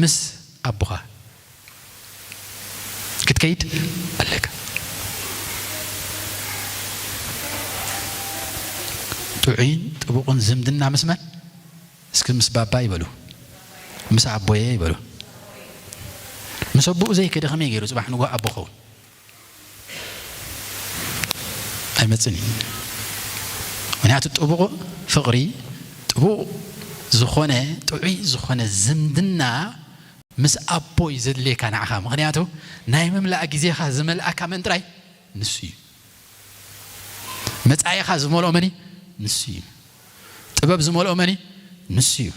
ምስ ኣቦኻ ክትከይድ ኣለካ። ጥዑይን ጥቡቕን ዝምድና ምስ መን? እስኪ ምስ ባባ ይበሉ። ምስ ኣቦየ ይበሉ። ምስ ኣቦኡ ዘይከደ ከመይ ገይሩ ጽባሕ ንግሆ ኣቦ ኸውን? ኣይመጽን እዩ። ምክንያቱ ጥቡቕ ፍቕሪ፣ ጥቡቕ ዝኾነ፣ ጥዑይ ዝኾነ ዝምድና ምስ ኣቦ እዩ ዘድልየካ ንዓኻ። ምክንያቱ ናይ ምምላእ ግዜኻ ዝመልኣካ መን ጥራይ? ንሱ እዩ። መጻኢኻ ዝመልኦ መን እዩ? ንሱ እዩ። ጥበብ ዝመልኦ መን እዩ? ንሱ እዩ።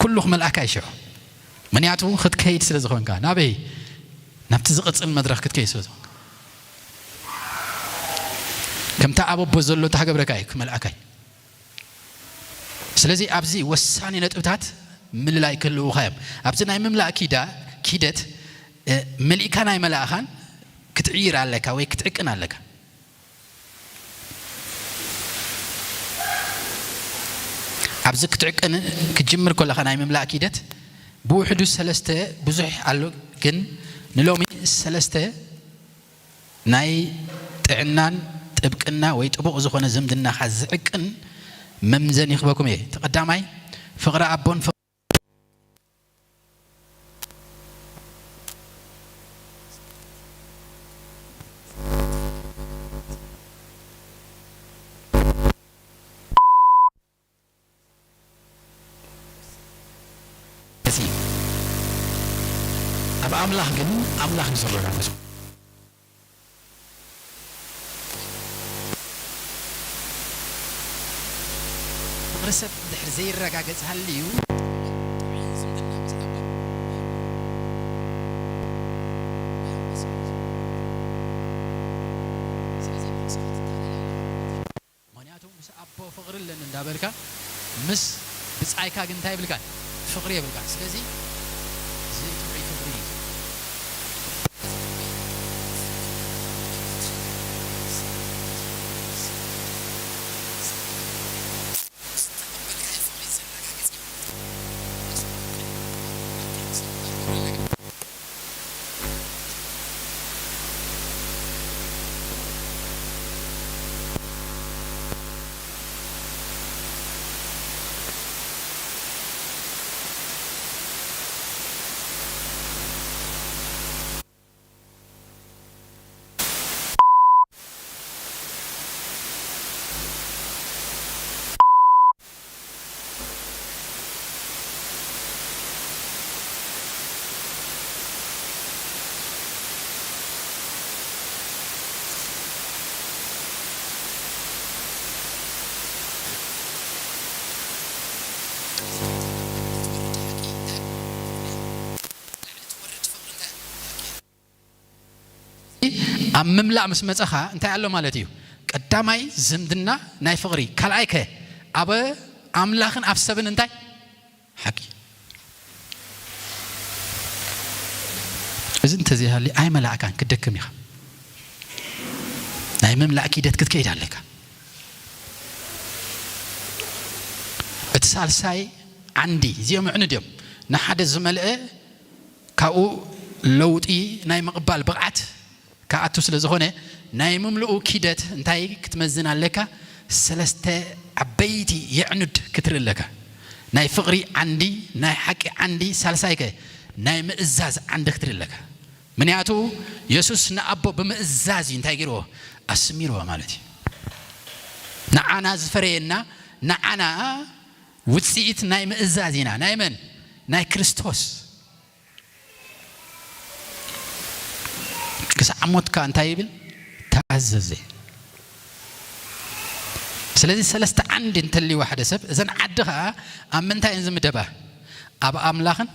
ኩሉ ክመልኣካ እዩ ሽዑ። ምክንያቱ ክትከይድ ስለ ዝኾንካ። ናበይ? ናብቲ ዝቕጽል መድረኽ ክትከይድ ስለ ዝኾንካ። ከምታ ኣብ ኣቦ ዘሎ እንታይ ክገብረካ እዩ? ክመልኣካ እዩ። ስለዚ ኣብዚ ወሳኒ ነጥብታት ምልላይ ክህልዉኻ እዮም። ኣብዚ ናይ ምምላእ ኪዳ-፣ ኪደት፣ እ፣ መሊእካን ኣይመላእኻን ክትዕይር ኣለካ ወይ ክትዕቅን ኣለካ። ኣብዚ ክትዕቅን ክትጅምር ከለኻ ናይ ምምላእ ኪደት ብውሕዱ ሰለስተ፣ ብዙሕ ኣሎ፣ ግን ንሎሚ ሰለስተ ናይ ጥዕናን ጥብቅና ወይ ጥቡቕ ዝኾነ ዝምድናኻ ዝዕቅን መምዘኒ ክበኩም እየ። እቲ ቀዳማይ ፍቕሪ ኣቦን ፍቕሪ እዚ ኣብ ኣምላኽ ግን ኣምላኽ ንዝረጋገጹ ፍቕሪ ሰብ እንድሕር ዘይረጋገጽ ሃልዩ ጥዑይ ዝምድና ምስ ኣቦ ምኽንያቱ ምስ ኣቦ ፍቕሪ ኣለኒ እንዳበልካ ምስ ብጻይካ ግን እንታይ ይብልካ? ፍቕሪ የብልካ። ስለዚ ዘይጥዑይ ፍቕሪ እዩ። ኣብ ምምላእ ምስ መጸኻ እንታይ ኣሎ ማለት እዩ? ቀዳማይ ዝምድና ናይ ፍቕሪ፣ ካልኣይ ከ ኣብ ኣምላኽን ኣብ ሰብን እንታይ ሓቂ። እዚ እንተዘይሃልዩ ኣይመላእካን፣ ክትደክም ኢኻ። ናይ ምምላእ ኪደት ክትከይድ ኣለካ። እቲ ሳልሳይ ዓንዲ፣ እዚኦም ኣዕኑድ እዮም። ንሓደ ዝመልአ ካብኡ ለውጢ ናይ ምቕባል ብቕዓት ክኣቱ ስለ ዝኾነ፣ ናይ ምምልኡ ኪደት እንታይ ክትመዝን ኣለካ? ሰለስተ ዓበይቲ የዕኑድ ክትርኢ ኣለካ። ናይ ፍቕሪ ዓንዲ፣ ናይ ሓቂ ዓንዲ፣ ሳልሳይከ ናይ ምእዛዝ ዓንዲ ክትርኢ ኣለካ። ምክንያቱ የሱስ ንኣቦ ብምእዛዝ እዩ እንታይ ገይርዎ? ኣስሚርዎ ማለት እዩ። ንዓና ዝፈረየና፣ ንዓና ውጽኢት ናይ ምእዛዝ ኢና። ናይ መን? ናይ ክርስቶስ። ክሳዕ ሞት ከኣ እንታይ ይብል? ታዘዘ። ስለዚ ሰለስተ ዓንዲ እንተልይዋ ሓደ ሰብ፣ እዘን ዓዲ ከኣ ኣብ ምንታይ እየን ዝምደባ? ኣብ ኣምላኽን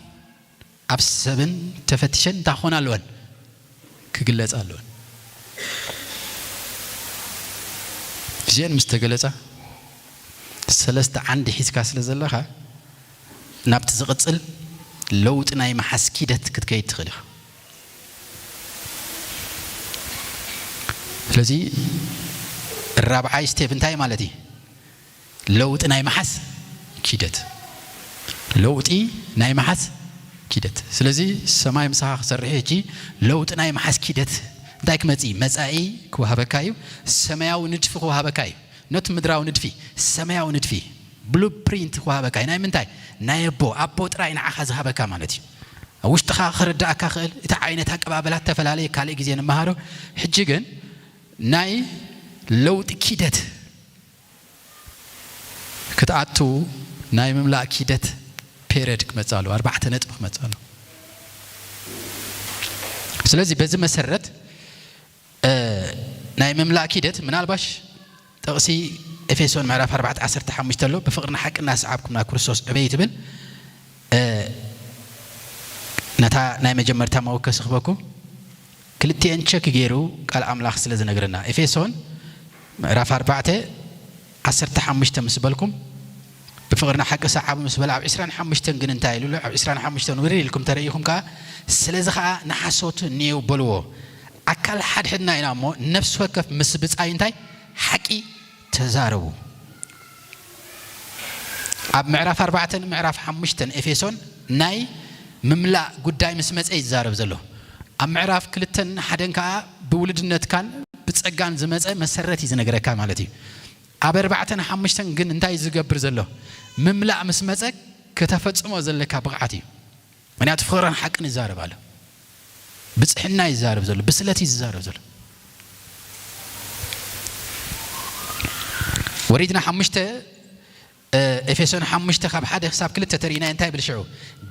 ኣብ ሰብን ተፈቲሸን እንታይ ክኾና ኣለወን? ክግለጻ ኣለወን። እዚአን ምስ ተገለጻ፣ ሰለስተ ዓንዲ ሒዝካ ስለ ዘለኻ፣ ናብቲ ዝቕጽል ለውጢ ናይ ምሓዝ ኪደት ክትከይድ ትኽእል ኢኻ። ስለዚ ራብዓይ ስቴፕ እንታይ ማለት እዩ? ለውጢ ናይ ምሓዝ ኪደት። ለውጢ ናይ ምሓዝ ኪደት። ስለዚ ሰማይ ምሳኻ ክሰርሕ እዩ። ሕጂ ለውጢ ናይ ምሓዝ ኪደት እንታይ ክመጽእ እዩ? መጻኢ ክወሃበካ እዩ። ሰማያዊ ንድፊ ክወሃበካ እዩ። ኖት ምድራዊ ንድፊ፣ ሰማያዊ ንድፊ፣ ብሉ ፕሪንት ክወሃበካ እዩ። ናይ ምንታይ? ናይ ኣቦ። ኣቦ ጥራይ ንዓኻ ዝሃበካ ማለት እዩ። ኣብ ውሽጥኻ ክርዳእካ ክእል። እቲ ዓይነት ኣቀባበላት ተፈላለየ፣ ካልእ ግዜ ንመሃሮ። ሕጂ ግን ናይ ለውጢ ኪደት ክትኣቱ ናይ ምምላእ ኪደት ፔረድ ክመጽእ ኣለዎ። ኣርባዕተ ነጥቢ ክመጽእ ኣለዎ። ስለዚ በዚ መሰረት፣ እ፣ ናይ ምምላእ ኪደት ምናልባሽ ጥቕሲ ኤፌሶን ምዕራፍ ኣርባዕተ ዓሰርተ ሓሙሽተ ኣሎ፣ "ብፍቕርን ሓቅን እናሰዓብኩም ናብ ክርስቶስ ዕበዩ" ትብል። እ፣ ነታ ናይ መጀመርታ መወከሲ ክበኩም። ክልቲኤን ቸክ ገይሩ ቃል ኣምላኽ ስለ ዝነግረና። ኤፌሶን ምዕራፍ ኣርባዕተ ዓሰርተ ሓሙሽተ ምስ በልኩም፣ "ብፍቕርና ሓቂ ሰዓቡ" ምስ በለ፣ ኣብ ዕስራን ሓሙሽተን ግን እንታይ ኢሉ ኣሎ? ኣብ ዕስራን ሓሙሽተን ውርድ ኢልኩም ተረኢኹም ከኣ፣ "ስለዚ ኸኣ ንሓሶት እኔው በልዎ፣ ኣካል ሓድሕድና ኢና እሞ፣ ነፍሲ ወከፍ ምስ ብጻዩ እንታይ ሓቂ ተዛረቡ።" ኣብ ምዕራፍ ኣርባዕተን ምዕራፍ ሓሙሽተን ኤፌሶን ናይ ምምላእ ጉዳይ ምስ መጸ እዩ ዝዛረብ ዘሎ። ኣብ ምዕራፍ ክልተን ሓደን ከኣ ብውሉድነትካን ብጸጋን ዝመጸ መሰረት እዩ ዝነግረካ ማለት እዩ። ኣብ ኣርባዕተን ሓሙሽተን ግን እንታይ እዩ ዝገብር ዘሎ? ምምላእ ምስ መጸ ከተፈጽሞ ዘለካ ብቕዓት እዩ። ምክንያቱ ፍቕርን ሓቅን ይዛረብ ኣሎ። ብጽሕና ይዛረብ ዘሎ፣ ብስለት እዩ ዝዛረብ ዘሎ። ወሪድና ሓሙሽተ፣ እ፣ ኤፌሶን ሓሙሽተ ካብ ሓደ ክሳብ ክልተ ተሪእና እንታይ ይብል ሽዑ?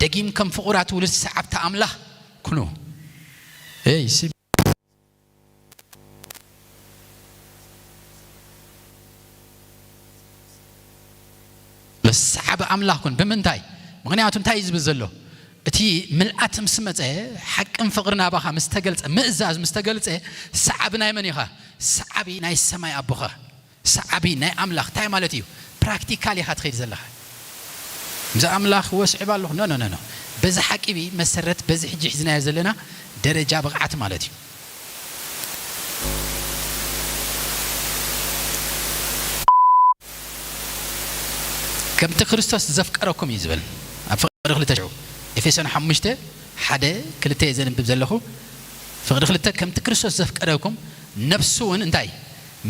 "ደጊም ከም ፍቑራት ውሉድ ሰዓብቲ ኣምላኽ ኩኑ።" ኤይ፣ ሲ-፣ ሰዓቢ ኣምላኽ ኩን። ብምንታይ? ምኽንያቱ እንታይ እዩ ዝብል ዘሎ? እቲ ምልኣት ምስ መጸ፣ ሓቅን ፍቕርን ኣባኻ ምስ ተገልጸ፣ ምእዛዝ ምስ ተገልጸ፣ ሰዓቢ ናይ መን ኢኻ? ሰዓቢ ናይ ሰማይ ኣቦኻ። ሰዓቢ ናይ ኣምላኽ። እንታይ ማለት እዩ? ፕራክቲካል ኢኻ ትኸይድ ዘለኻ። ምስ ኣምላኽ ወስዕብ ኣለኹ። ኖ፣ ኖ፣ ኖ፣ ኖ። በዚ ሓቂ መሰረት፣ በዚ ሕጂ ሒዝናዮ ዘለና ደረጃ ብቕዓት ማለት እዩ። "ከምቲ ክርስቶስ ዘፍቀረኩም" እዩ ዝብል። ኣብ ፍቕሪ ክልተ ሽዑ፣ ኤፌሶን ሓሙሽተ ሓደ ክልተ እየ ዘንብብ ዘለኹ። ፍቕሪ ክልተ፣ "ከምቲ ክርስቶስ ዘፍቀረኩም፣ ነፍሱ እውን" እንታይ?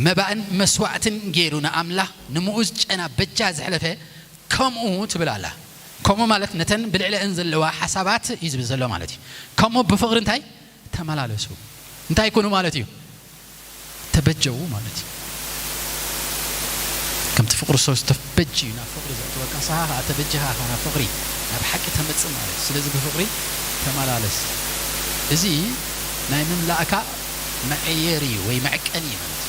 "መባእን መስዋእትን ገይሩ ንኣምላኽ ንምኡዝ ጨና በጃ ዘሕለፈ፣ ከምኡ" ትብል ኣላ። ከምኡ ማለት ነተን ብልዕለአን ዘለዋ ሓሳባት እዩ ዝብል ዘሎ ማለት እዩ። ከምኡ ብፍቕሪ እንታይ? ተመላለሱ። እንታይ ኩኑ ማለት እዩ? ተበጀዉ ማለት እዩ። ከምቲ ፍቕሪ ክርስቶስ ተበጅዩ ናብ ፍቕሪ ዘእተወካ፣ ንስኻ ኸኣ ተበጅኻ ኢኻ ናብ ፍቕሪ፣ ናብ ሓቂ ተመጽእ ማለት እዩ። ስለዚ ብፍቕሪ ተመላለስ። እዚ ናይ ምምላእካ መዐየሪ ወይ መዐቀኒ እዩ ማለት እዩ።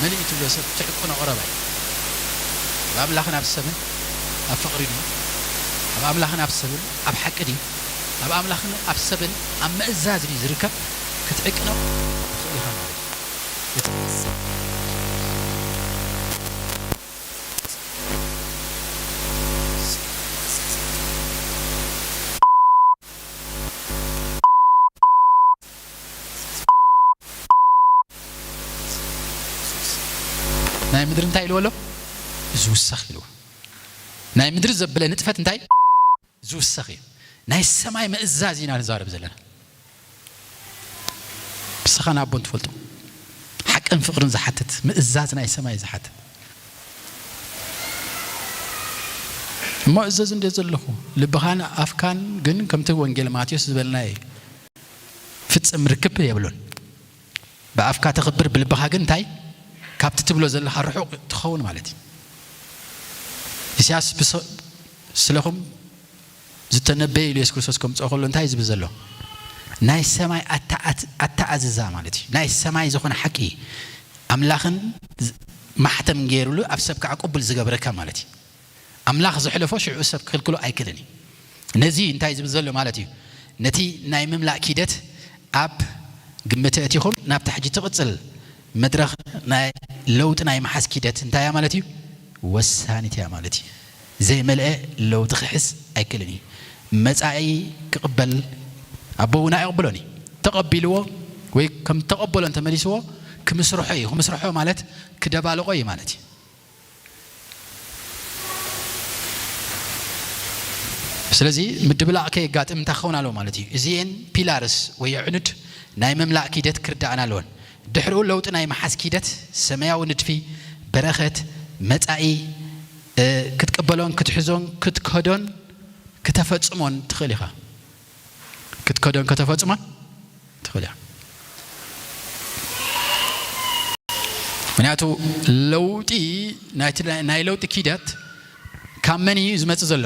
መን እዩ ትብሎ ሰብ ትዕቅኖ ቀረባ እዩ። ኣብ ኣምላኽን ኣብ ሰብን ኣብ ፍቕሪ ድዩ? ኣብ ኣምላኽን ኣብ ሰብን ኣብ ሓቂ ድዩ? ኣብ ኣምላኽን ኣብ ሰብን ኣብ ምእዛዝ ድዩ ዝርከብ? ክትዕቅኖ ትኽእል ኢኻ ማለት እዩ። ናይ ምድሪ እንታይ ኢልዎ ኣሎ? ዝውሰኽ ኢልዎ። ናይ ምድሪ ዘብለ ንጥፈት እንታይ? ዝውሰኽ እዩ። ናይ ሰማይ ምእዛዝ ኢና ንዛረብ ዘለና። ንስኻን ኣቦን ትፈልጡ። ሓቅን ፍቕርን ዝሓትት፣ ምእዛዝ ናይ ሰማይ ዝሓትት። እሞ እዘዝ እንደ ዘለኹ፣ ልብኻን ኣፍካን ግን ከምቲ ወንጌል ማቴዎስ ዝበልና እዩ። ፍጽም ርክብ የብሉን። ብኣፍካ ተኽብር፣ ብልብኻ ግን እንታይ? ካብቲ ትብሎ ዘለኻ ርሑቕ ትኸውን ማለት እዩ። ኢሳያስ ብስ-፣ ስለኹም ዝተነበየ ኢሉ የሱስ ክርስቶስ ከምጽኦ ከሎ እንታይ ዝብል ዘሎ? ናይ ሰማይ ኣተኣት-፣ ኣተኣዝዛ ማለት እዩ። ናይ ሰማይ ዝኾነ ሓቂ ኣምላኽን ዝ-፣ ማሕተም ገይሩሉ ኣብ ሰብ ከዓ ቅቡል ዝገብረካ ማለት እዩ። ኣምላኽ ዘሕለፎ ሽዑ ሰብ ክኽልክሎ ኣይክእልን እዩ። ነዚ እንታይ ዝብል ዘሎ ማለት እዩ? ነቲ ናይ ምምላእ ኪደት ኣብ ግምት ኣእቲኹም ናብታ ሕጂ ትቕጽል መድረኽ ናይ ለውጢ ናይ ምሓዝ ኪደት እንታይ እያ ማለት እዩ? ወሳኒት እያ ማለት እዩ። ዘይመልአ ለውጢ ክሕዝ ኣይክእልን እዩ። መጻኢ ክቕበል ኣቦ እውን ኣይቕብሎን እዩ። ተቐቢልዎ ወይ ከም ተቐበሎ እንተመሊስዎ ክምስርሖ እዩ። ክምስርሖ ማለት ክደባልቆ እዩ ማለት እዩ። ስለዚ ምድብላቕ ከየጋጥም እንታይ ክኸውን ኣለዎ ማለት እዩ? እዚኤን ፒላርስ ወይ ኣዕኑድ ናይ ምምላእ ኪደት ክርዳእና ኣለወን። ድሕሪኡ ለውጢ ናይ ምሓዝ ኪደት ሰማያዊ ንድፊ፣ በረኸት፣ መጻኢ፣ እ፣ ክትቅበሎን ክትሕዞን ክትከዶን ክተፈጽሞን ትኽእል ኢኻ። ክትከዶን ከተፈጽሞን ትኽእል እያ። ምክንያቱ ለውጢ፣ ናይቲ ናይ ለውጢ ኪደት ካብ መን እዩ ዝመጽእ ዘሎ?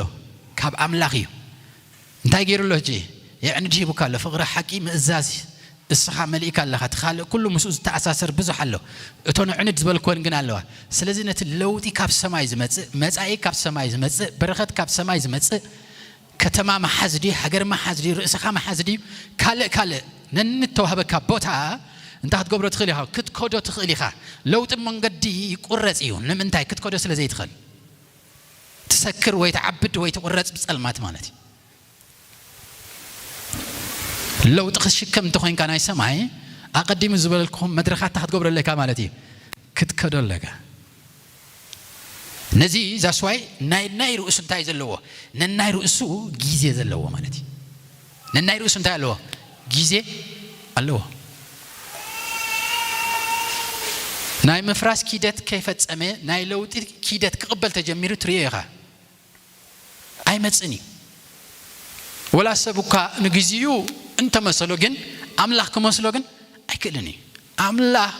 ካብ ኣምላኽ እዩ። እንታይ ገይሩ ኣሎ ሕጂ? የዕንድ ሂቡካ ኣሎ። ፍቕሪ፣ ሓቂ፣ ምእዛዝ እስኻ መሊእካ ኣለኻ። እቲ ካልእ ኩሉ ምስኡ ዝተኣሳሰር ብዙሕ ኣሎ። እቶ ንዕንድ ዝበልክወን ግን ኣለዋ። ስለዚ ነቲ ለውጢ ካብ ሰማይ ዝመጽእ፣ መጻኢ ካብ ሰማይ ዝመጽእ፣ በረኸት ካብ ሰማይ ዝመጽእ፣ ከተማ ምሓዝ ድዩ፣ ሃገር ምሓዝ ድዩ፣ ርእስኻ ምሓዝ ድዩ፣ ካልእ ካልእ ነንተዋህበካ ቦታ እንታ ክትገብሮ ትኽእል ኢኻ፣ ክትከዶ ትኽእል ኢኻ። ለውጢ መንገዲ ይቁረጽ እዩ። ንምንታይ? ክትከዶ ስለ ዘይትኽእል። ትሰክር ወይ ትዓብድ ወይ ትቁረጽ ብጸልማት ማለት እዩ። ለውጢ ክትሽከም እንተኾይንካ ናይ ሰማይ፣ ኣቐዲሙ ዝበለልኩም መድረኻት ክትገብሮ ኣለካ ማለት እዩ። ክትከዶ ኣለካ። ነዚ ዛስዋይ ናይ ናይ ርእሱ እንታይ ዘለዎ? ነናይ ርእሱ ግዜ ዘለዎ ማለት እዩ። ነናይ ርእሱ እንታይ ኣለዎ? ግዜ ኣለዎ። ናይ ምፍራስ ኪደት ከይፈጸመ ናይ ለውጢ ኪደት ክቕበል ተጀሚሩ ትርእዮ ኢኻ። ኣይመጽእን እዩ። ወላ ሰብ እኳ ንግዚኡ እንተመሰሎ ግን ኣምላኽ ክመስሎ ግን ኣይክእልን እዩ። ኣምላኽ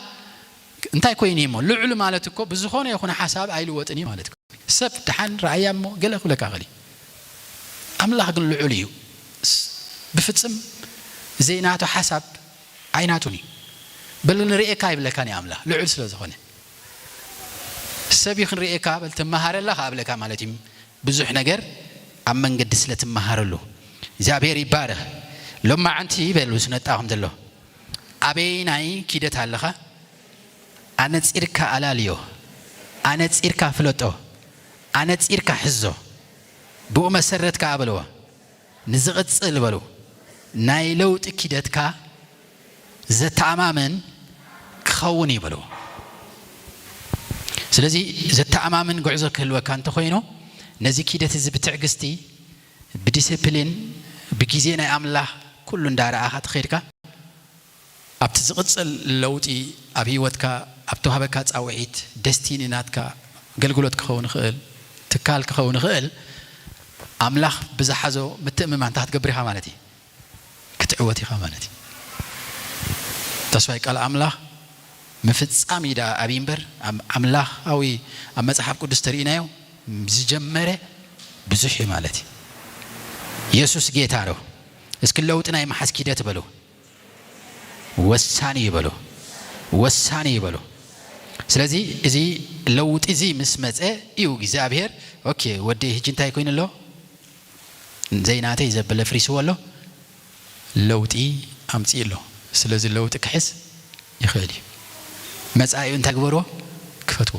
እንታይ ኮይኑ እዩ እሞ? ልዑል ማለት እኮ ብዝኾነ ይኹን ሓሳብ ኣይልወጥን እዩ ማለት እኮ። ሰብ ደሓን ረኣያ እሞ ገለ ክብለካ ይኽእል እዩ። ኣምላኽ ግን ልዑል እዩ። ስ-፣ ብፍጽም ዘይናቱ ሓሳብ ኣይናቱን እዩ። በል ንርእየካ ኣይብለካን እዩ ኣምላኽ፣ ልዑል ስለ ዝኾነ። ሰብ እዩ ክንርእየካ በል ትመሃረላ ከኣ እብለካ ማለት እዩ። ብዙሕ ነገር ኣብ መንገዲ ስለ ትመሃረሉ። እግዚኣብሔር ይባረኽ። ሎማዓንቲ በሉ ስነጣኹም ዘሎ። ኣበየናይ ኪደት ኣለኻ? ኣነጺርካ ኣላልዮ። ኣነጺርካ ፍለጦ። ኣነጺርካ ሕዞ። ብኡ መሰረት ከኣ በልዎ። ንዝቕጽል በሉ። ናይ ለውጢ ኪደትካ ዘተኣማምን ክኸውን እዩ በልዎ። ስለዚ ዘተኣማምን ጉዕዞ ክህልወካ እንተኾይኑ፣ ነዚ ኪደት እዚ ብትዕግስቲ፣ ብዲሲፕሊን፣ ብግዜ ናይ ኣምላኽ ኩሉ እንዳረኣኻ ተኸይድካ፣ ኣብቲ ዝቕጽል ለውጢ ኣብ ህይወትካ፣ ኣብ ተዋህበካ ጻውዒት፣ ደስቲኒ ናትካ ኣገልግሎት ክኸውን ይኽእል፣ ትካል ክኸውን ይኽእል፣ ኣምላኽ ብዝሓዞ ምትእምማን እንታይ ክትገብር ኢኻ ማለት እዩ? ክትዕወት ኢኻ ማለት እዩ። ተስፋይ ቃል ኣምላኽ ምፍጻም እዩ ደኣ ኣብይ እምበር፣ ኣም-፣ ኣምላኻዊ ኣብ መጽሓፍ ቅዱስ ተርእይናዮ ዝጀመረ ብዙሕ እዩ ማለት እዩ። የሱስ ጌታ ነው። እስኪ ለውጢ ናይ ምሓዝ ኪደት በሉ። ወሳኒ እዩ በሉ። ወሳኒ እዩ በሉ። ስለዚ እዚ ለውጢ እዚ ምስ መጸ እዩ እግዚኣብሔር፣ ኦኬ፣ ወደይ ሕጂ እንታይ ኮይኑ ኣሎ? ዘይናተይ ዘበለ ፍሪስዎ ኣሎ። ለውጢ ኣምጺኡ ኣሎ። ስለዚ ለውጢ ክሕዝ ይኽእል እዩ። መጻኢኡ እንታይ ግበርዎ? ክፈትዎ።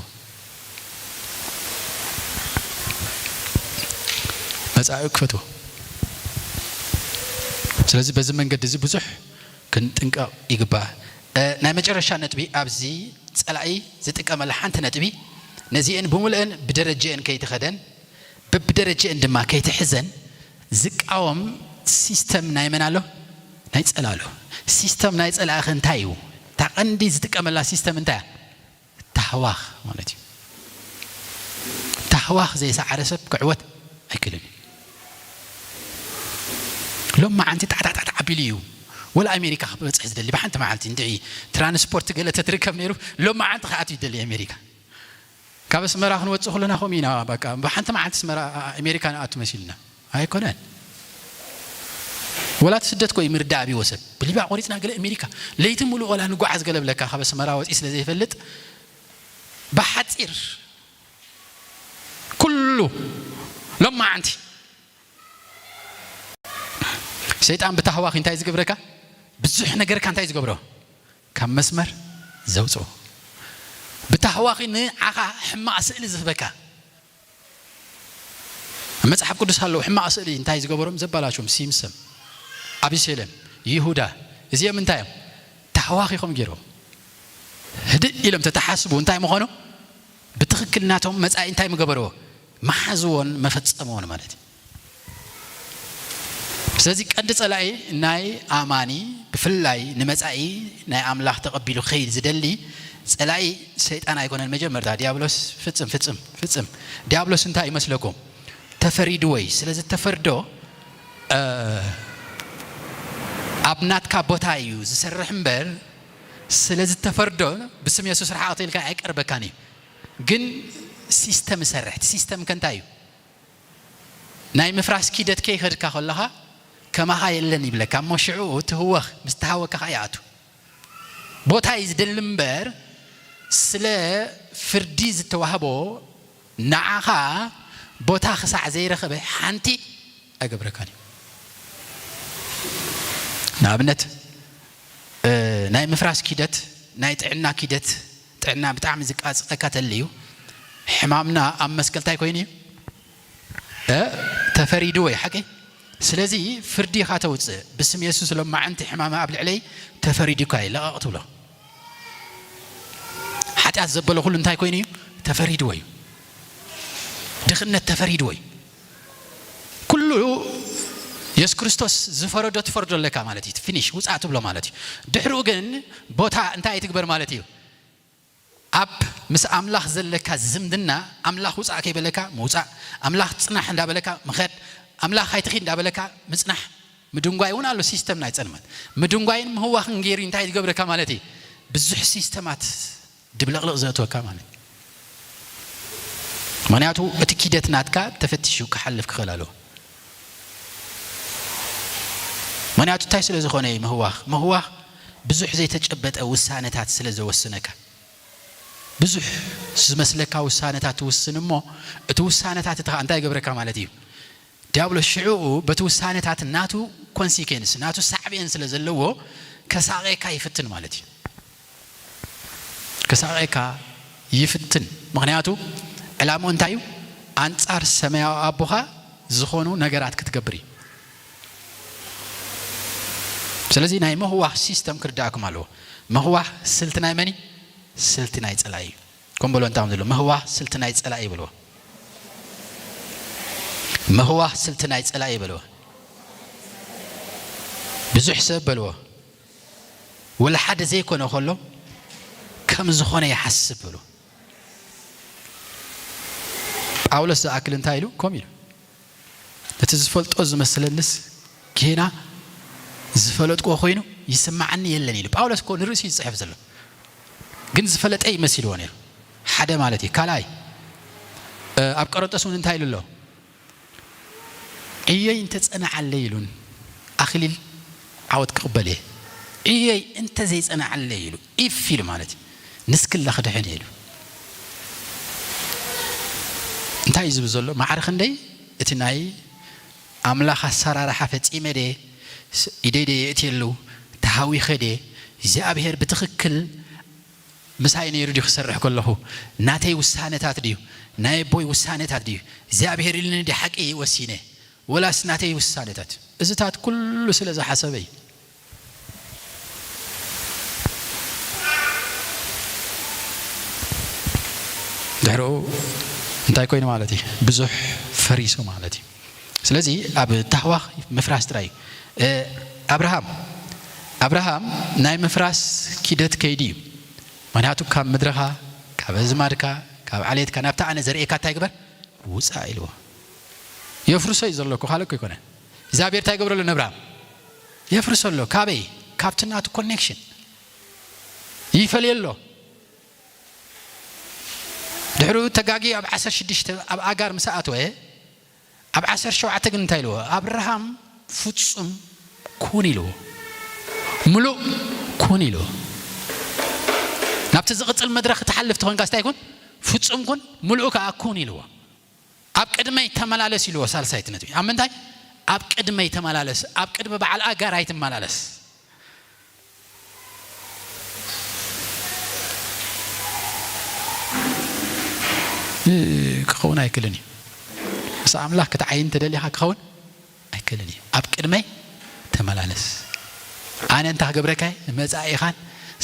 መጻኢኡ ክፈትዎ። ስለዚ በዚ መንገዲ እዚ ብዙሕ ክንጥንቀቕ ይግባእ። እ፣ ናይ መጨረሻ ነጥቢ፣ ኣብዚ ጸላኢ ዝጥቀመላ ሓንቲ ነጥቢ፣ ነዚአን ብምልአን ብደረጀአን ከይትኸደን፣ በብደረጀአን ድማ ከይትሕዘን ዝቃወም ሲስተም ናይ መን ኣሎ? ናይ ጸላኢ ኣሎ። ሲስተም ናይ ጸላኢኸ እንታይ እዩ? እታ ቀንዲ ዝጥቀመላ ሲስተም እንታይ እያ? ታህዋኽ ማለት እዩ። ታህዋኽ ዘይሰዓረ ሰብ ክዕወት ኣይክእልን እዩ። ሎም መዓንቲ ጣዕጣዕጣዕ ኣቢሉ እዩ። ወላ ኣሜሪካ ክበፅሕ ዝደሊ ብሓንቲ መዓልቲ እንድዒ ትራንስፖርት ገለ ተትርከብ ነይሩ፣ ሎም መዓንቲ ክኣትዩ ይደሊ ኣሜሪካ። ካብ ኣስመራ ክንወፅእ ከለና ከምኡ ኢና። በቃ ብሓንቲ መዓልቲ ኣስመራ፣ ኣሜሪካ ንኣቱ መሲልና። ኣይኮነን። ወላ እቲ ስደት ኮይ ምርዳእ ኣብይዎ ሰብ። ብሊባ ቆሪፅና ገለ ኣሜሪካ። ለይቲ ሙሉእ ወላ ንጓዓዝ ገለ ብለካ ካብ ኣስመራ ወፂ ስለ ዘይፈልጥ ብሓፂር ኩሉ ሎማዓንቲ ሰይጣን ብታህዋኺ እንታይ ዝገብረካ? ብዙሕ ነገርካ እንታይ ዝገብሮ? ካብ መስመር ዘውፅኦ። ብታህዋኺ ንዓኻ ሕማቕ ስእሊ ዝህበካ። ኣብ መጽሓፍ ቅዱስ ኣለዉ ሕማቕ ስእሊ እንታይ ዝገበሮም? ዘባላሾም። ሲምሰም፣ ኣቢሴሎም፣ ይሁዳ፣ እዚኦም እንታይ እዮም? ታህዋኺ ኾም ገይሮም። ህድእ ኢሎም ተተሓስቡ እንታይ ምኾኑ? ብትኽክል ናቶም መጻኢ እንታይ ምገበርዎ? መሓዝዎን መፈጸምዎን ማለት እዩ። ስለዚ ቀንዲ ጸላኢ ናይ ኣማኒ፣ ብፍላይ ንመጻኢ ናይ ኣምላኽ ተቐቢሉ ክኸይድ ዝደሊ ጸላኢ ሰይጣን ኣይኮነን። መጀመርታ ዲያብሎስ ፍጽም፣ ፍጽም፣ ፍጽም። ዲያብሎስ እንታይ ይመስለኩም? ተፈሪዱ ወይ ስለ ዝተፈርዶ፣ እ፣ ኣብ ናትካ ቦታ እዩ ዝሰርሕ እምበር፣ ስለ ዝተፈርዶ ብስም የሱስ ርሓቕ ተኢልካ ኣይቀርበካን እዩ። ግን ሲስተም ይሰርሕ። እቲ ሲስተም ከ እንታይ እዩ? ናይ ምፍራስ ኪደት ከይኸድካ ከለኻ ከማኻ የለን ይብለካ። እሞ ሽዑ ትህወኽ፣ ምስ ተሃወካ ኸኣ ይኣቱ። ቦታ እዩ ዝደሊ እምበር፣ ስለ ፍርዲ ዝተዋህቦ ንዓኻ ቦታ ክሳዕ ዘይረኸበ ሓንቲ ኣይገብረካን እዩ። ንኣብነት፣ እ፣ ናይ ምፍራስ ኪደት፣ ናይ ጥዕና ኪደት፣ ጥዕና ብጣዕሚ ዝቃጸጸካ ተልዩ፣ ሕማምና ኣብ መስቀል እንታይ ኮይኑ እዩ? እ፣ ተፈሪድዎ እዩ፣ ሓቂ? ስለዚ ፍርዲ ኢኻ ተውጽእ። ብስም የሱስ ሎማዓንቲ ሕማም ኣብ ልዕለይ ተፈሪዱካ እዩ፣ ለቐቕ ትብሎ። ሓጢኣት ዘበለ ኩሉ እንታይ ኮይኑ እዩ? ተፈሪድዎ እዩ። ድኽነት ተፈሪድዎ እዩ። ኩሉ የሱስ ክርስቶስ ዝፈረዶ ትፈርዶ ኣለካ ማለት እዩ። ፊኒሽ፣ ውጻእ ትብሎ ማለት እዩ። ድሕሪኡ ግን ቦታ እንታይ ኣይትግበር ማለት እዩ? ኣብ ምስ ኣምላኽ ዘለካ ዝምድና፣ ኣምላኽ ውጻእ ከይበለካ ምውጻእ፣ ኣምላኽ ጽናሕ እንዳበለካ ምኸድ፣ ኣምላኽ ኣይትኺድ እንዳበለካ ምጽናሕ። ምድንጓይ እውን ኣሎ፣ ሲስተም ናይ ጸልማት። ምድንጓይን ምህዋኽን ገይሩ እንታይ ዝገብረካ ማለት እዩ? ብዙሕ ሲስተማት ድብልቕልቕ ዘእትወካ ማለት እዩ። ምኽንያቱ እቲ ኪደት ናትካ ተፈቲሹ ክሓልፍ ክኽእል ኣለዎ። ምኽንያቱ እንታይ ስለ ዝኾነ እዩ ምህዋኽ? ምህዋኽ ብዙሕ ዘይተጨበጠ ውሳነታት ስለ ዘወስነካ። ብዙሕ ዝመስለካ ውሳነታት ትውስን እሞ፣ እቲ ውሳነታት እቲ ኸኣ እንታይ ይገብረካ ማለት እዩ? ዲያብሎስ ሽዑ በቲ ውሳነታት ናቱ ኮንሲኬንስ፣ ናቱ ሳዕቤን ስለ ዘለዎ፣ ከሳቕየካ ይፍትን ማለት እዩ። ከሳቕየካ ይፍትን። ምኽንያቱ ዕላምኡ እንታይ እዩ? ኣንጻር ሰማያዊ ኣቦኻ ዝኾኑ ነገራት ክትገብር እዩ። ስለዚ ናይ ምህዋኽ ሲስተም ክርዳእኩም ኣለዎ። ምህዋኽ ስልቲ ናይ መን እዩ? ስልቲ ናይ ጸላኢ እዩ። ከም በሎ እንታይ ከም ዘሎ፣ ምህዋኽ ስልቲ ናይ ጸላኢ ይበልዎ። ምህዋኽ ስልቲ ናይ ጸላኢ ይበልዎ። ብዙሕ ሰብ በልዎ። ወላ ሓደ ዘይኮነ ከሎ ከም ዝኾነ ይሓስብ በልዎ። ጳውሎስ ዝኣክል እንታይ ኢሉ? ከምኡ ኢሉ። እቲ ዝፈልጦ ዝመስለንስ ጌና ዝፈለጥክዎ ኮይኑ ይስምዓኒ የለን ኢሉ። ጳውሎስ እኮ ንርእሱ እዩ ዝጽሕፍ ዘሎ። ግን ዝፈለጠ ይመሲልዎ ነይሩ። ሓደ ማለት እዩ። ካልኣይ፣ እ፣ ኣብ ቆሮንቶስ እውን እንታይ ኢሉ ኣሎ? ዕዮይ እንተ ጸንዓለይ ኢሉን ኣኽሊል ዓወት ክቕበል እየ። ዕዮይ እንተ ዘይጸንዓለይ ኢሉ፣ ኢፍ ኢሉ ማለት እዩ። ንስክላ ክድሕን እየ ኢሉ። እንታይ እዩ ዝብል ዘሎ? ማዕረ ክንደይ እቲ ናይ ኣምላኽ ኣሰራርሓ ፈጺመ ድየ? ኢደይ ድየ የእትየሉ? ተሃዊኸ ድየ? እግዚኣብሔር ብትኽክል ምሳይ ነይሩ ድዩ ክሰርሕ ከለኹ? ናተይ ውሳነታት ድዩ? ናይ ኣቦይ ውሳነታት ድዩ? እግዚኣብሔር ኢሉኒ ድዩ ሓቂ ወሲነ? ወላስ ናተይ ውሳነታት? እዚታት ኩሉ ስለ ዝሓሰበ እዩ። ድሕሪኡ እንታይ ኮይኑ ማለት እዩ? ብዙሕ ፈሪሱ ማለት እዩ። ስለዚ ኣብ ታህዋኽ ምፍራስ ጥራይ እዩ። እ፣ ኣብርሃም ኣብርሃም ናይ ምፍራስ ኪደት ከይዱ እዩ። ምክንያቱ ካብ ምድርኻ፣ ካብ ኣዝማድካ፣ ካብ ዓሌትካ ናብታ ኣነ ዘርእየካ እንታይ ግበር? ውፃእ ኢልዎ። የፍርሶ እዩ ዘሎ እኮ፣ ካልእ እኮ ኣይኮነ። እግዚኣብሔር እንታይ ይገብረሉ ንኣብርሃም? የፍርሶ ኣሎ። ካበይ? ካብቲ ናቱ ኮኔክሽን ይፈልዮ ኣሎ። ድሕሪኡ ተጋጊ ኣብ ዓሰርተ ሽዱሽተ ኣብ ኣጋር ምስ ኣተወ፣ ኣብ ዓሰርተ ሸውዓተ ግን እንታይ ኢልዎ? ኣብርሃም ፍጹም ኩን ኢልዎ። ምሉእ ኩን ኢልዎ። ናብቲ ዝቕጽል መድረኽ ክትሓልፍ ትኾንካ ስታይ ኩን፣ ፍጹም ኩን፣ ምሉእ ከኣ ኩን ኢልዎ። ኣብ ቅድመይ ተመላለስ ኢልዎ። ሳልሳይቲ ነጥቢ ኣብ ምንታይ? ኣብ ቅድመይ ተመላለስ። ኣብ ቅድሚ በዓል ኣጋር ኣይትመላለስ። እ፣ ክኸውን ኣይክልን እዩ። ምስ ኣምላኽ ክትዓይን ተደሊኻ ክኸውን ኣይክልን እዩ። ኣብ ቅድመይ ተመላለስ። ኣነ እንታ ክገብረካ እየ፣ ንመጻኢኻን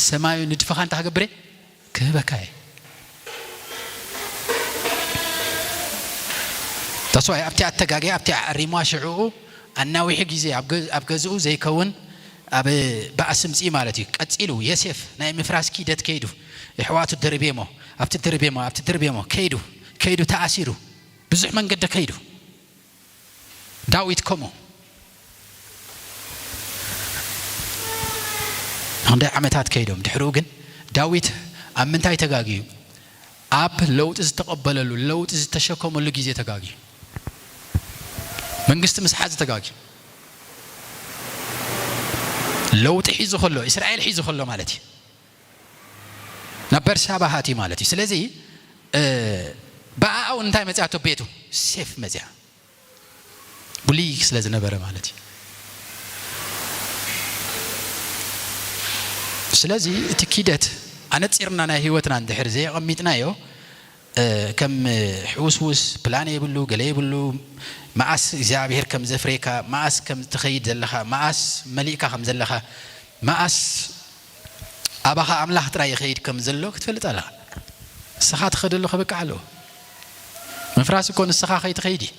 ሰማዩ ንድፍኻ እንታ ክገብረ ክህበካ እየ። ተስዋይ ኣብቲ ኣተጋገየ ኣብቲ ኣሪሟ ሽዕኡ ኣናዊሑ ግዜ ኣብ ገ-፣ ኣብ ገዝኡ ዘይከውን ኣብ ባእሲ ምጽኢ ማለት እዩ። ቀጺሉ የሴፍ ናይ ምፍራስ ኪደት ከይዱ የሕዋቱ ድርቤሞ ኣብቲ ድርቤሞ ኣብቲ ድርቤሞ ከይዱ ከይዱ ተኣሲሩ ብዙሕ መንገዲ ከይዱ። ዳዊት ከምኡ ክንደይ ዓመታት ከይዶም። ድሕሪኡ ግን ዳዊት ኣብ ምንታይ ተጋግዩ? ኣብ ለውጢ ዝተቐበለሉ፣ ለውጢ ዝተሸከመሉ ግዜ ተጋግዩ። መንግስቲ ምስ ሓዘ ተጋግዩ። ለውጢ ሒዙ ከሎ፣ እስራኤል ሒዙ ከሎ ማለት እዩ። ናብ በርሳባ ሃትዩ ማለት እዩ። ስለዚ፣ እ፣ ብኣኣ እውን እንታይ መጽኣቶ? ቤቱ ሴፍ መጽኣ። ብሉይ ስለ ዝነበረ ማለት እዩ። ስለዚ እቲ ኪደት ኣነጺርና ናይ ህይወትና እንድሕር ዘየቐሚጥናዮ፣ እ፣ ከም ሕውስውስ ፕላን የብሉ፣ ገለ የብሉ፣ መኣስ እግዚኣብሔር ከም ዘፍሬካ፣ መኣስ ከም ትኸይድ ዘለኻ፣ መኣስ መሊእካ ከም ዘለኻ፣ መኣስ ኣባኻ ኣምላኽ ጥራይ ይኸይድ ከም ዘሎ ክትፈልጥ ኣለኻ። ንስኻ ትኸደሉ ከበቅዓ ኣለዎ። ምፍራስ እኮ ንስኻ ከይትኸይድ እዩ።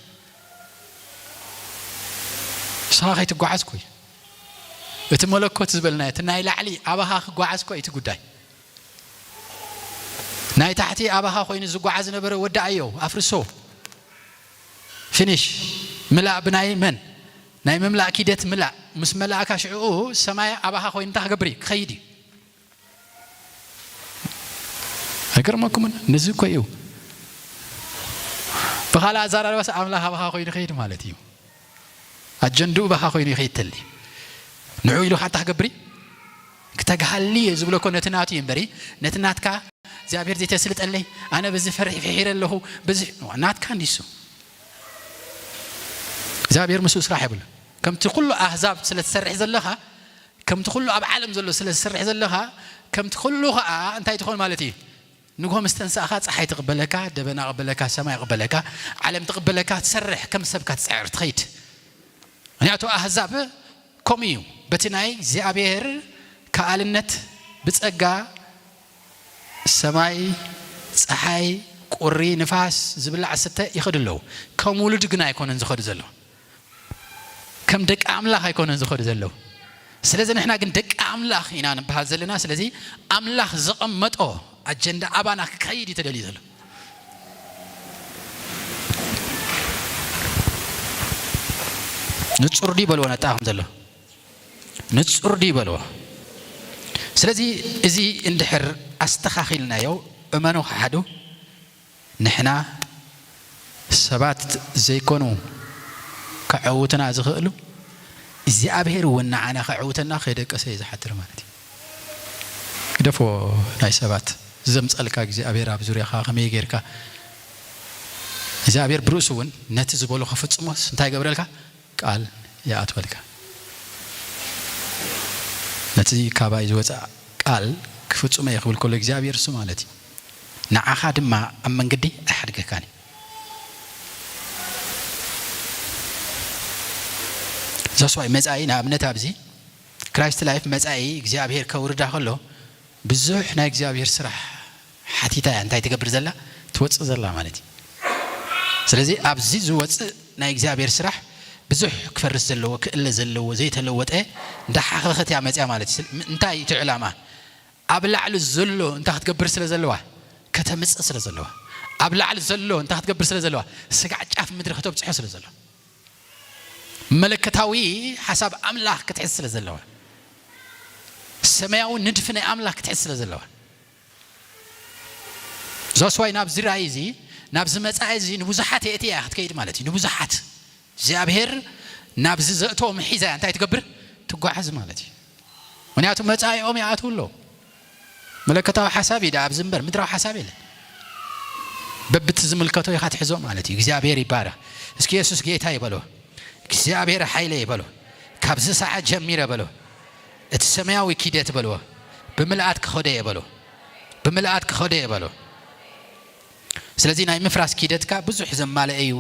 ንስኻ ከይትጓዓዝ እኮ እዩ። እቲ መለኮት ዝበልናዮ፣ እቲ ናይ ላዕሊ ኣባኻ ክጓዓዝ እኮ እዩ እቲ ጉዳይ። ናይ ታሕቲ ኣባኻ ኮይኑ ዝጓዓዝ ዝነበረ ወዳኣዮ፣ ኣፍርሶ። ፊኒሽ። ምላእ ብናይ መን? ናይ ምምላእ ኪደት ምላእ። ምስ መላእካ ሽዕኡ ሰማይ ኣባኻ ኮይኑ እንታይ ክገብር እዩ? ክኸይድ እዩ። ኣይገርመኩምን? ነዚ እኮ እዩ። ብኻልእ ኣዘራርባስ ኣምላኽ ኣባኻ ኮይኑ ይኸይድ ማለት እዩ። ኣጀንድኡ ባኻ ኮይኑ ይኸይድ ተሊ። ንዑ ኢሉ ካንታ ክገብሪ? ክተግሃሊ እየ ዝብሎ እኮ ነቲ ናቱ እዩ እምበሪ፣ ነቲ ናትካ እግዚኣብሔር ዘይተስልጠለይ፣ ኣነ በዚ ፈሪሕ ፍሒረ ኣለኹ፣ በዚ ናትካ እንዲሱ። እግዚኣብሔር ምስኡ ስራሕ የብሉ። ከምቲ ኩሉ ኣህዛብ ስለ ትሰርሕ ዘለኻ፣ ከምቲ ኩሉ ኣብ ዓለም ዘሎ ስለ ትሰርሕ ዘለኻ፣ ከምቲ ኩሉ ኸኣ እንታይ ትኾን ማለት እዩ? ንግሆ ምስ ተንሳእኻ፣ ጸሓይ ትቕበለካ፣ ደበና ይቕበለካ፣ ሰማይ ይቕበለካ፣ ዓለም ትቕበለካ፣ ትሰርሕ፣ ከም ሰብካ ትጽዕር፣ ትኸይድ። ምኽንያቱ ኣህዛብ ከምኡ እዩ። በቲ ናይ እግዚኣብሔር ከኣልነት ብጸጋ ሰማይ፣ ጸሓይ፣ ቁሪ፣ ንፋስ፣ ዝብላዕ ዝስተ ይኸዱ ኣለዉ። ከም ውሉድ ግን ኣይኮነን ዝኸዱ ዘለዉ። ከም ደቂ ኣምላኽ ኣይኮነን ዝኸዱ ዘለዉ። ስለዚ ንሕና ግን ደቂ ኣምላኽ ኢና ንበሃል ዘለና። ስለዚ ኣምላኽ ዘቐመጦ ኣጀንዳ ኣባና ክኸይድ እዩ ተደልዩ ዘሎ። ንጹር ድዩ በልዎ ነጣ ከም ዘሎ? ንጹር ድዩ በልዎ? ስለዚ እዚ እንድሕር ኣስተኻኺልናዮ፣ እመኑ ክሓዱ፣ ንሕና ሰባት ዘይኮኑ ከዐውቱና ዝኽእሉ፣ እግዚኣብሔር እውን ንዓና ከዐውተና ከይደቀሰ እዩ ዝሓድር ማለት እዩ። ግደፍዎ ናይ ሰባት፣ ዘምጸልካ እግዚኣብሔር ኣብ ዙርያኻ ከመይ ጌርካ፣ እግዚኣብሔር ብርእሱ እውን ነቲ ዝበሎ ከፍጽሞስ እንታይ ይገብረልካ? ቃል ይኣትወልካ። እቲ ካባይ ዝወፅእ ቃል ክፍፁመ እየ ክብል ከሎ እግዚኣብሔር እሱ ማለት እዩ። ንዓኻ ድማ ኣብ መንገዲ ኣይሓድገካን እዩ። ዛስዋይ መፃኢ ንኣብነት ኣብዚ ክራይስት ላይፍ መፃኢ እግዚኣብሔር ከውርዳ ከሎ ብዙሕ ናይ እግዚኣብሔር ስራሕ ሓቲታ እያ እንታይ ትገብር ዘላ? ትወፅእ ዘላ ማለት እዩ። ስለዚ ኣብዚ ዝወፅእ ናይ እግዚኣብሔር ስራሕ ብዙሕ ክፈርስ ዘለዎ፣ ክእለ ዘለዎ፣ ዘይተለወጠ እንዳሓኸኸት እያ መፅያ ማለት እዩ። ስል- ም- እንታይ እዩ እቲ ዕላማ? ኣብ ላዕሊ ዘሎ እንታይ ክትገብር ስለ ዘለዋ? ከተምፅእ ስለ ዘለዋ። ኣብ ላዕሊ ዘሎ እንታይ ክትገብር ስለ ዘለዋ? ስጋዕ ጫፍ ምድሪ ከተብፅሖ ስለ ዘለዋ። መለከታዊ ሓሳብ ኣምላኽ ክትሕዝ ስለ ዘለዋ። ሰማያዊ ንድፊ ናይ ኣምላኽ ክትሕዝ ስለ ዘለዋ። ዛስዋይ ናብዚ ራእይ እዚ ናብዚ መጻኢ እዚ ንብዙሓት የእትያ ክትከይድ ማለት እዩ። ንብዙሓት እግዚኣብሔር ናብዚ ዘእቶም ሒዛ እንታይ ትገብር? ትጓዓዝ ማለት እዩ። ምክንያቱ መጻኢኦም ይኣትዉ ኣለዉ። መለከታዊ ሓሳብ እዩ ደኣ ኣብዚ እምበር ምድራዊ ሓሳብ የለን። በብቲ ዝምልከቶ ኢኻ ትሕዞ ማለት እዩ። እግዚኣብሔር ይባረኽ። እስኪ የሱስ ጌታ ይበሎ። እግዚኣብሔር ሓይለ ይበሎ። ካብዚ ሰዓት ጀሚረ በሎ። እቲ ሰማያዊ ኪደት በልዎ። ብምልኣት ክኸዶ እየ በሎ። ብምልኣት ክኸዶ እየ በሎ። ስለዚ ናይ ምፍራስ ኪደትካ ብዙሕ ዘማልአ እዩ።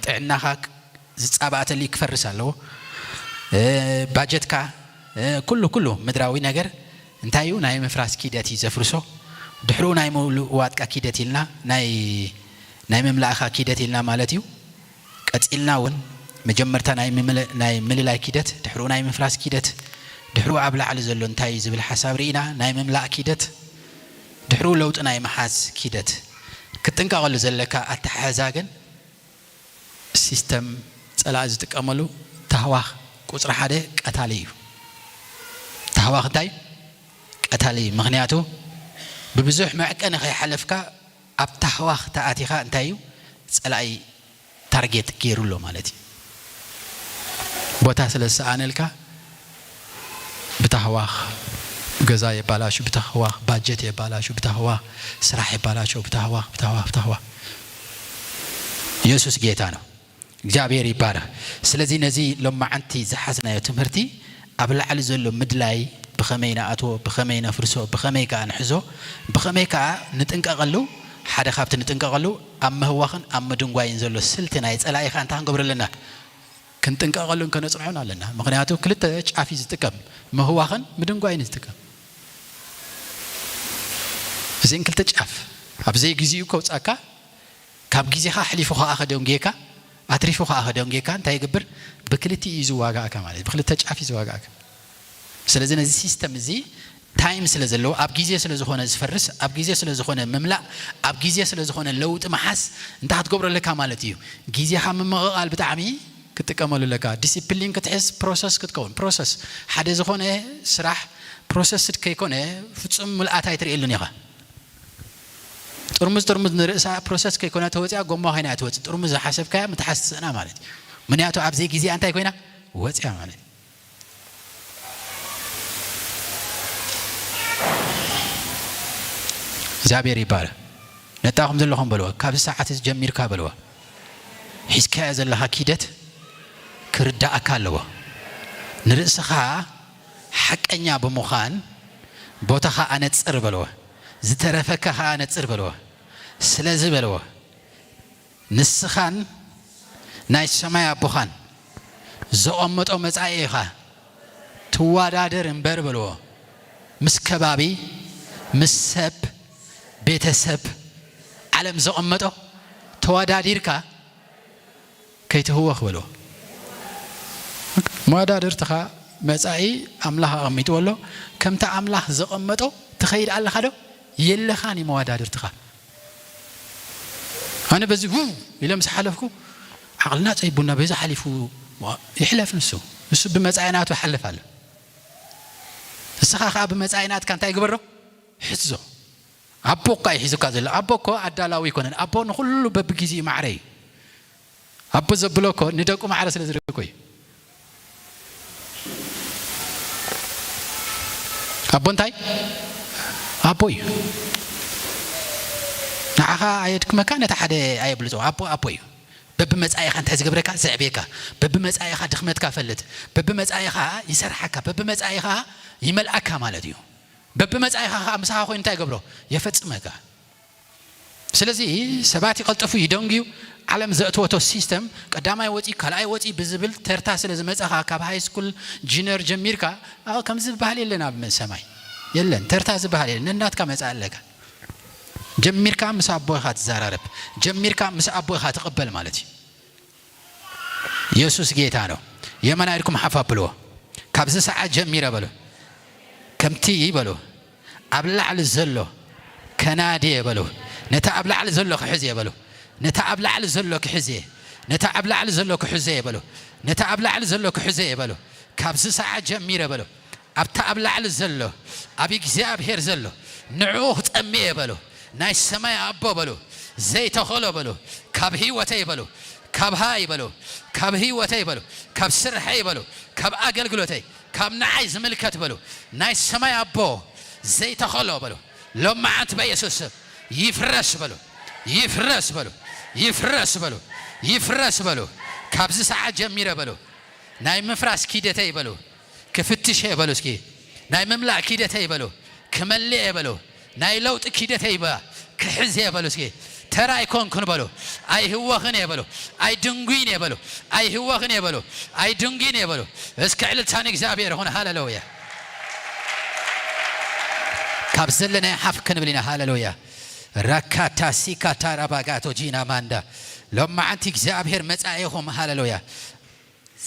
ጥዕናኻ ዝፃባእተሉ ክፈርስ ኣለዎ። ባጀትካ፣ ኩሉ ኩሉ ምድራዊ ነገር እንታይ እዩ? ናይ ምፍራስ ኪደት እዩ ዘፍርሶ። ድሕሩ ናይ ምልዋጥካ ኪደት ኢልና ናይ ናይ ምምላእኻ ኪደት ኢልና ማለት እዩ። ቀፂልና እውን መጀመርታ ናይ ምምለ- ናይ ምልላይ ኪደት፣ ድሕሩ ናይ ምፍራስ ኪደት፣ ድሕሩ ኣብ ላዕሊ ዘሎ እንታይ እዩ ዝብል ሓሳብ ርኢና ናይ ምምላእ ኪደት፣ ድሕሩ ለውጢ ናይ ምሓዝ ኪደት። ክትጥንቀቐሉ ዘለካ ኣተሓሕዛ ግን ሲስተም ፀላኢ ዝጥቀመሉ ታህዋኽ ቁፅሪ ሓደ ቀታሊ እዩ። ታህዋኽ እንታይ? ቀታሊ እዩ። ምክንያቱ ብብዙሕ መዕቀኒ ከይሓለፍካ ኣብ ታህዋኽ ተኣቲኻ እንታይ እዩ? ፀላኢ ታርጌት ገይሩ ኣሎ ማለት እዩ። ቦታ ስለ ዝሰኣነልካ ብታህዋኽ ገዛ የባላሹ፣ ብታህዋኽ ባጀት የባላሹ፣ ብታህዋኽ ስራሕ የባላሹ፣ ብታህዋኽ ብታህዋኽ ብታህዋኽ። ኢየሱስ ጌታ ነው። እግዚኣብሔር ይባረኽ። ስለዚ ነዚ ሎማዓንቲ ዝሓዝናዮ ትምህርቲ ኣብ ላዕሊ ዘሎ ምድላይ ብኸመይ ንኣትዎ፣ ብኸመይ ነፍርሶ፣ ብኸመይ ከኣ ንሕዞ፣ ብኸመይ ከኣ ንጥንቀቐሉ፣ ሓደ ካብቲ ንጥንቀቐሉ ኣብ ምህዋኽን ኣብ ምድንጓይን ዘሎ ስልቲ ናይ ጸላኢ ከኣ እንታይ ክንገብሮ ኣለና? ክንጥንቀቐሉን ከነጽንዖን ኣለና። ምኽንያቱ ክልተ ጫፍ እዩ ዝጥቀም፣ ምህዋኽን ምድንጓይን እዩ ዝጥቀም። እዚን ክልተ ጫፍ ኣብ ዘይግዚኡ ከውጻካ ካብ ግዜኻ ኣሕሊፉ ከኣ ከደንጉየካ፣ ኣትሪፉ ከኣ ከደንጉየካ እንታይ ይገብር? ብክልቲኡ እዩ ዝዋጋእካ ማለት እዩ። ብክልተ ጫፍ እዩ ዝዋጋእካ። ስለዚ ነዚ ሲስተም እዚ ታይም ስለ ዘለዎ፣ ኣብ ግዜ ስለ ዝኾነ ዝፈርስ፣ ኣብ ግዜ ስለ ዝኾነ ምምላእ፣ ኣብ ግዜ ስለ ዝኾነ ለውጢ ምሓዝ እንታይ ክትገብሮ ኣለካ ማለት እዩ? ግዜኻ ምምቕቓል ብጣዕሚ ክትጥቀመሉ ኣለካ። ዲሲፕሊን ክትሕዝ፣ ፕሮሰስ ክትከውን። ፕሮሰስ ሓደ ዝኾነ ስራሕ ፕሮሰስድ ከይኮነ ፍጹም ምልኣት ኣይትርእየሉን ኢኻ። ጥርሙዝ ጥርሙዝ ንርእሳ ፕሮሰስ ከይኮነ ተወፂኣ ጎማ ኮይና እያ ትወፅእ። ጥርሙዝ ዝሓሰብካያ ምትሓዝ ትስእና ማለት እዩ። ምክንያቱ ኣብ ዘይግዜኣ እንታይ ኮይና ወፂኣ ማለት እዩ። እግዚኣብሔር ይባረ። ነጣኹም ዘለኹም በልዎ፣ ካብዚ ሰዓት እዚ ጀሚርካ በልዎ። ሒዝካዮ ዘለኻ ኪደት ክርዳእካ ኣለዎ። ንርእስኻ ሓቀኛ ብምዃን ቦታኻ ኣነጽር በልዎ። ዝተረፈካ ኸኣ ኣነጽር በልዎ። ስለዚ በልዎ፣ ንስኻን ናይ ሰማይ ኣቦኻን ዘቐመጦ መጻኢ ኢኻ ትዋዳደር እምበር በልዎ። ምስ ከባቢ፣ ምስ ሰብ፣ ቤተሰብ፣ ዓለም ዘቐመጦ ተዋዳዲርካ ከይትህወኽ በልዎ። መዋዳድርትኻ መጻኢ ኣምላኽ ኣቐሚጥዎ ኣሎ። ከምቲ ኣምላኽ ዘቐመጦ ትኸይድ ኣለኻ ዶ? የለኻን እዩ መዋዳድርትኻ። ኣነ በዚ ው ኢለ ምስ ሓለፍኩ ዓቕልና ጸይቡና በዚ ሓሊፉ ይሕለፍ ንሱ። ንሱ ብመጻኢ ናቱ ይሓልፍ ኣሎ። ንስኻ ከኣ ብመጻኢ ናትካ እንታይ ግበሮ? ሕዞ። ኣቦ እኳ እዩ ሒዙካ ዘሎ። ኣቦ እኮ ኣዳላዊ ኣይኮነን። ኣቦ ንኹሉ በብግዜኡ ማዕረ እዩ። ኣቦ ዘብሎ እኮ ንደቁ ማዕረ ስለ ዝርኢ እኮ እዩ። ኣቦ እንታይ? ኣቦ እዩ። ንዓኻ ኣየድክመካ፣ ነቲ ሓደ ኣየብልጾ። ኣቦ ኣቦ እዩ። በብመጻኢኻ እንታይ ዝገብረካ? ዘዕብየካ። በብመጻኢኻ ድኽመትካ ፈልጥ። በብመጻኢኻ ይሰርሓካ። በብመጻኢኻ ይመልኣካ ማለት እዩ። በብመጻኢኻ ኸኣ ምሳኻ ኮይኑ እንታይ ይገብሮ? የፈጽመካ። ስለዚ ሰባት ይቐልጥፉ፣ ይደንጉዩ። ዓለም ዘእተወቶ ሲስተም፣ ቀዳማይ ወጺ ካልኣይ ወጺ ብዝብል ተርታ ስለ ዝመጻኻ፣ ካብ ሃይ ስኩል፣ ጂነር ጀሚርካ፣ ኣዎ፣ ከምዚ ዝበሃል የለን ኣብ ሰማይ። የለን፣ ተርታ ዝበሃል የለን። ነናትካ መጻኢ ኣለካ። ጀሚርካ ምስ ኣቦኻ ትዘራረብ። ጀሚርካ ምስ ኣቦኻ ትቕበል ማለት እዩ። ኢየሱስ ጌታ ነው። የመና ኢድኩም ሓፍ ኣብልዎ። ካብዚ ሰዓት ጀሚረ በሉ። ከምቲ በሉ። ኣብ ላዕሊ ዘሎ ከናድየ በሉ። ነታ ኣብ ላዕሊ ዘሎ ክሕዝየ በሉ። ነታ ኣብ ላዕሊ ዘሎ ክሕዝየ። ነታ ኣብ ላዕሊ ዘሎ ክሕዝየ በሉ። ነታ ኣብ ላዕሊ ዘሎ ክሕዝየ በሉ። ካብዚ ሰዓት ጀሚረ በሉ። ኣብታ ኣብ ላዕሊ ዘሎ፣ ኣብ እግዚኣብሔር ዘሎ፣ ንዕኡ ክጠምየ በሉ። ናይ ሰማይ ኣቦ በሉ። ዘይተኸሎ በሉ። ካብ ህይወተይ በሉ። ካብ ሃይ በሉ። ካብ ህይወተይ በሉ። ካብ ስርሐይ በሉ። ካብ ኣገልግሎተይ፣ ካብ ንዓይ ዝምልከት በሉ። ናይ ሰማይ ኣቦ ዘይተኸሎ በሉ። ሎማዓንቲ በኢየሱስ ስም ይፍረስ በሉ። ይፍረስ በሉ። ይፍረስ በሉ። ይፍረስ በሉ። ካብዚ ሰዓት ጀሚረ በሉ። ናይ ምፍራስ ኪደተይ በሉ። ክፍትሽ እየ በሉ እስኪ። ናይ ምምላእ ኪደተይ በሉ። ክመልእ እየ በሉ። ናይ ለውጢ ኪደተይ በ-፣ ክሕዝ እየ በሉ እስኪ። ተራ ኣይኮንኩን በሉ። ኣይህወኽን እየ በሉ። ኣይድንጉይን እየ በሉ። ኣይህወኽን እየ በሉ። ኣይድንጉይን እየ በሉ። እስኪ ዕልልታ ንእግዚኣብሔር ይኹን። ሃሌሉያ። ካብ ዘለናዮ ሓፍ ክንብል ኢና። ሃሌሉያ። ራካታ ሲካታ ራባጋቶ ጂና ማንዳ። ሎማዓንቲ እግዚኣብሔር መጻኢኹም። ሃሌሉያ።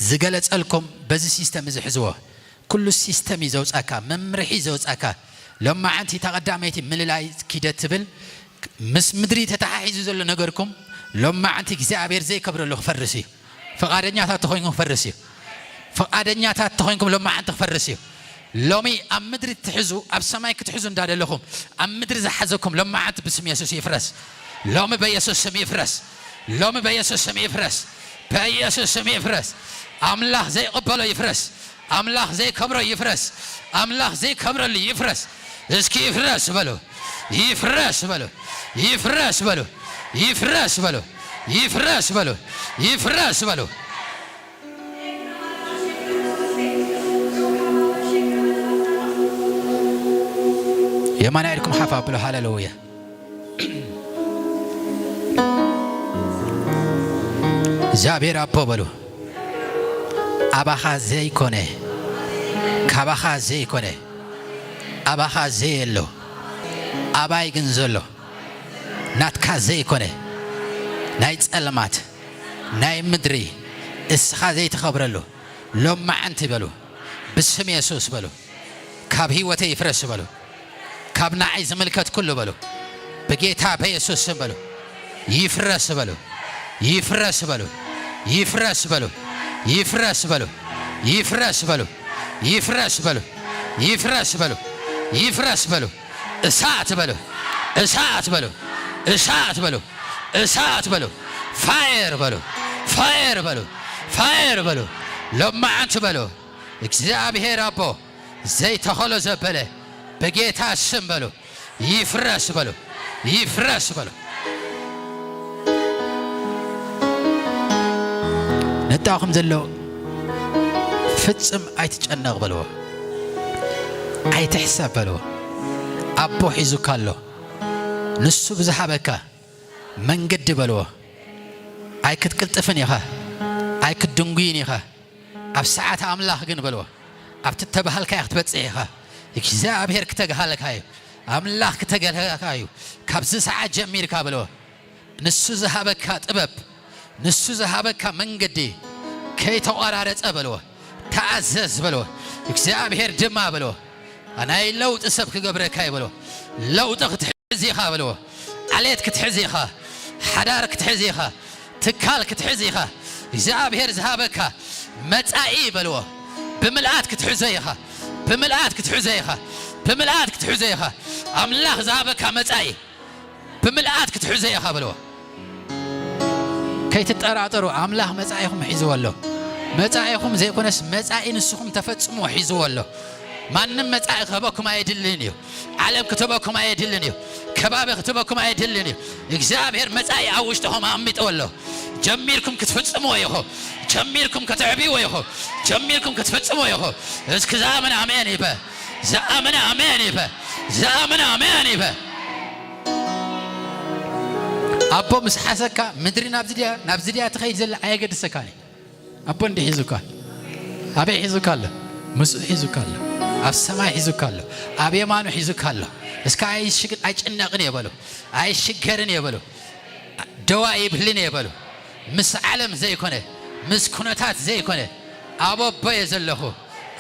ዝገለጸልኩም በዚ ሲስተም እዚ ሕዝዎ። ኩሉ ሲስተም እዩ ዘውጻካ፣ መምርሒ እዩ ዘውጻካ። ሎማዓንቲ እታ ቀዳመይቲ ምልላይ ኪደት ትብል ምስ ምድሪ ተተሓሒዙ ዘሎ ነገርኩም ሎማዓንቲ እግዚኣብሔር ዘይከብረሉ ክፈርስ እዩ። ፍቓደኛታት ተኾይንኩም ክፈርስ እዩ። ፍቓደኛታት ተኾይንኩም ሎማዓንቲ ክፈርስ እዩ። ሎሚ ኣብ ምድሪ ትሕዙ፣ ኣብ ሰማይ ክትሕዙ እንዳደለኹም፣ ኣብ ምድሪ ዝሓዘኩም ሎማዓንቲ ብስም የሱስ ይፍረስ። ሎሚ በየሱስ ስም ይፍረስ። ሎሚ በየሱስ ስም ይፍረስ። በየሱስ ስም ይፍረስ። ኣምላኽ ዘይቕበሎ ይፍረስ። ኣምላኽ ዘይከብሮ ይፍረስ። ኣምላኽ ዘይከብረሉ ይፍረስ። እስኪ ይፍረስ በሉ። ይፍረስ በሉ። ይፍረስ በሉ። ይፍረስ በሉ። ይፍረስ በሉ። ይፍረስ በሉ። የማናይ ኢድኩም ሓፍ ኣብሉ። ሃሌሉያ። እግዚኣብሔር ኣቦ በሉ። ኣባኻ ዘይኮነ፣ ካባኻ ዘይኮነ፣ ኣባኻ ዘየሎ፣ ኣባይ ግን ዘሎ፣ ናትካ ዘይኮነ፣ ናይ ጸልማት፣ ናይ ምድሪ፣ እስኻ ዘይትኸብረሉ፣ ሎማዓንቲ በሉ፣ ብስም የሱስ በሉ፣ ካብ ህይወተይ ይፍረስ በሉ፣ ካብ ንዓይ ዝምልከት ኩሉ በሉ፣ ብጌታ በየሱስ ስም በሉ፣ ይፍረስ በሉ፣ ይፍረስ በሉ፣ ይፍረስ በሉ፣ ይፍረስ በሉ፣ ይፍረስ በሉ፣ ይፍረስ በሉ፣ ይፍረስ በሉ፣ ይፍረስ በሉ፣ እሳት በሉ፣ እሳት በሉ፣ እሳት በሉ፣ እሳት በሉ፣ ፋየር በሉ፣ ፋየር በሉ፣ ፋየር በሉ፣ ሎማዓንቲ በሉ፣ እግዚኣብሔር ኣቦ ዘይተኸሎ ዘበለ ብጌታ ስም በሉ፣ ይፍረስ በሉ፣ ይፍረስ በሉ። ነጣኹም ዘሎ ፍጽም ኣይትጨነቕ በልዎ፣ ኣይትሕሰብ በልዎ። ኣቦ ሒዙካ ኣሎ። ንሱ ብዝሃበካ መንገዲ በልዎ። ኣይክትቅልጥፍን ኢኻ፣ ኣይክትድንጉይን ኢኻ። ኣብ ሰዓት ኣምላኽ ግን በልዎ፣ ኣብቲ እተባህልካዮ ክትበጽሕ ኢኻ። እግዚኣብሔር ክተግሃልካ እዩ። ኣምላኽ ክተገልሃልካ እዩ። ካብዚ ሰዓት ጀሚርካ በልዎ፣ ንሱ ዝሃበካ ጥበብ፣ ንሱ ዝሃበካ መንገዲ ከይተቋራረጸ በልዎ፣ ተኣዘዝ በልዎ። እግዚኣብሔር ድማ በልዎ፣ ናይ ለውጢ ሰብ ክገብረካ እዩ በልዎ። ለውጢ ክትሕዝ ኢኻ በልዎ። ዓሌት ክትሕዝ ኢኻ። ሓዳር ክትሕዝ ኢኻ። ትካል ክትሕዝ ኢኻ። እግዚኣብሔር ዝሃበካ መጻኢ በልዎ። ብምልኣት ክትሕዞ ኢኻ። ብምልኣት ክትሕዞ ኢኻ። ብምልኣት ክትሕዞ ኢኻ። ኣምላኽ ዝሃበካ መጻኢ ብምልኣት ክትሕዞ ኢኻ በልዎ። ከይትጠራጠሩ፣ ኣምላኽ መጻኢኹም ሒዝዎ ኣሎ። መጻኢኹም ዘይኮነስ፣ መጻኢ ንስኹም ተፈጽምዎ ሒዝዎ ኣሎ። ማንም መጻኢ ክህበኩም ኣየድልን እዩ። ዓለም ክትህበኩም ኣየድልን እዩ። ከባቢ ክትህበኩም ኣየድልን እዩ። እግዚኣብሔር መጻኢ ኣብ ውሽጥኹም ኣቕሚጥዎ ኣሎ። ጀሚርኩም ክትፍጽምዎ ኢኹ። ጀሚርኩም ከተዕብይዎ ኢኹ። ጀሚርኩም ክትፍጽምዎ ኢኹ። እስኪ ዝኣምን ኣሜን ይበል። ዝኣመነ ኣሜን ይበ። ዝኣመነ ኣሜን ይበ። ኣቦ ምስ ሓሰካ ምድሪ ናብዚ ድያ ናብዚ ድያ ትኸይድ ዘላ ኣየገድሰካን እዩ። ኣቦ እንዲህ ሒዙካ ኣበይ ሒዙካ ኣሎ? ምስኡ ሒዙካ ኣሎ። ኣብ ሰማይ ሒዙካ ኣሎ። ኣብ የማኑ ሒዙካ ኣሎ። እስከ ኣይሽግን ኣይጭነቕን እየ በሎ። ኣይሽገርን እየ በሎ። ደዋ ይብልን እየ በሎ። ምስ ዓለም ዘይኮነ ምስ ኩነታት ዘይኮነ ኣብ ኣቦ እየ ዘለኹ።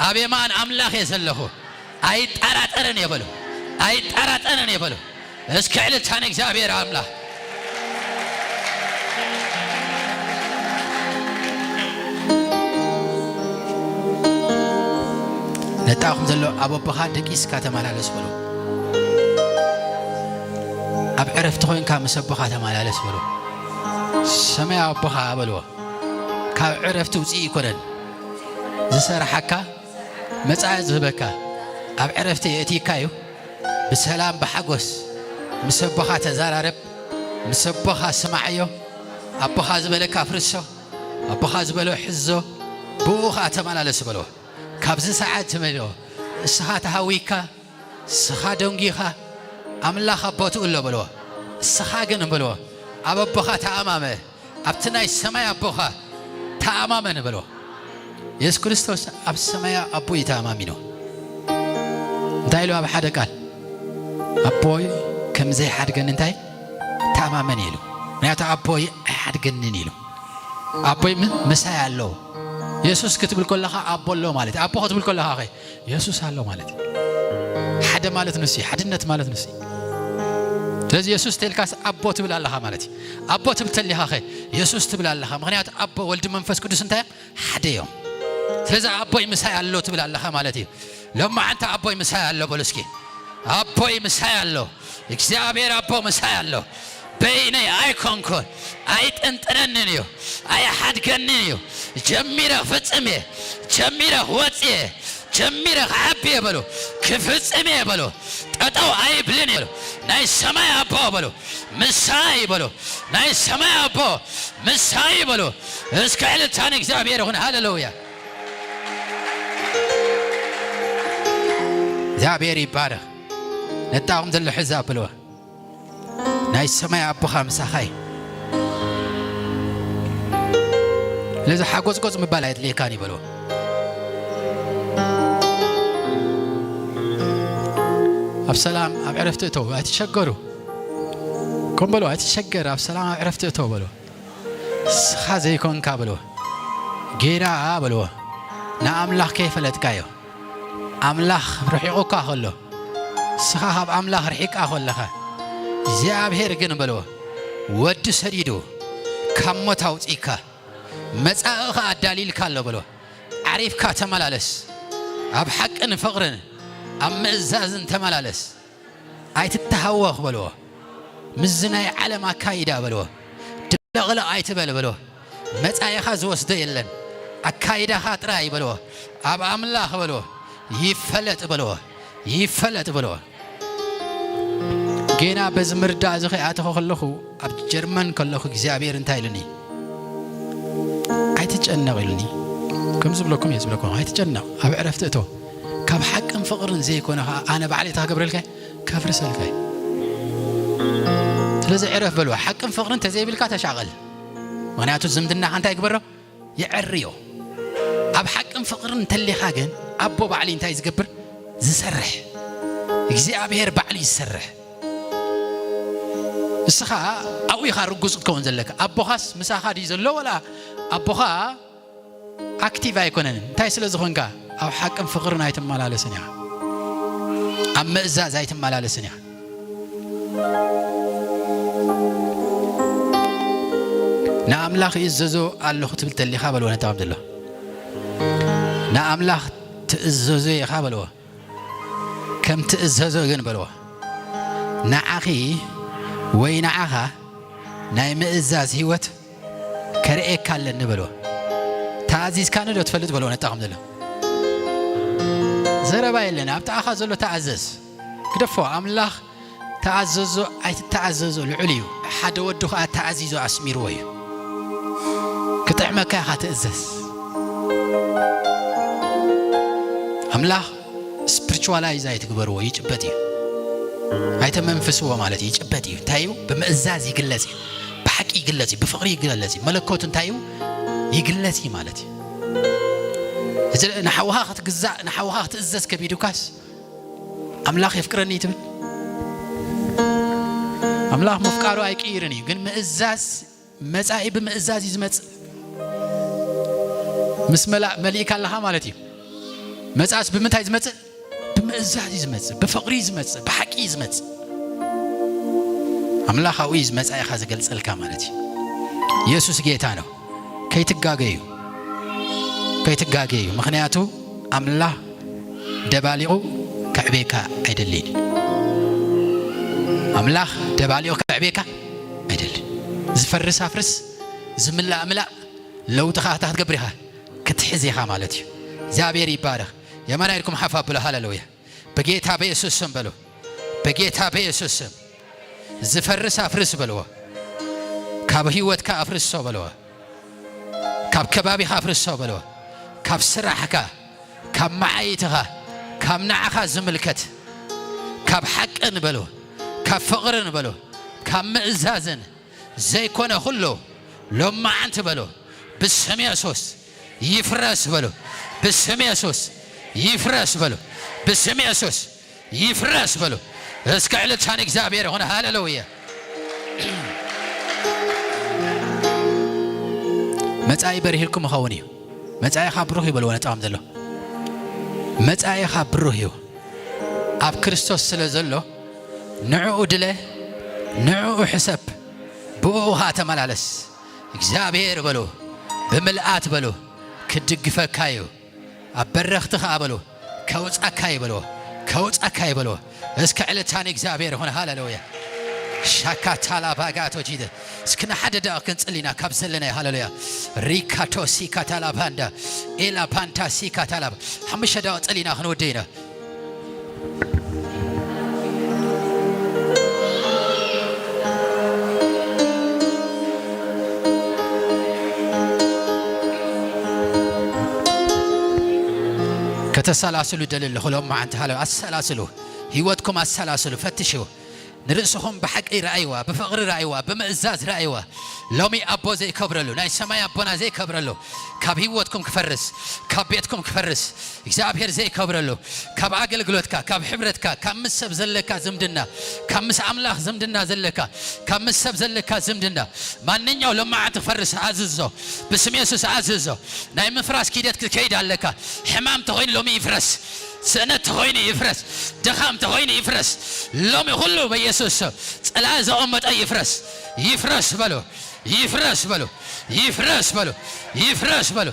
ኣብ የማን ኣምላኽ እየ ዘለኹ። ኣይጠራጠርን እየ በሎ። ኣይጠራጠርን እየ በሎ። እስኪ ዕልልታ ንእግዚኣብሔር ኣምላኽ። ነጣኹም ዘሎ ኣብ ኣቦኻ ደቂስካ ተመላለስ በሎ። ኣብ ዕረፍቲ ኮይንካ ምስ ኣቦኻ ተመላለስ በሎ። ሰማያዊ ኣቦኻ በልዎ። ካብ ዕረፍቲ ውፅኢ ይኮነን ዝሰራሓካ መጻኢ ዝህበካ። ኣብ ዕረፍቲ የእቲካ እዩ። ብሰላም ብሓጎስ ምስ ኣቦኻ ተዛራረብ። ምስ ኣቦኻ ስማዓዮ። ኣቦኻ ዝበለካ ፍርሶ። ኣቦኻ ዝበሎ ሕዞ። ብኡ ኸዓ ተመላለስ በሎ። ካብዚ ሰዓት ትመልኦ እስኻ ተሃዊካ እስኻ ደንጊኻ ኣምላኽ ኣቦ ትእሎ በልዎ። እስኻ ግን በልዎ ኣብ ኣቦኻ ተኣማመ። ኣብቲ ናይ ሰማይ ኣቦኻ ተኣማመን በልዎ። የሱስ ክርስቶስ ኣብ ሰማያ ኣቦ እዩ ተኣማሚኑ። እንታይ ኢሉ ኣብ ሓደ ቃል ኣቦይ ከም ዘይሓድገኒ እንታይ ተኣማመን ኢሉ። ምክንያቱ ኣቦይ ኣይሓድገንን ኢሉ። ኣቦይ ም- ምሳይ ኣሎ። የሱስ ክትብል ከለኻ ኣቦ ኣሎ ማለት እዩ። ኣቦ ክትብል ከለኻ ኸ የሱስ ኣሎ ማለት እዩ። ሓደ ማለት ንሱ እዩ። ሓድነት ማለት ንሱ እዩ። ስለዚ የሱስ ተልካስ ኣቦ ትብል ኣለኻ ማለት እዩ። ኣቦ ትብል ተሊኻ ኸ የሱስ ትብል ኣለኻ። ምክንያቱ ኣቦ ወልዲ መንፈስ ቅዱስ እንታይ እዮም? ሓደ እዮም። ስለዚ ኣቦይ ምሳይ ኣሎ ትብል ኣለኻ ማለት እዩ። ሎማዓንቲ ኣቦይ ምሳይ ኣሎ በሉ እስኪ። ኣቦይ ምሳይ ኣሎ። እግዚኣብሔር ኣቦ ምሳይ ኣሎ። በይነይ ኣይኮንኩን። ኣይጥንጥነንን እዩ። ኣይሓድገንን እዩ። ጀሚረ ክፍጽም እየ። ጀሚረ ክወጽእ እየ። ጀሚረ ክዓቢ እየ በሉ። ክፍጽም እየ በሉ። ጠጠው ኣይብልን እየ በሉ። ናይ ሰማይ ኣቦ በሉ። ምሳይ በሉ። ናይ ሰማይ ኣቦ ምሳይ በሉ። እስከ ዕልልታ ንእግዚኣብሔር ይኹን። ሃሌሉያ። እግዚኣብሔር ይባረኽ። ነጣኹም ዘሎ ሕዛ ብልዋ። ናይ ሰማይ ኣቦኻ ምሳኻ እዩ። ስለዚ ሓጎጽጎጽ ምባል ኣየድልየካን እዩ በልዎ። ኣብ ሰላም ኣብ ዕረፍቲ እተው ኣይትሸገሩ። ከም በልዎ ኣይትሸገር ኣብ ሰላም ኣብ ዕረፍቲ እተው በልዎ። ንስኻ ዘይኮንካ በልዎ። ጌና በልዎ። ንኣምላኽ ከይፈለጥካዮ። ኣምላኽ ርሒቑካ ከሎ፣ ንስኻ ካብ ኣምላኽ ርሒቃ ከለኻ፣ እግዚኣብሔር ግን በልዎ፣ ወዲ ሰዲዱ ካብ ሞት ኣውጺእካ፣ መጻኢ ኸኣ ኣዳሊልካ ኣሎ በልዎ። ዓሪፍካ ተመላለስ፣ ኣብ ሓቅን ፍቕርን ኣብ ምእዛዝን ተመላለስ። ኣይትተሃወኽ በልዎ። ምስዚ ናይ ዓለም ኣካይዳ በልዎ። ድብለቕለቕ ኣይትበል በልዎ። መጻኢኻ ዝወስዶ የለን። ኣካይዳኻ ጥራይ በልዎ። ኣብ ኣምላኽ በልዎ። ይፈለጥ በልዎ። ይፈለጥ በልዎ። ጌና በዚ ምርዳእ እዚ ከይኣተኹ ከለኹ፣ ኣብ ጀርመን ከለኹ እግዚኣብሔር እንታይ ኢሉኒ? "ኣይትጨነቕ" ኢሉኒ። ከም ዝብለኩም እየ ዝብለኩም። "ኣይትጨነቕ፣ ኣብ ዕረፍቲ እቶ። ካብ ሓቅን ፍቕርን ዘይኮነ ኸዓ ኣነ ባዕለይ እንታይ ክገብረልካ እየ? ከፍርሰልካ እየ። ስለዚ ዕረፍ" በልዎ። ሓቅን ፍቕርን እንተዘይብልካ ተሻቐል። ምኽንያቱ ዝምድናኻ እንታይ ይግበሮ? የዐርዮ። ኣብ ሓቅን ፍቕርን እንተሊኻ ግን ኣቦ ባዕሉ እንታይ ዝገብር? ዝሰርሕ። እግዚኣብሔር ባዕሉ ይሰርሕ። ንስኻ ኣብኡ ኢኻ ርጉጽ ክትከውን ዘለካ። ኣቦኻስ ምሳኻ ድዩ ዘሎ ወላ ኣቦኻ ኣክቲቭ ኣይኮነን? እንታይ ስለ ዝኾንካ? ኣብ ሓቅን ፍቕርን ኣይትመላለስን ኢኻ። ኣብ ምእዛዝ ኣይትመላለስን ኢኻ። ንኣምላኽ ይእዘዞ ኣለኹ ትብል ተሊኻ በልዎ ነታ ከም ዘሎ። ንኣምላኽ ትእዘዞ ኢኻ በልዎ። ከም ትእዘዞ ግን በልዎ። ንዓኺ ወይ ንዓኻ ናይ ምእዛዝ ህይወት ከርእየካ ኣለኒ በልዎ። ተኣዚዝካኒ ዶ ትፈልጥ በልዎ ነታ ከም ዘሎ። ዘረባ የለን። ኣብ ጥቓኻ ዘሎ ተኣዘዝ። ግደፎ። ኣምላኽ ተኣዘዞ ኣይትተኣዘዞ ልዑል እዩ። ሓደ ወዱ ኸዓ ተኣዚዙ ኣስሚርዎ እዩ። ክጥዕመካ ኢኻ ትእዘዝ። ኣምላኽ ስፕሪ ቪርቹዋላይዝ ኣይትግበርዎ፣ ይጭበጥ እዩ። ኣይተመንፍስዎ ማለት እዩ፣ ይጭበጥ እዩ። እንታይ እዩ? ብምእዛዝ ይግለጽ እዩ፣ ብሓቂ ይግለጽ እዩ፣ ብፍቕሪ ይግለጽ እዩ። መለኮቱ እንታይ እዩ? ይግለጽ እዩ ማለት እዩ። እዚ ንሓውኻ ክትግዛእ፣ ንሓውኻ ክትእዘዝ ከቢዱካስ፣ ኣምላኽ የፍቅረኒ ትብል? ኣምላኽ ምፍቃሩ ኣይቅይርን እዩ፣ ግን ምእዛዝ፣ መጻኢ ብምእዛዝ እዩ ዝመጽእ። ምስ መላ-፣ መሊእካ ኣለኻ ማለት እዩ። መጻእስ ብምንታይ ዝመጽእ? ብምእዛዝ እዩ ዝመጽእ፣ ብፍቕሪ እዩ ዝመጽእ፣ ብሓቂ እዩ ዝመጽእ። ኣምላኽ ኣብኡ እዩ መጻኢኻ ዝገልጸልካ ማለት እዩ። የሱስ ጌታ ነው። ከይትጋገዩ፣ ከይትጋገዩ። ምኽንያቱ ኣምላኽ ደባሊቑ ከዕቤካ ኣይደልን። ኣምላኽ ደባሊቑ ከዕቤካ ኣይደልን። ዝፈርስ ኣፍርስ፣ ዝምላእ ምላእ፣ ለውጥኻ እንታይ ክትገብር ኢኻ? ክትሕዝ ኢኻ ማለት እዩ። እግዚኣብሔር ይባረኽ። የማናይ ኢድኩም ሓፍ ኣብሎ፣ ሃሌሉያ። በጌታ በኢየሱስ ስም በሉ። በጌታ በኢየሱስ ስም ዝፈርስ ኣፍርስ በልዎ። ካብ ህይወትካ ኣፍርሶ በልዎ። ካብ ከባቢኻ ኣፍርሶ በልዎ። ካብ ስራሕካ፣ ካብ መዓይትኻ፣ ካብ ንዓኻ ዝምልከት፣ ካብ ሓቅን በልዎ፣ ካብ ፍቕርን በልዎ፣ ካብ ምእዛዝን ዘይኮነ ኩሉ ሎማዓንቲ በልዎ። ብስም የሱስ ይፍረስ በሉ። ብስም የሱስ ይፍረስ በሉ። ብስም የሱስ ይፍረስ በሉ። እስከ ዕልልታ ንእግዚኣብሔር ይኹን። ሃሌሉያ። መጻኢ በሪህልኩም ይኸውን እዩ። መጻኢኻ ብሩህ እዩ በልዎ ነጻኹም ዘሎ። መጻኢኻ ብሩህ እዩ። ኣብ ክርስቶስ ስለ ዘሎ ንዕኡ ድለ፣ ንዕኡ ሕሰብ፣ ብእኡ ኸኣ ተመላለስ። እግዚኣብሔር በሉ፣ ብምልኣት በሉ፣ ክድግፈካ እዩ። ኣብ በረኽቲ ኸኣ በሉ፣ ከውጻካ እዩ በልዎ፣ ከውጻካ እዩ በልዎ። እስከ ዕልልታ ንእግዚኣብሔር ይኹን። ሃሌሉያ። ሻካታላ ባጋቶ ጂደ። እስኪ ንሓደ ደቂቕ ክንጽሊ ኢና ካብ ዘለናዮ። ሃሌሉያ። ሪካቶ ሲካታላ ባንዳ፣ ኤላ ባንታ ሲካታላ። ሓሙሽተ ደቂቕ ጸሊና ክንውድእ ኢና። ከተሰላስሉ ደሊ ኣለኹ። ሎም መዓንቲ ሃለ ኣሰላስሉ፣ ህይወትኩም ኣሰላስሉ፣ ፈትሹ። ንርእስኹም ብሓቂ ረኣይዋ፣ ብፍቕሪ ረኣይዋ፣ ብምእዛዝ ረኣይዋ። ሎሚ ኣቦ ዘይከብረሉ፣ ናይ ሰማይ ኣቦና ዘይከብረሉ፣ ካብ ህይወትኩም ክፈርስ፣ ካብ ቤትኩም ክፈርስ፣ እግዚኣብሔር ዘይከብረሉ፣ ካብ ኣገልግሎትካ፣ ካብ ሕብረትካ፣ ካብ ምስ ሰብ ዘለካ ዝምድና፣ ካብ ምስ ኣምላኽ ዝምድና ዘለካ፣ ካብ ምስ ሰብ ዘለካ ዝምድና፣ ማንኛው ሎማዓንቲ ክፈርስ ኣዝዞ፣ ብስም የሱስ ኣዝዞ። ናይ ምፍራስ ኪደት ክትከይድ ኣለካ። ሕማም ተኾይኑ ሎሚ ይፍረስ፣ ስእነት ተኾይኑ ይፍረስ፣ ድኻም ተኾይኑ ይፍረስ። ሎሚ ኩሉ በኢየሱስ ስም ጸላኢ ዘቐመጠ ይፍረስ፣ ይፍረስ በሉ። ይፍረስ በሉ፣ ይፍረስ በሉ፣ ይፍረስ በሉ።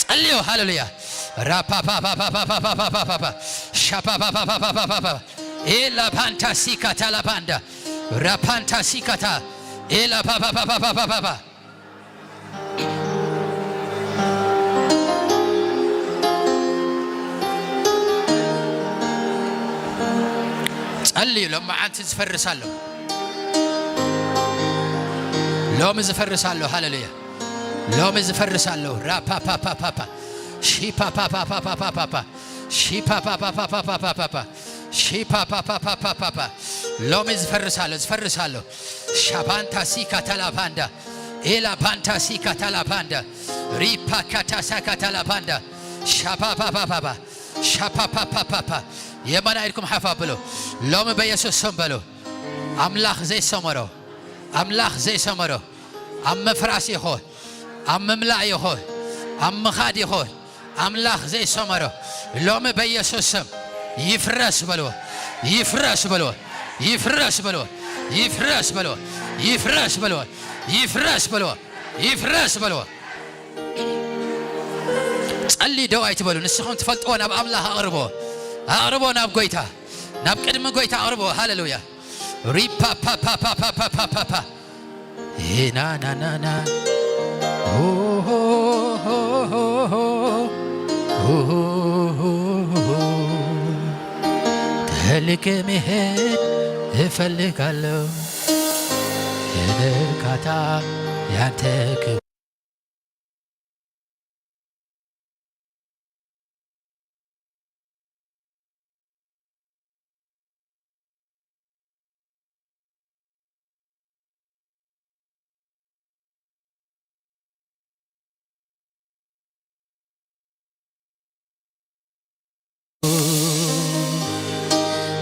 ጸልዩ። ሃሌሉያ። ራፓፓፓፓፓፓፓፓፓፓ ሻፓፓፓፓፓፓፓ ኤላ ፓንታ ሲካታ ላፓንዳ ራፓንታ ሲካታ ኤላ ፓፓፓፓፓፓፓ ጸልዩ። ሎማዓንቲ ዝፈርስ ኣሎ። ሎሚ ዝፈርስ ኣሎ። ሃሌሉያ። ሎሚ ዝፈርስ ኣሎ። ራፓፓፓፓፓ ሺፓፓፓፓፓፓፓ ሺፓፓፓፓፓፓፓ ሺፓፓፓፓፓፓ ሎሚ ዝፈርስ ኣሎ። ዝፈርስ ኣሎ። ሻፓንታ ሲካታላፓንዳ ኤላ ፓንታ ሲካታላፓንዳ ሪፓካታ ሳካታላፓንዳ ሻፓፓፓፓፓ ሻፓፓፓፓፓ የማና ኢድኩም ሓፍ ኣብሉ። ሎሚ በኢየሱስ ስም በሉ። ኣምላኽ ዘይሰመሮ፣ ኣምላኽ ዘይሰመሮ፣ ኣብ ምፍራስ ይኹን፣ ኣብ ምምላእ ይኹን፣ ኣብ ምኻድ ይኹን፣ ኣምላኽ ዘይሰመሮ ሎሚ በኢየሱስ ስም ይፍረስ በልዎ፣ ይፍረስ በልዎ፣ ይፍረስ በልዎ፣ ይፍረስ በልዎ፣ ይፍረስ በልዎ፣ ይፍረስ በልዎ፣ ይፍረስ በልዎ። ጸሊ ደው ኣይትበሉ። ንስኹም ትፈልጥዎ ናብ ኣምላኽ ኣቕርቦ፣ ኣቕርቦ ናብ ጎይታ፣ ናብ ቅድሚ ጎይታ ኣቕርቦ። ሃሌሉያ። ሪፓፓፓፓፓፓፓፓ ኤናናናና ተልከ መሄድ እፈልጋለሁ። የእርካታ ያንተ ክብር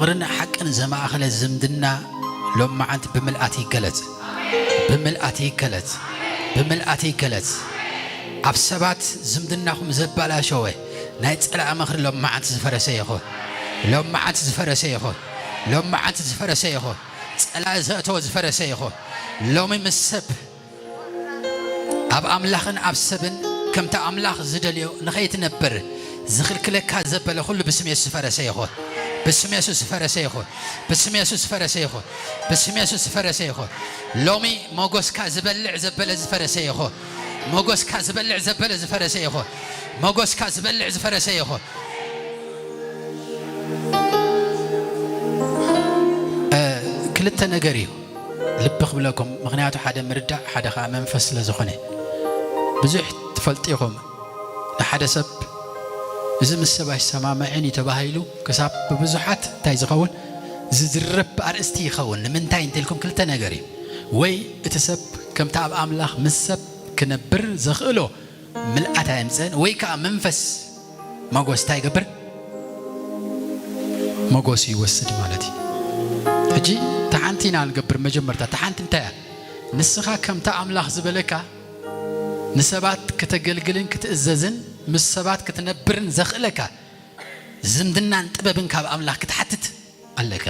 ፍቕርን ሓቅን ዘማእኸለ ዝምድና ሎማዓንቲ ብምልኣት ይገለጽ፣ ብምልኣት ይገለጽ፣ ብምልኣት ይገለጽ። ኣብ ሰባት ዝምድናኹም ዘባላሸወ ናይ ጸላኢ ምኽሪ ሎማዓንቲ ዝፈረሰ ይኹን፣ ሎማዓንቲ ዝፈረሰ ይኹን፣ ሎማዓንቲ ዝፈረሰ ይኹን። ጸላኢ ዘእተወ ዝፈረሰ ይኹን። ሎሚ ምስ ሰብ ኣብ ኣምላኽን ኣብ ሰብን ከምቲ ኣምላኽ ዝደልዮ ንኸይትነብር ዝኽልክለካ ዘበለ ኩሉ ብስም የሱስ ዝፈረሰ ይኹን። ብስም የሱስ ዝፈረሰ ይኹን። ብስም የሱስ ዝፈረሰ ይኹን። ብስም የሱስ ዝፈረሰ ይኹን። ሎሚ ሞጎስካ ዝበልዕ ዘበለ ዝፈረሰ ይኹን። ሞጎስካ ዝበልዕ ዘበለ ዝፈረሰ ይኹን። ሞጎስካ ዝበልዕ ዝፈረሰ ይኹን። እ፣ ክልተ ነገር እዩ ልቢ ክብለኩም፣ ምኽንያቱ ሓደ ምርዳእ፣ ሓደ ኸዓ መንፈስ ስለ ዝኾነ። ብዙሕ ትፈልጡ ኢኹም፣ ንሓደ ሰብ እዚ ምስ ሰብ ኣይሰማምዕን እዩ ተባሂሉ ክሳብ ብብዙሓት እንታይ ዝኸውን ዝዝረብ ኣርእስቲ ይኸውን። ንምንታይ እንተልኩም ክልተ ነገር እዩ። ወይ እቲ ሰብ ከምቲ ኣብ ኣምላኽ ምስ ሰብ ክነብር ዘኽእሎ ምልኣት ኣየምጽእን፣ ወይ ከኣ መንፈስ መጎስ እንታይ ይገብር? መጎስ ይወስድ ማለት እዩ። ሕጂ ተሓንቲ ኢና ንገብር። መጀመርታ ተሓንቲ እንታይ እያ? ንስኻ ከምቲ ኣምላኽ ዝበለካ ንሰባት ክተገልግልን ክትእዘዝን ምስ ሰባት ክትነብርን ዘኽእለካ ዝምድናን ጥበብን ካብ ኣምላኽ ክትሓትት ኣለካ።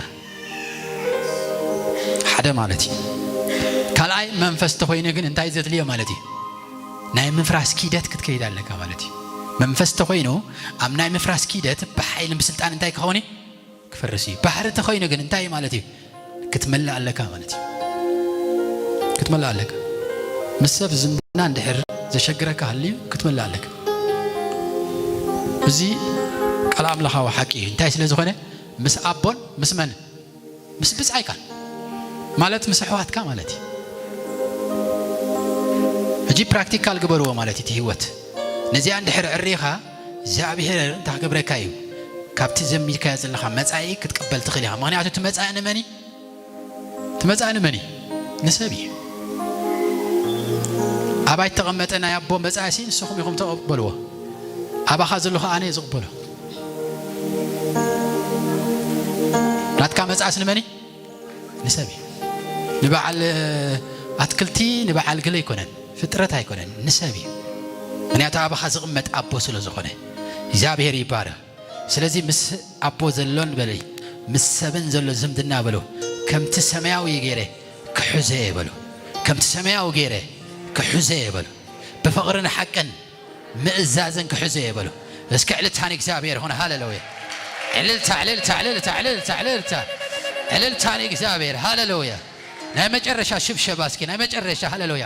ሓደ ማለት እዩ። ካልኣይ መንፈስ ተኾይኑ ግን እንታይ ዘድልዮ ማለት እዩ? ናይ ምፍራስ ኪደት ክትከይድ ኣለካ ማለት እዩ። መንፈስ ተኾይኑ ኣብ ናይ ምፍራስ ኪደት ብሓይልን ብስልጣን እንታይ ክኸውን እዩ? ክፈርስ እዩ። ባሕሪ ተኾይኑ ግን እንታይ ማለት እዩ? ክትመልእ ኣለካ ማለት እዩ። ክትመልእ ኣለካ። ምስ ሰብ ዝምድና እንድሕር ዘሸግረካ ሃልዩ ክትመልእ ኣለካ። እዚ ቃል ኣምላኻዊ ሓቂ እዩ። እንታይ ስለ ዝኾነ? ምስ ኣቦን ምስ መን? ምስ ብጻይካን ማለት ምስ ኣሕዋትካ ማለት እዩ። ሕጂ ፕራክቲካል ግበርዎ ማለት እዩ እቲ ህይወት። ነዚኣ እንድሕር ዕሪኻ እግዚኣብሔር እንታይ ክገብረካ እዩ? ካብቲ ዘሚድካዮ ዘለኻ መጻኢ ክትቅበል ትኽእል ኢኻ። ምኽንያቱ እቲ መጻኢ ንመን እዩ? እቲ መጻኢ ንመን እዩ? ንሰብ እዩ። ኣባይ ተቐመጠ ናይ ኣቦ መጻኢ ሲ ንስኹም ኢኹም ተቐበልዎ። ኣባኻ ዘሎ ኸኣ ኣነ እየ ዝቕበሎ። ናትካ መጻእስ ንመን እዩ? ንሰብ እዩ። ንበዓል ኣትክልቲ፣ ንበዓል ገለ ኣይኮነን፣ ፍጥረት ኣይኮነን፣ ንሰብ እዩ። ምኽንያቱ ኣባኻ ዝቕመጥ ኣቦ ስለ ዝኾነ። እግዚኣብሔር ይባረኽ። ስለዚ ምስ ኣቦ ዘሎን በለይ፣ ምስ ሰብን ዘሎ ዝምድና በሎ፣ ከምቲ ሰማያዊ ገይረ ክሕዞ እየ በሎ። ከምቲ ሰማያዊ ገይረ ክሕዞ እየ በሎ። ብፍቕርን ሓቅን ምእዛዝን ክሕዞ እየ በሎ። እስኪ ዕልልታ ንእግዚኣብሔር ይኹን። ሃሌሉያ። ዕልልታ፣ ዕልልታ፣ ዕልልታ፣ ዕልልታ፣ ዕልልታ። ዕልልታ ንእግዚኣብሔር። ሃሌሉያ። ናይ መጨረሻ ሽብሸባ እስኪ፣ ናይ መጨረሻ። ሃሌሉያ።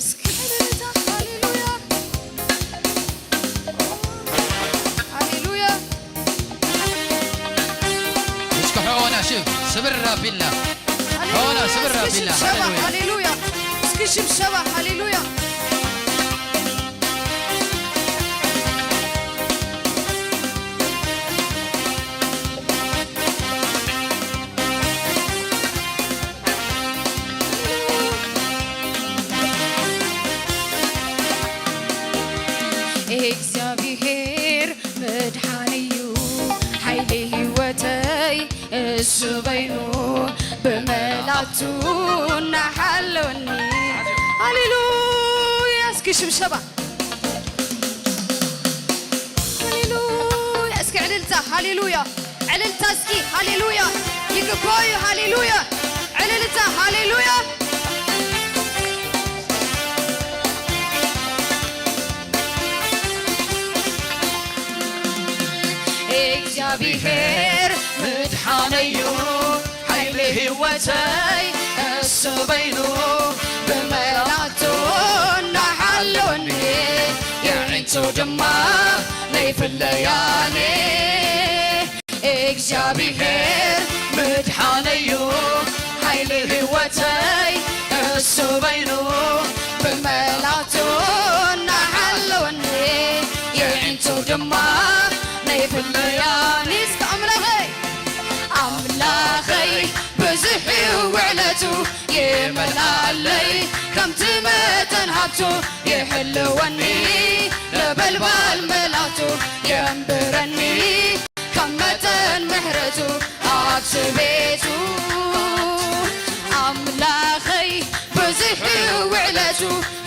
እስኪ ዕልልታ፣ ሃሌሉያ። ሃሌሉያ። እስኪ ሆና ሽብ-፣ ስብር ኣቢልና። ሃሌሉያ። ሆና ስብር እስኪ ኣቢልና። ሽብሸባ፣ ሃሌሉያ። ሃሌሉያ። እስኪ ሽብሸባ፣ ሃሌሉያ። እግዚኣብሔር መድሓኒ'ዩ ሓይሊ ህይወተይ፣ እሱ በይኑ ብመላቱ እናሓለወኒ። ሃሌሉያ! እስኪ ሽብሸባ። ሃሌሉያ! እስኪ ዕልልታ። ሃሌሉያ! ዕልልታ እስኪ። ሃሌሉያ! ይግባኡ እዩ። ሃሌሉያ! ዕልልታ። ሃሌሉያ! እግዚኣብሔር ምድሓነዩ ሓይሊ ህይወተይ እሱ በይኑ ብመላቱ እናሓለወኒ የዒንቱ ድማ ነይፍለያኒ። እግዚኣብሔር ምድሓነዩ ሓይሊ ህይወተይ እሱ በይኑ ብመላቱ እናሓለወኒ የዒንቱ ድማ ነይፍለያኒ። እስከ ኣምላኸይ ኣምላኸይ ብዙሕ እዩ ውዕለቱ ይመልኣለይ ከምቲ መጠን ሃብቱ ይሕልወኒ ነበልባል መላቱ የንብረኒ። መጠን ምሕረቱ ኣብቲ ቤቱ ኣምላኸይ ብዙሕ ውዕለቱ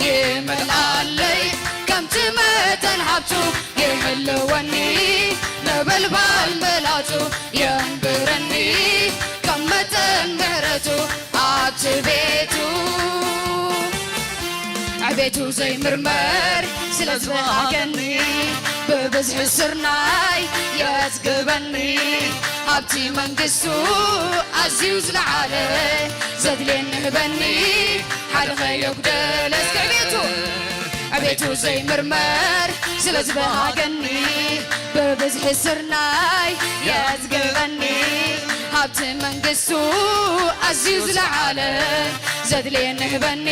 ይመልኣለይ ከምቲ መጠን ሃብቱ ይሕልወኒ ነበልባል መላቱ የንብረኒ ከም መጠን ምሕረቱ ኣብቲ ቤቱ ዕቤቱ ዘይምርመር ስለ ዝበሃገኒ ብብዝሒ ስርናይ የጽግበኒ ሃብቲ መንግስቱ ኣዝዩ ዝለዓለ ዘድልየኒ ህበኒ ሓደ ከየጉደለ እስኪ ዕቤቱ ዕቤቱ ዘይምርመር ስለ ዝበሃገኒ ብብዝሒ ስርናይ የጽግበኒ ሃብቲ መንግስቱ ኣዝዩ ዝለዓለ ዘድልየኒ ህበኒ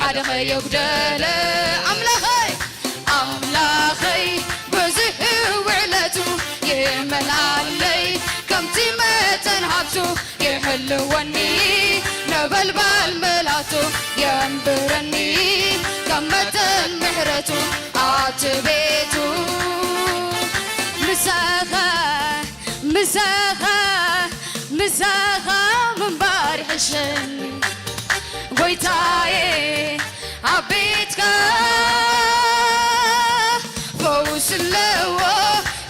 ሓደ ከየጉደለ ኣምላኸይ ኣምላኸይ ብዙሕ ውዕለቱ ይመልኣለይ ከምቲ መጠን ሃብቱ ይሕልወኒ ነበልባል መላቱ የንብረኒ ከም መጠን ምሕረቱ ኣብቲ ቤቱ ምሳኻ ምሳኻ ምሳኻ ምንባር ይሕሸኒ ጎይታየ ኣብ ቤትካ ፈውስ ኣለዎ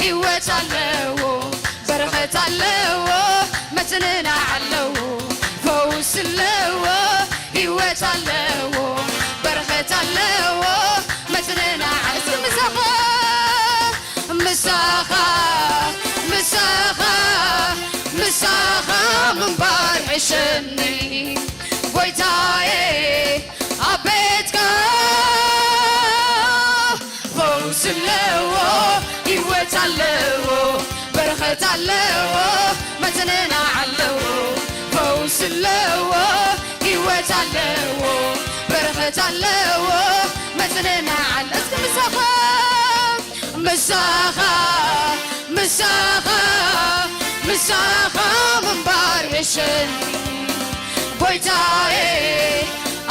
ህይወት ኣለዎ በረኸት ኣለዎ መጽንናዕ ኣለዎ ፈውስ ኣለዎ ህይወት ኣለዎ በረኸት ኣለዎ መጽንናዕ እስኪ ምሳኻ ምሳኻ ምሳኻ ምሳኻ ምንባር ሕሸኒ ጎይታየ ኣብ ቤትካ ፈውስ ኣለዎ ህይወት ኣለዎ በረኸት ኣለዎ መጽንናዕ ኣለዎ ፈውስ ኣለዎ ህይወት ኣለዎ በረኸት ኣለዎ መጽንናዕ ኣለ እስኪ ምሳኻ ምሳኻ ምሳኻ ምሳኻ ምንባር የሸኒ ጎይታዬ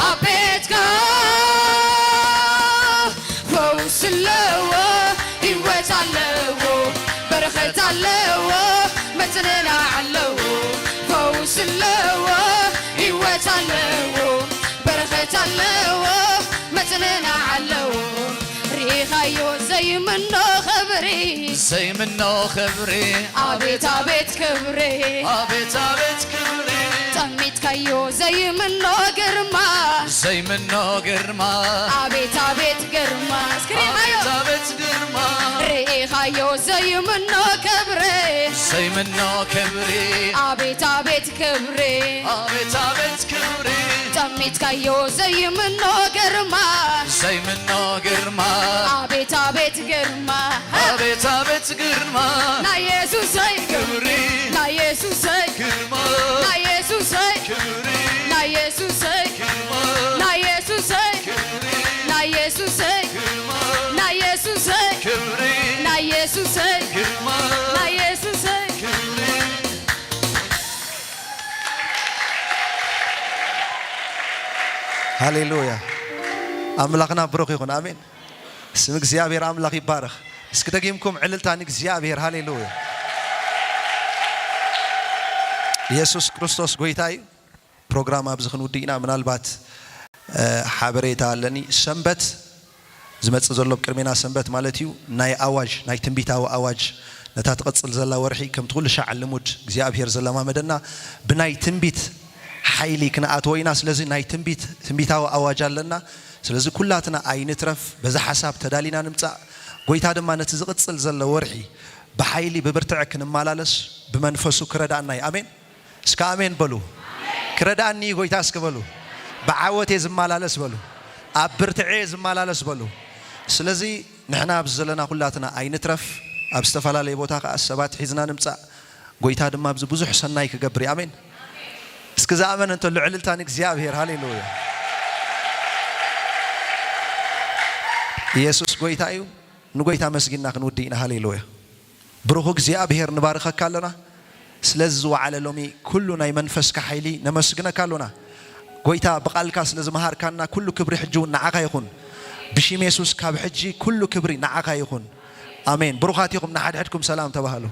ኣብ ቤትካ ፈውስ ኣለዎ ህይወት ኣለዎ በረኸት ኣለዎ መጽንናዕ ኣለዎ ፈውስ ኣለዎ ህይወት ኣለዎ በረኸት ኣለዎ መጽንናዕ ኣለዎ ርኢኻዮ ዘይምኖ ኽብሪ ዘይምኖ ኽብሪ ኣቤት ኣቤት ክብሪ ኣቤት ኣቤት ክብሪ ጠሚትካዮ ዘይምኖ ግርማ ዘይምኖ ግርማ ኣቤት ኣቤት ግርማ እስኪ ርኢኻዮ ኣቤት ኣቤት ግርማ ርኢኻዮ ዘይምኖ ክብሪ ዘይምኖ ክብሪ ኣቤት ኣቤት ክብሪ ኣቤት ኣቤት ክብሪ ጠሚትካዮ ዘይምኖ ግርማ ዘይምኖ ግርማ ኣቤት ኣቤት ግርማ ኣቤት ኣቤት ግርማ ናይ የሱሰይ ክብሪ ናይ የሱሰይ ግርማ ናይ የሱሰይ ክብሪ ናይ የሱሰይ ግርማ ናይ የሱሰይ ክብሪ ናይ የሱሰይ ግርማ ናይ የሱሰይ ክብሪ ናይ የሱሰይ ግርማ ናይ የሱሰይ ክብሪ ሃሌሉያ ኣምላኽና ብሩኽ ይኹን ኣሜን ስም እግዚኣብሔር ኣምላኽ ይባረኽ እስኪ ደጊምኩም ዕልልታ ንእግዚኣብሔር ሃሌሉያ ኢየሱስ ክርስቶስ ጎይታ እዩ ፕሮግራም ኣብዚ ክንውድእ ኢና ምናልባት ሓበሬታ ኣለኒ ሰንበት ዝመጽእ ዘሎ ኣብ ቅድሜና ሰንበት ማለት እዩ ናይ ኣዋጅ ናይ ትንቢታዊ ኣዋጅ ነታ ትቕጽል ዘላ ወርሒ ከምቲ ኩሉ ሻዕ ልሙድ እግዚኣብሔር ዘለማመደና ብናይ ትንቢት ሓይሊ ክንኣትዎ ኢና ስለዚ ናይ ትንቢት ትንቢታዊ ኣዋጅ ኣለና ስለዚ ኩላትና ኣይንትረፍ በዚ ሓሳብ ተዳሊና ንምጻእ ጎይታ ድማ ነቲ ዝቕጽል ዘሎ ወርሒ ብሓይሊ ብብርትዐ ክንመላለስ ብመንፈሱ ክረዳእና እዩ ኣሜን እስከ ኣሜን በሉ። ክረድኣኒ እዩ ጎይታ እስኪ በሉ። ብዓወት እየ ዝመላለስ በሉ። ኣብ ብርትዐ እየ ዝመላለስ በሉ። ስለዚ ንሕና ኣብዚ ዘለና ኩላትና ኣይንትረፍ። ኣብ ዝተፈላለየ ቦታ ከኣ ሰባት ሒዝና ንምጻእ። ጎይታ ድማ ኣብዚ ብዙሕ ሰናይ ክገብር እዩ። ኣሜን። እስኪ ዝኣመነ እንተሎ ዕልልታ ንእግዚኣብሔር። ሃሌሉያ። ኢየሱስ ጎይታ እዩ። ንጎይታ መስጊንና ክንውድእ ኢና። ሃሌሉያ። ብሩኽ እግዚኣብሔር ንባርኸካ ኣሎና ስለዚ ዝወዓለ ሎሚ ኩሉ ናይ መንፈስካ ሓይሊ ነመስግነካ ኣሎና ጎይታ ብቓልካ ስለ ዝመሃርካና ኩሉ ክብሪ ሕጂ እውን ንዓኻ ይኹን ብሽም የሱስ ካብ ሕጂ ኩሉ ክብሪ ንዓኻ ይኹን ኣሜን ብሩኻት ኢኹም ንሓድሕድኩም ሰላም ተባሃሉ